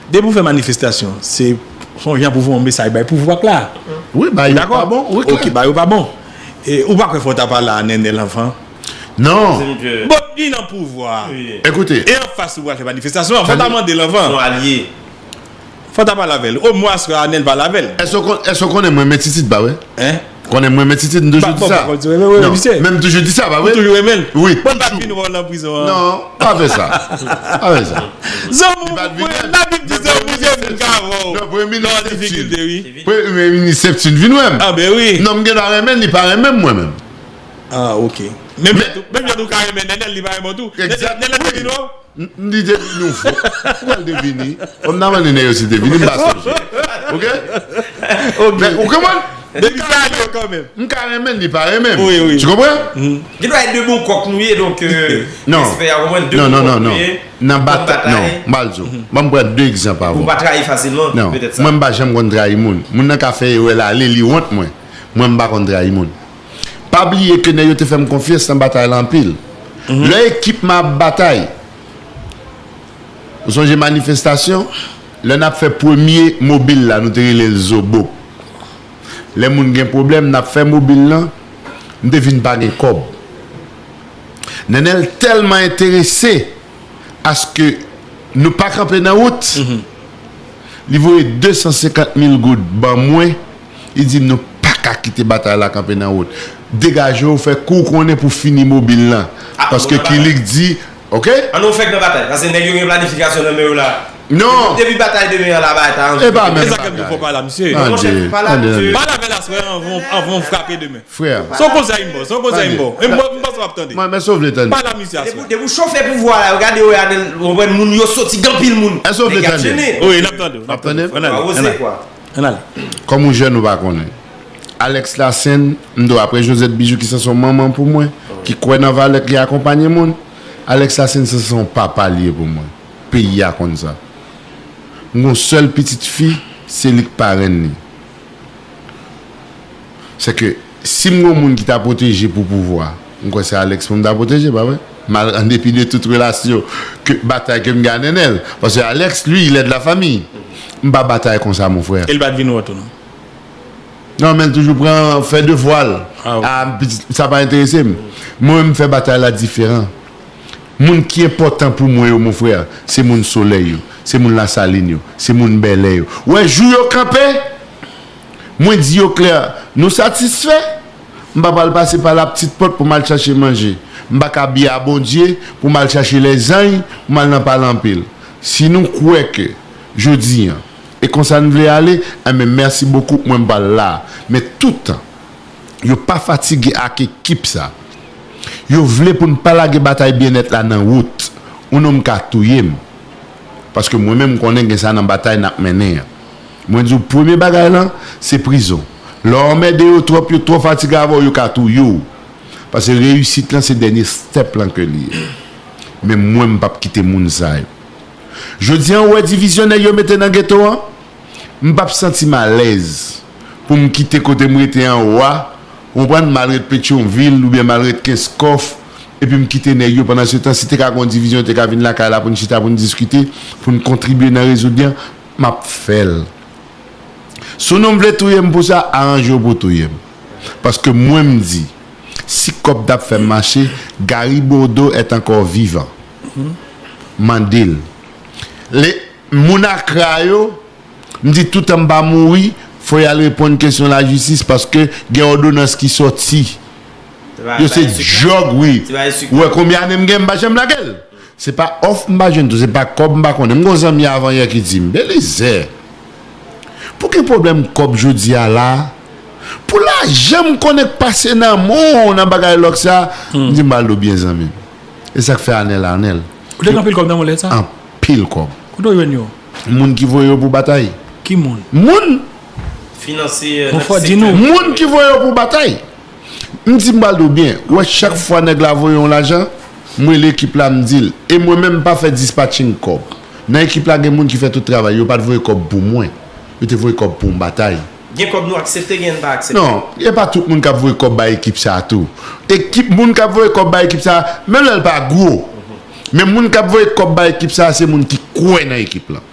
Depi w fè manifestasyon, se yon jan pou voye yon mesaj bay pouvwa k la. Wi, ba yo pa bon, wi, klè. Ok, ba yo pa bon. E ou pa kwè fò w ta pale a Nènèl anvan? Non. Bon, li nan pouvwa. Ekoute. E anfas ou pral fè manifestasyon an, fò w ta mande l anvan. Se yon alye. Fò w ta pale avè l. Omwen aswè a Anèl pale avè l. Èske w kon- èske w konnen mwen men Titid, pa vre? Hein? Konnen mwen men Titid, m toujou di sa. Non, men m toujou di sa, pa vre? Ou toujou renmen l? Wi, toujou. Bon, l pa t vin wè w nan prizon an. Non, pa fè sa. Pa fè sa. Zanmi w, Labib di zanmi Plizyè moun ka wè w nan difikilte, wi. Premye minis Septime vin wè m. Ah, ben wi. Non, m gen dwa renmen l, li pa renmen m, mwen menm. Ah, ok. Menm jan tou, menm jan tou ka renmen Nenel, li pa renmen w tou. Nenel te vin wè w? M di te vini yon fwa. Poukwa l te vini? Fò m ta mande nèg yo si te vini, m pa sonje. Ok? Ok. Men, ou konprann? Depi sa, li yo kanmenm. M ka renmen l, li pa renmen m. Wi, wi. Tu comprends? Gen dwa e de bon kòk nou ye, donk, euh, non, respè a, ou konprann, de non, bon non, kòk non, nou ye. Nan bat, non, m al di w. Ban m pran de egzanp avan. Ou pa trayi fasilman, non, petèt sa. Mwen, m pa janm konn trayi moun. Moun nan ka fè erè l ale, li wont mwen. Mwen, m pa konn trayi moun. Pa bliye ke nèg yo te fè m konfyans nan batay la anpil. Lè ekip mwen ap batay, ou sonje manifestasyon? Lè n ap fè premye mobil la, nou te rele l Zobo. Lè moun gen pwoblèm, n ap fè mobil lan, m te vin pa gen kòb. Nenel tèlman enterese aske nou pa kanpe nan wout, li voye de san senkant mil goud ban mwen, li di nou pa ka kite batay la kanpe nan wout. Degaje w, fè kou w konnen pou fini mobil lan. Ah, paske Kilik di, ok? An nou fèk nan batay, paske nèg yo gen planifikasyon nan men yo la. Non. Depi batay demen an la, bagay ta ranje. E pa menm bagay. E sa k ap di fò pale a misye. Non, monchè, pale a misye. Pale avè l aswè anvan, anvan w frape demen. Frè. Se yon konsèy m ba w, se yon konsèy m ba w. E m, m panse w ap tande. Mwen, men si w vle tande. Pale a misye aswè. Depi, depi w chofè pouvwa la, yo gade yo, yo konprann moun yo soti gen anpil moun. Èske w vle tande? Wi, n ap tande w, n ap tande w. Ann ale, ann ale. Ann ale. Kòm ou jèn, ou pa konnen. Alex Lassène, m di w, apre Josette Bijou ki se yon manman pou mwen, ki kwè nan valè, ki akonpanye moun, Alex Lassène se yon papa li ye pou mwen. Peyi a konn sa. M gen yon sèl pitit fi, se li k parenn li. Se ke si m gen yon moun ki ta pwoteje pou pouvwa, m kwè se Alex pou m ta pwoteje, pa vre? Mal, an depi de tout relasyon, ke batay ke m gen a Nenel. Paske Alex, lui, il est de la famille. M pa batay konsa, mon frè. E l pa t vin wè w tou, non? Non, men l toujou pran, fè devwa l. Ah, ok. Ah, sa pa enterese m. Mwen, m fè batay la diferan. Moun ki enpòtan pou mwen yo, mon frè, se moun Solèy yo, se moun Lasalin yo, se moun Bèlè yo. Ou wè, jou yo kanpe, mwen di yo klè, nou satisfè? M pa pral pase pa laptit pòt pou m al chache manje. M pa ka bi a Bondye pou m al chache lèzanj, pou m al nan pale anpil. Si nou kwè ke jodi an, e konsa n vle ale, enben, mèsi bokou, mwen m pral la. Men toutan, yo pa fatige ak ekip sa. Yo vle pou n pa lage batay byennèt la nan wout. Yon nonm ka touye m. Paske mwen menm, m konnen gen sa nan batay n ap mennen an. Mwen di w, premye bagay lan, se prizon. Lè w anmède yo twòp, yo twò fatige avè w, yo ka touye w. Paske reyisit lan, se dènye stèp lan ke li ye. Men mwen, m p ap kite moun sa yo. Jodi an, ou wè divizyon nèg yo mete nan geto an? M p ap santi m alèz pou m kite kote m rete anwo a, ou konprann, m al ret Petyonvil oubyen m al ret Kenskòf, epi m kite nèg yo. Pandansetan, si te ka gen yon divizyon, yo te ka vin lakay la pou n chita, pou n diskite, pou n kontribye nan rezoud li an, m ap fè l. Si w vle touye m pou sa, aranje w pou w touye m. Paske mwen, m di, si kòb t ap fè m mache, Gary Bodeau est encore vivant. Mande l. Le, moun Akra yo, m di toutan m pa mouri, fò y al reponn kesyon lajistis paske gen òdonans ki sòti. Yo se djòg, wi. Ou wè konbyen ane m gen, m pa janm lage l. Se pa òf m pa jwenn tou, se pa kòb m pa konnen. M gen yon zanmi avan yè ki di m, Belize, pou gen pwoblèm kòb jodi a la, pou lajan m konnen k pase nan men w nan bagay lòk sa, m di m pral do byen zanmi m. E sa k fè Anèl Anèl. Ou te gen anpil kòb nan mwen lè sa? Anpil kòb. Kote w jwenn yo? Moun ki voye yo pou batay. Ki moun? Moun! Finanse, euh, bon, fò di nou. Moun ki voye yo pou batay. M di m pral di w byen. Ou wè, chak fwa nèg la voye yon lajan, m rele ekip la, m di l. E mwen menm, m pa fè dispatching kòb. Nan ekip la, gen moun ki fè tout travay. Yo pa t voye kòb pou mwen. Yo te voye kòb pou yon batay. Gen kòb nou aksepte, gen n pa aksepte. Non, e pa tout moun k ap voye kòb bay ekip sa a tou. Ekip, moun k ap voye kòb bay ekip sa a, menm lè l pa gwo. Men moun k ap voye kòb bay ekip sa a, se moun ki kwè nan ekip lan.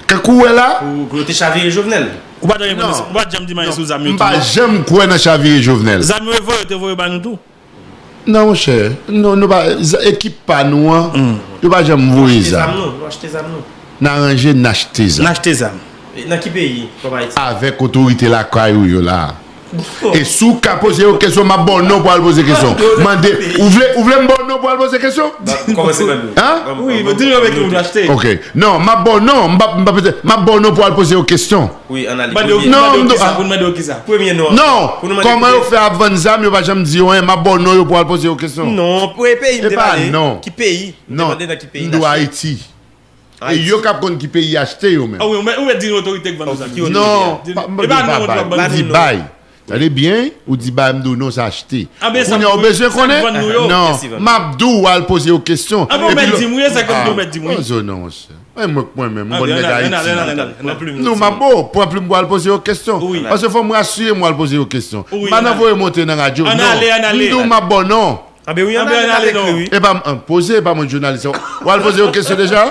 Kankou w wè la. Pou, pou yo te chavire Jovenel. Ou pa t janm, non, ou pa t janm di m anyen sou zam yo tou, non? M pa janm kwè nan chavire Jovenel. Zam yo voye, yo te voye ba nou tou. Non, monchè. Non, nou pa, z-, ekip pa nou an, yo pa janm voye zam. Nou achte zam, nou. Nou achte zam, nou. N aranje, n achte zam. N achte zam. E nan ki peyi? Kòb Ayiti? Avèk otorite lakay ou yo la. E si w ka poze yo kesyon, m ap ba w non pou al poze kesyon. Mande, ou vle, ou vle m ba w non pou al poze kesyon? Kòmanse ban nou. Hein? Wi, men di nou avèk ki moun achte. Ok. Non, m ap ba w non, m ap, m ap, m ap ba w non pou al poze yo kesyon. Wi, ann ale. Mande yo Premye. Non, mande yo non, kisa, ah. Pou n mande yo kisa. Premye non. Non, kòman yo fè ap vann zam, yo pa janm di yo anyen, m ap ba w non yo pou al poze yo kesyon. Non, pou e peyi m E te pa pale. Non. Ki peyi? M te Non, mande nan ki peyi m l di w achte. Ayiti. E Ayiti. Yo k ap konn ki peyi achte yo menm. Ah wi, ou mèt, ou mèt di nou otorite k vann nou zam. Ki otorite? Non, Di- pa- m E pa pa non, bay, ou pa m di bay. Tande byen, ou di bay, m di w non, se achte. Ah, ben, sa Kounye a, ou pou- bezwen sa pou konnen? vann nou yo. Non, Mèsi, m ap di w al poze yo kesyon. Ah, bon, ou Epi mèt lò- di m wi, e sa ke m di w Ah, mèt di m wi. Ozo non, monchè. Mwen, mwen, mwen menm, mwen Ann nèg ale, ann ale, Ayiti. ann ale, ann ale. Pran plim. Non, m ap ba w, pran plim pou al poze yo kesyon. Wi. Paske fò mwen asire mwen al poze yo kesyon. Wi, M pa ann nan ale. Voye Monte nan radyo. Ann Non. ale, ann ale. M di w m ap ba w non. Anben, wi, Anben, ann ale, ann ale, ann ale, non. wi. E pa m an, poze, e pa mwen jounalis. W al poze yo kesyon deja?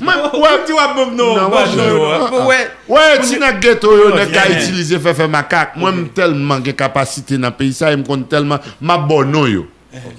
Mwen, Ou di w ap ban m non, Non, ban mwen, m non. non. Bon, wè. Wè, ti nèg geto yo, nèg ka Yeah. itilize fè fè makak. Mwen, m tèlman gen kapasite nan peyi sa, e m konn tèlman, m ap ba w non yo.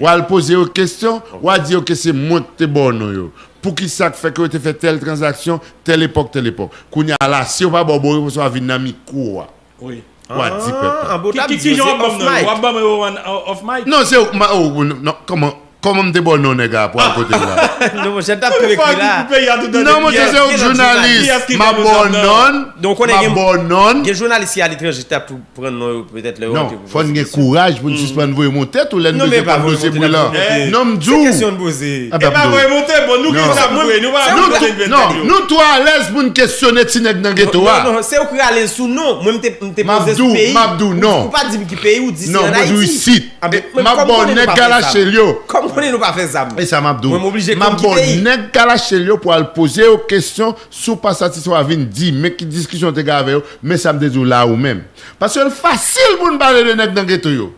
W al poze yo kesyon, w a di yo ke se mwen ki te ba w non yo. Poukisa k fè ke yo te fè tèl tranzaksyon, tèl epòk, tèl epòk? Kounye a la, si yo pa ba w bon repons, w a vin nan mikwo a. Wi. W a di pèp la. An bon Ki, tab ki, di yo, ki jan se w ap ban off m non? mic. W ap ban m yo on, off mic? Non, se ou, ma, oh, non, kòman, kòman m te ba w non nèg a pou al kote m la? Non, monchè, t ap tou ekri la. Pou peyi a tout Non, monchè, se ou k jounalis. M ap ba w non, Donk, konnen m ap gen- ba w non. Gen jounalis ki aletranje t ap tou pran non yo petèt lè yo Non, rantre pou fò n gen poze kesyon. kouraj pou n sispann voye monte tou lè n Non, bezwen men pa pran voye dosye monte bri nan lan. monte. Non, m di Se w. kesyon n poze. Ah, E pa voye monte, bon, nou ki Non. sa pou voye, nou pa Nou voye tou, monte. non, nou tou alèz pou n kesyone ti nèg nan geto a. Non, non, se ou ki rale l sou non. Mwen, m te, m te M ap poze di w, sou peyi. m ap di w non. Ou pa di m ki peyi, ou di se Non, an mwen di w Ayiti. isit. Ah, ben, M ap ba w nèg Galache l yo. Kòm konnen nou pa fè zam. E sa m ap di w. Mwen, m oblije M ap konn ki ba w peyi. nèg Galache l yo pou al poze yo kesyon, si w pa satisfè w a vin di, men ki diskisyon w te gen avè yo, men sa m te di w la ou menm. Paske l fasil pou n pale de nèg nan geto yo.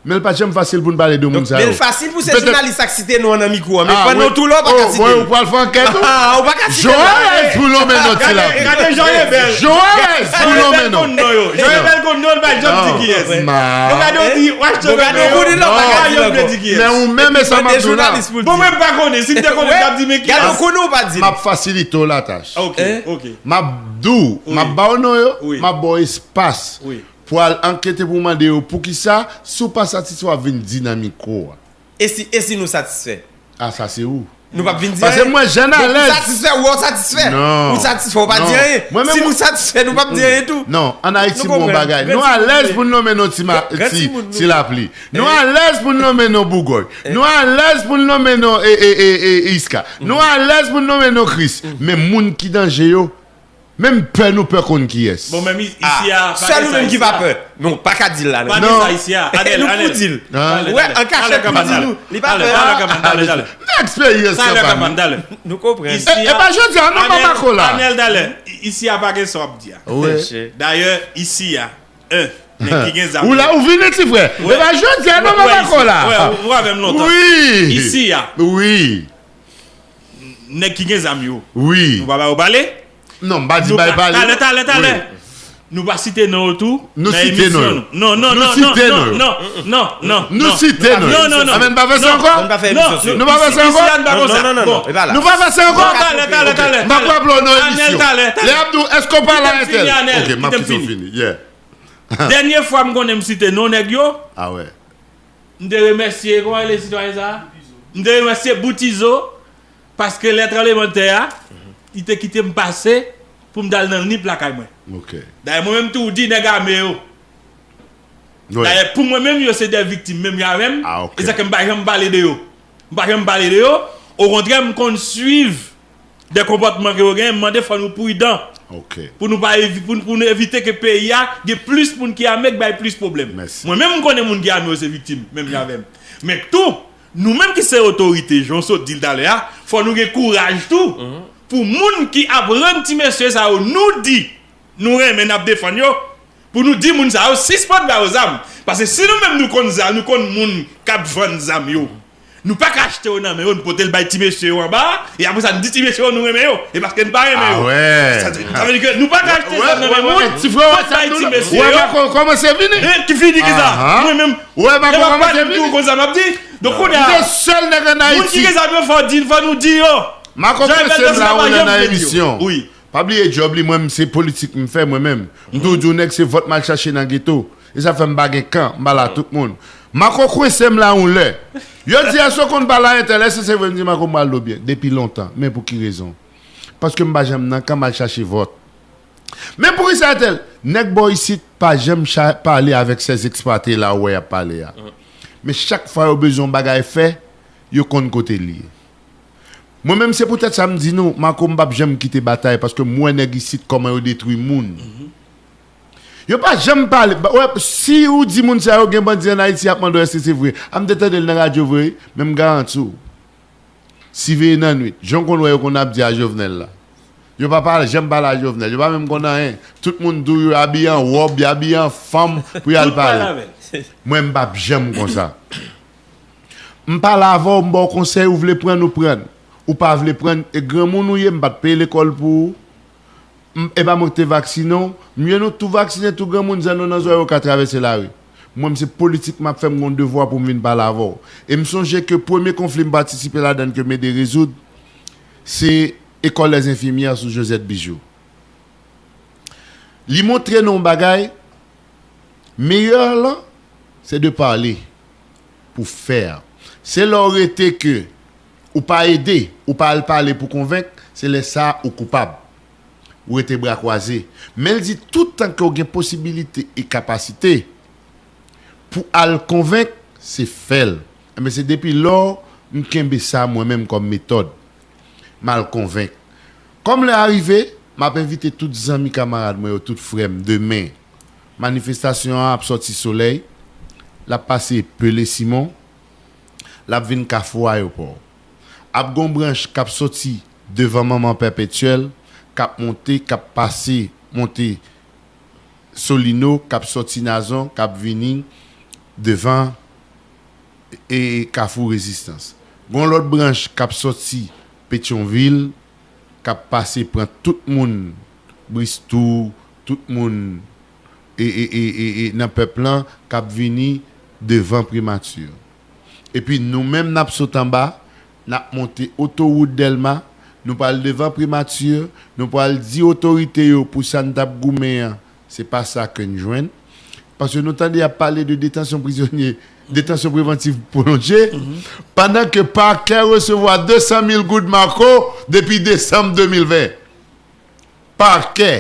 Men l pa t janm fasil pou n pale de moun sa yo. Men l fasil pou se Petèt- jounalis ak site non an nan mikwo an. Men Ah, pandan wi. w tou la, ou pa ka Oh, site wi, l. ou pral fè ankèt ou? Ah, ou pa ka site Jan l. w alèz pou nonmen non ti la. Gade, gade Jan Ebèl. Jan w alèz pou Jan nonmen Ebèl non. konn non yo. Jan Ebèl konn non, l pa janm di kiyès. Ma. Bon, gade w di, w achte Bon, gade w konnen non, pa ka non, di yo l vle ankò. di kiyès. Men ou menm e sa m ap di w la. Jounalis pou l Bon, di. mwen m pa konnen. Si m te konnen, m t ap di men Gade w kiyès. Konnen ou pa di l. M ap fasilite w latach. Ok, Hein? Ok. M ap di w, m ap ba w non yo, Wi. m ap ba w espas. Wi. Pou al ankete pou mande yo poukisa, si w pa satisfè w ap vin di nan mikwo a. E si, e si nou satisfè? Ah, sa se ou. Nou p ap vin di Paske anyen. Mwen, Jean Bon, pou Alèz. Satisfè ou, ou satisfè. Non. Ou satisfè, ou pa di anyen. Si nou satisfè, nou p ap di anyen tou. Non, an Ayiti, Nou bon konprann. bagay. Gran Nou timoun alèz nou pou n nonmen non ti ma- Gran ti- timoun nou ti lapli. Nou alèz pou n nonmen non bougòy. Nou alèz pou n nonmen non e, e, e, e, Iska. Nou alèz pou n nonmen non Kris. Men moun ki danje yo, menm pè nou pè konn kiyès. Bon, menm isi a, Sèl ou menm ki pa pè. Men ou pa ka di l la, non. Pa gen sa isi a. Anèl, Nou pou Anèl. Di l. Hein? Wè, an kachèt pou di nou. Li pa pè. Talè, talè, talè. Nan eksperyans Talè, kanpay. Talè. Nou konprann. Isi a. E pa jodi a, non, Anèl, Papa Kola. Anèl, talè. Isi a pa gen sa w ap di a. Wi. Dayè, isi a, en, nèg ki gen zam. Ou la, ou vin ti frè. E pa jodi a, non, Papa Kola. Wè, ou avè m lontan. Wi. Isi a, Wi. nèg ki gen zam yo. Wi. Nou pa ba yo pale. Non, m pa di Nou bay pa- pale. Talè, talè, talè. Wi. Nou pa site non yo tou. Nou site non yo. Non, non, Nou non, site non, non yo. non, non, non, non. Nou site non yo. Non, non, non. Amen, pa fè sa ankò? Nou pa fè emisyon sou. Nou pa fè sa ankò? Isi a, nou pa Non, konsa. non, non, Bon. non. E pa la. Nou pa fè sa ankò? Non, talè, talè, talè. M ap raple w nan Anèl, emisyon. Talè, talè. Lè ap di w, èske w pale a Kite m fini, entèl? Anèl. Ok, m ap Kite m kite w fini. Fini. Yeah. Dènye fwa m konnen m site non nèg yo, Ah wè. m te remèsye, kòman rele sitwayen sa a? M te remèsye Boutizo, paske lè tranblemanntè a, li te kite m pase pou m t al nan nip lakay mwen. Ok. Dayè, mwen menm tou, ou di nèg ame yo. Wi. Dayè, pou mwen menm, yo se de viktim, menm jan avè m. Ah, ok. E sa ke m pa janm pale de yo. M pa janm pale de yo. Okontrè, m konn swiv de konpòtman ke yo genyen, m mande fò nou pridan. Ok. Pou nou pa evi-, pou, pou nou evite ke peyi a gen plis moun ki ame, k bay plis pwoblèm. Mèsi. Mwen menm, m konnen moun ki ame yo se viktim, menm jan avè m. Men tou, nou menm ki se otorite, jan w sot di l talè a, fò nou gen kouraj tou. Pou moun ki ap rann ti mesye sa yo, nou di, nou renmen, n ap defann yo, pou nou di moun sa yo, sispann ba yo zam. Paske si nou menm nou konn zam, nou konn moun k ap vann zam yo, nou pa ka achte yo nan men yo, nou pote l bay ti mesye yo anba a, e apre sa, n di ti mesye yo nou renmen yo. E paske n pa renmen yo. Ah wè. Sa, sa vle di ke nou pa ka achte zam nan men moun, Ti frè, pote bay ti mesye wè, yo. Macron kòmanse vini. E ki fini ki sa? Aha. Mwen menm, Wè, Macron lè m ap kòmanse pale, m di vini. w konn sa m ap di. Donk, kounye a, Se sèl nèg an moun ki Ayiti. Gen zam yo, fò di, fò nou di yo. Macron Jean prese Bertrand m la, pa ou lè janm nan vle di yo. Emisyon. Wi. Pa bliye djòb li, mwen, m se politik m fè mwen menm. M toujou di w nèg se vòt m al chache nan geto. E sa fè m pa gen kan, m pa la tout moun. Mako kwense m la yon lè. Yo di, èske w konn pale a entèl, èske se vre? M di, Mako, m pral do byen. Depi lontan. Men pou ki rezon? Paske m pa janm nan kan m al chache vòt. Men poukisa entèl? Nèg bò isit pa janm cha- pale avèk sèz eksplwate la ou wè y ap pale a. Men chak fwa yo bezwen yon bagay fè, yo konn kote l ye. Mwen menm, se poutèt sa m di nou, Mako, m p ap janm kite batay, paske m wè nèg isit kòman yo detwi moun. Yo pa janm pale. Ba- wè, si ou di moun sa yo gen bandi ann Ayiti, y ap mande w èske se vre. A m te tande l nan radyo vre, wi, men m garanti w. Siveye nan nwit. Jan w konn wè yo konn ap di a Jovenel la. Yo pa pale, janm pale a Jovenel. Yo pa menm konn anyen. Tout moun di w yo abiye an wòb, yo abiye an fanm pou y al pale. Mwen, m p ap janm konsa. M pale avè w, m ba w konsèy, ou vle prann, ou prann. Ou pa vle prann, e granmoun ou ye, m pa t peye lekòl pou ou. M- e pa mwen ki te vaksinen w. Mye nou tou vaksinen, tou granmoun, zanno nan zòrèy yo ka travèse lari. Mwen, m se politik m ap fè, m gon devwa pou m vin pale avè w. E m sonje ke premye konfli m patisipe ladan l ke m ede rezoud, se École des Infirmières sou Josette Bijou. Li montre nou yon bagay, meyè lan, se de pale pou fè. Se lè w rete ke ou pa ede, ou pa al pale pou konvenk, se lè sa ou koupab. Ou rete bra kwaze. Men l di tout tan ke w gen posibilite e kapasite pou al konvenk, se fè l. Enben, se depi lò m kenbe sa mwen menm kòm metòd. M al konvenk. Kòm lè a rive, m ap envite tout zanmi kamarad mwen yo, tout frè m, demen, manifestasyon an ap sòti Solèy, l ap pase Pelé Simon, l ap vin Kafou Ayewopò. Ap gon branch k ap sòti devan Manman Pèpetyèl, k ap monte, k ap pase, monte Solino, k ap sòti Nazon, k ap vini devan e Kafou Rezistans. Gon lòt branch k ap sòti Petyonvil, k ap pase pran tout moun Bristou, tout moun e, e, e, e, e nan pèp lan, k ap vini devan Primati. Epi nou menm, n ap sot anba, n ap monte otowout Dèlma, nou pral devan Primati, nou pral di otorite yo pou sa n t ap goumen an, se pa sa ke n jwenn. Paske nou tande y ap pale de detansyon prizonye, detansyon prevantiv pwolonje, pandan ke pakè resevwa de san mil goud Mako depi desanm de mil ven. Pakè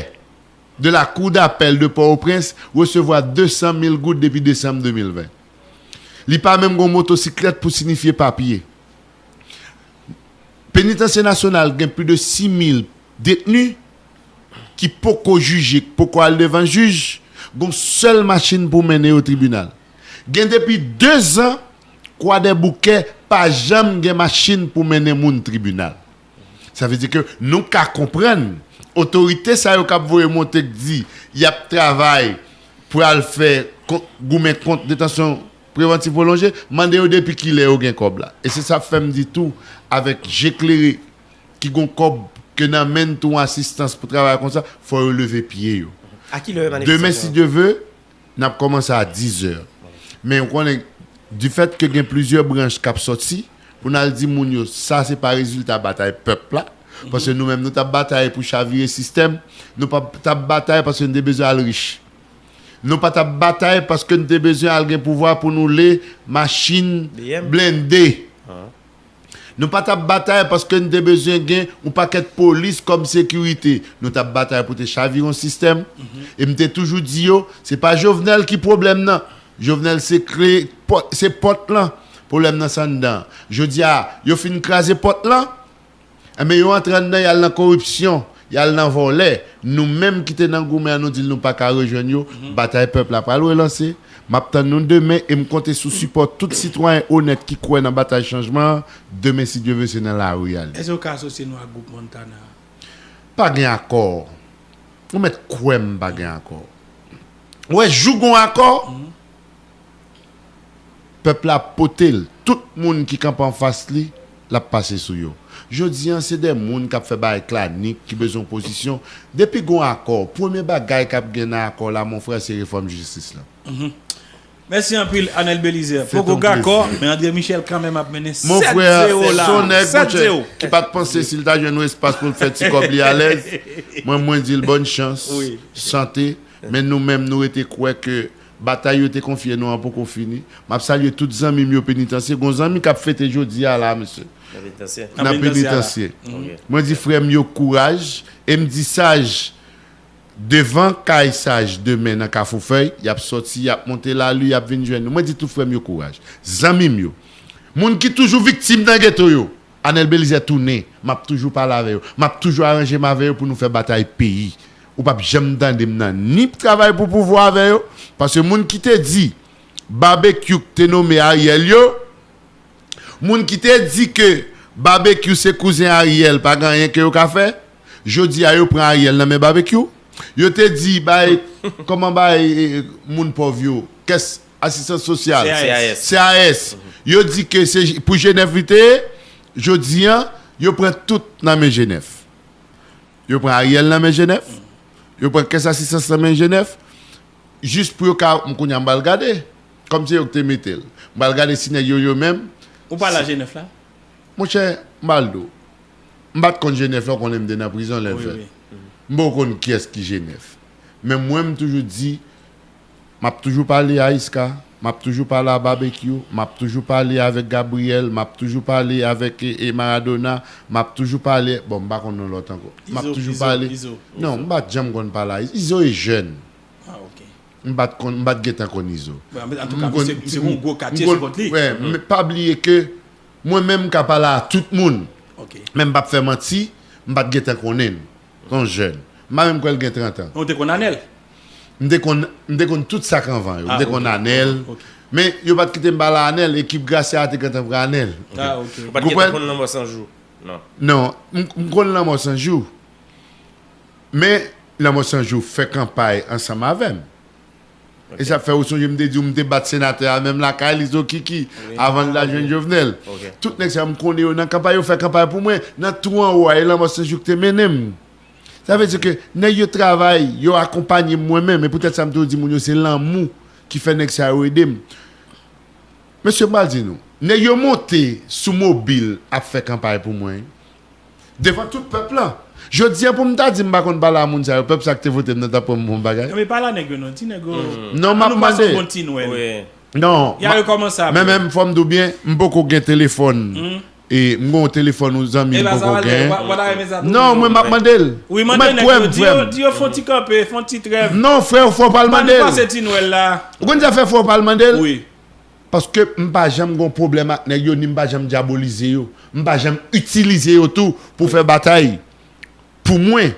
de la Cour d'appel de Port-au-Prince resevwa de san mil goud depi desanm de mil ven. Li pa menm gon motosiklèt pou sinifye papye. Penitansye Nasyonal gen plis de sis mil detni ki poko jije, ki poko al devan jij, gon sèl machin pou mennen yo tribinal. Gen depi de zan, Kwadèboukè pa janm gen machin pou mennen moun tribinal. Sa vle di ke nou ka konprann otorite sa yo k ap voye monte k di y ap travay pou al fè kon- goumen kont detansyon prevantiv pwolonje, mande yo depi kilè yo gen kòb la. E se sa k fè m di tou, avèk je klere ki gon kòb ke nan men n tou asistans pou travay konsa, fò yo leve pye yo. A kilè manifestasyon an? Demen, si Dye ve, n ap kòmanse a diz è. Men ou konnen, difèt ke gen plizyè branch k ap sòti, pou n al di moun yo, sa se pa rezilta batay pèp la. Paske nou menm, nou t ap batay pou chavire sistèm, nou pa t ap batay paske n te bezwen al rich. Nou pa t ap batay paske n te bezwen al gen pouvwa pou nou le machin blende. Nou pa t ap batay paske n te bezwen gen yon pakèt polis kòm sekirite. Nou t ap batay pou te chavire yon sistèm. E m te toujou di yo, se pa Jovenel ki pwoblèm nan. Jovenel se kle, pòt- se pòt lan. Pwoblèm nan se anndan. Jodi a, yo fin kraze pòt lan. Enben, yo antre anndan, y al nan koripsyon, y al nan vòlè. Nou menm ki te nan goumen an, nou di l nou pa ka rejwenn yo. Batay pèp la pral relanse. M ap tann nou demen e m konte sou sipò tout sitwayen onèt ki kwè nan batay chanjman an. Demen, si Dye ve, se nan lari y ale. Èske w ka asosye nou ak gwoup Montana? Pa gen akò. Ou mèt kwè m pa gen akò. Ou wè, jou gon akò, pèp la ap pote l. Tout moun ki kanpe anfas li, l ap pase sou yo. Jodi a, se de moun k ap fè bagay klanik, ki bezwen opozisyon. Depi gon akò, premye bagay k ap gen nan akò la, mon frè, se refòm jistis la. Mèsi anpil, Anèl Belizaire. Poko dakò, men André Michel kanmenm ap mennen sèt zewo la. Mon frè, se yon nèg, monchè, ki pa t panse si l ta jwenn yon espas pou l fè ti kòb li alèz. Mwen, mwen di l bòn chans, sante. Men nou menm, nou rete kwè ke batay yo te konfye nou an poko fini. M ap salye tout zanmi m yo Penitansye. Gon zanmi k ap fete jodi a la, mesye. Nan Penitansye. Mwen di frè m yo kouraj. E m di Saj, devan kay Saj demen nan Kafou Fèy, y ap sòti, y ap monte lari, y ap vin jwenn nou. Mwen di tout frè m yo kouraj. Zanmi m yo. Moun ki toujou viktim nan geto yo. Anèl Belizaire tounen, m ap toujou pale avè yo. M ap toujou aranje m avè yo pou nou fè batay peyi. Ou p ap janm tande m nan ni travay pou pouvwa avè yo, paske moun ki te di Babekyou k te nonmen Ariel yo, moun ki te di ke Babekyou se kouzen Ariel, pa gen anyen ke yo ka fè, jodi a yo pran Ariel nan men Babekyou. Yo te di bay, kòman bay, eh, moun pòv yo, kès asistans sosyal, C A S. C A S. Yo di ke se pou G nèf li te ye, jodi an, yo pran tout nan men G nèf. Yo pran Ariel nan men G nèf, yo pran kès asistans nan men G nèf, jis pou yo ka, m kounye a m pral gade, kòm se yo ki te mete l. M pral gade si nèg yo, yo menm. Ou pa la G nèf la? Monchè, m pral di w, m pa t konn G nèf la, w konnen m te nan prizon lè l fèt. M poko konn kiyès ki G nèf. Men mwen, m toujou di, m ap toujou pale a Iska, m ap toujou pale a Babekyou, m ap toujou pale avèk Gabriel, m ap toujou pale avèk, e, e, Maradona, m ap toujou pale, bon, m pa konn non lòt ankò. M ap toujou pale. Non, m pa t janm konn pale a Izo. Izo e jèn. M pa t konn, m pa t gentan konn Izo. Antouka, misye, misye gon gwo katye sou kont li. Wè, men pa bliye ke mwen menm m ka pale a tout moun. Men m p ap fè manti, m pa t gentan konnen l. Se yon jèn. M pa menm kwè l gen trant an. Ou te konn Anèl? M te konn, m te konn tout sa k anvan yo. M te konn Anèl. Men yo pa t kite m pale a Anèl, ekip Gracia a te gentan pran Anèl. Ou pa t gentan konn Lanmò San Jou? Non. Non, m, m konn Lanmò San Jou. Men Lanmò San Jou fè kanpay ansanm avè m. E sa fè ou sonje m te di w m te bat senatè a menm lakay li Zokiki avan l t al jwenn Jovenel. Tout nèg sa yo m konnen yo nan kanpay, yo fè kanpay pou mwen. Nan twou anwo a, e Lanmò San Jou ki te mennen m. Sa vle di ke nèg yo travay, yo akonpanye m mwen menm. E poutèt sa m toujou di moun yo se lanmou ki fè nèg sa yo ede m. Mesye, m pral di nou, nèg yo monte sou mobil ap fè kanpay pou mwen. Devan tout pèp lan. Jodi a, pou m ta di m pa konn pale a moun sa yo, pèp sa k te vote m nan t ap pran m pou yon bagay. Men pale a nèg yo non, di nèg yo. Non, m ap mande. Ann nou pase yon bon ti Nwèl. Non, y a rekòmanse apre. Men menm, fò m di w byen, m poko gen telefòn. E m gen yon telefòn yon zanmi m poko gen. Non, mwen m ap mande l. Wi, mande nèg yo, di yo, di yo fè yon ti kanpe, fè yon ti trèv. Non, frè, fò w pa al mande l. Ann pase ti Nwèl la. Ou konn sa fè fò w pa al mande l? Wi. Paske m pa janm gon pwoblèm ak nèg yo, ni m pa janm dyabolize yo. M pa janm itilize yo tou pou fè batay. Pou mwen,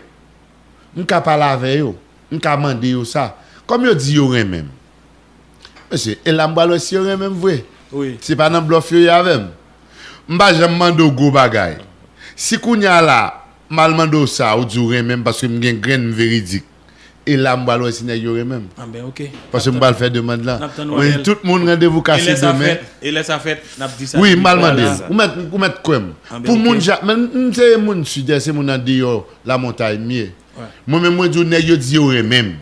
m ka pale avè yo, m ka mande yo sa. Kòm yo di yo renmen m. Mesye, e la m pral wè si yo renmen m vre. Wi. Se pa nan blòf yo ye avè m. M pa janm mande w gwo bagay. Si kounye a la, m al mande w sa, ou di w renmen m paske m gen grenn, m veridik. E la m pral wè si nèg yo renmen m. Anben, oke. Paske m pral fè demann lan. Mwen di tout moun randevou kase demen. E lè sa fèt, n ap di sa. Wi, m pral mande l. Ou mèt, ou mèt kwè m. Pou moun ja, men m se moun Sid, se moun andeyò Lamontay m ye. Mwen menm, mwen di w, nèg yo di yo renmen m.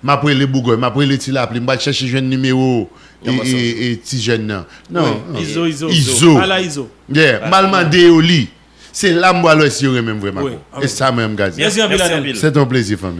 M ap rele Bougòy, m ap rele Ti Lapli, m pral chèche jwenn nimewo e, e, e, ti jèn nan. Non, non. Izo, Izo, Izo. Izo. Pale a Izo. Yeah, m al mande yo li. Se la m pral wè si yo renmen m vrèman. Wi, wi. E sa mwen m ka di. Mèsi anpil, Anèl. Se te yon plezi, fanmi.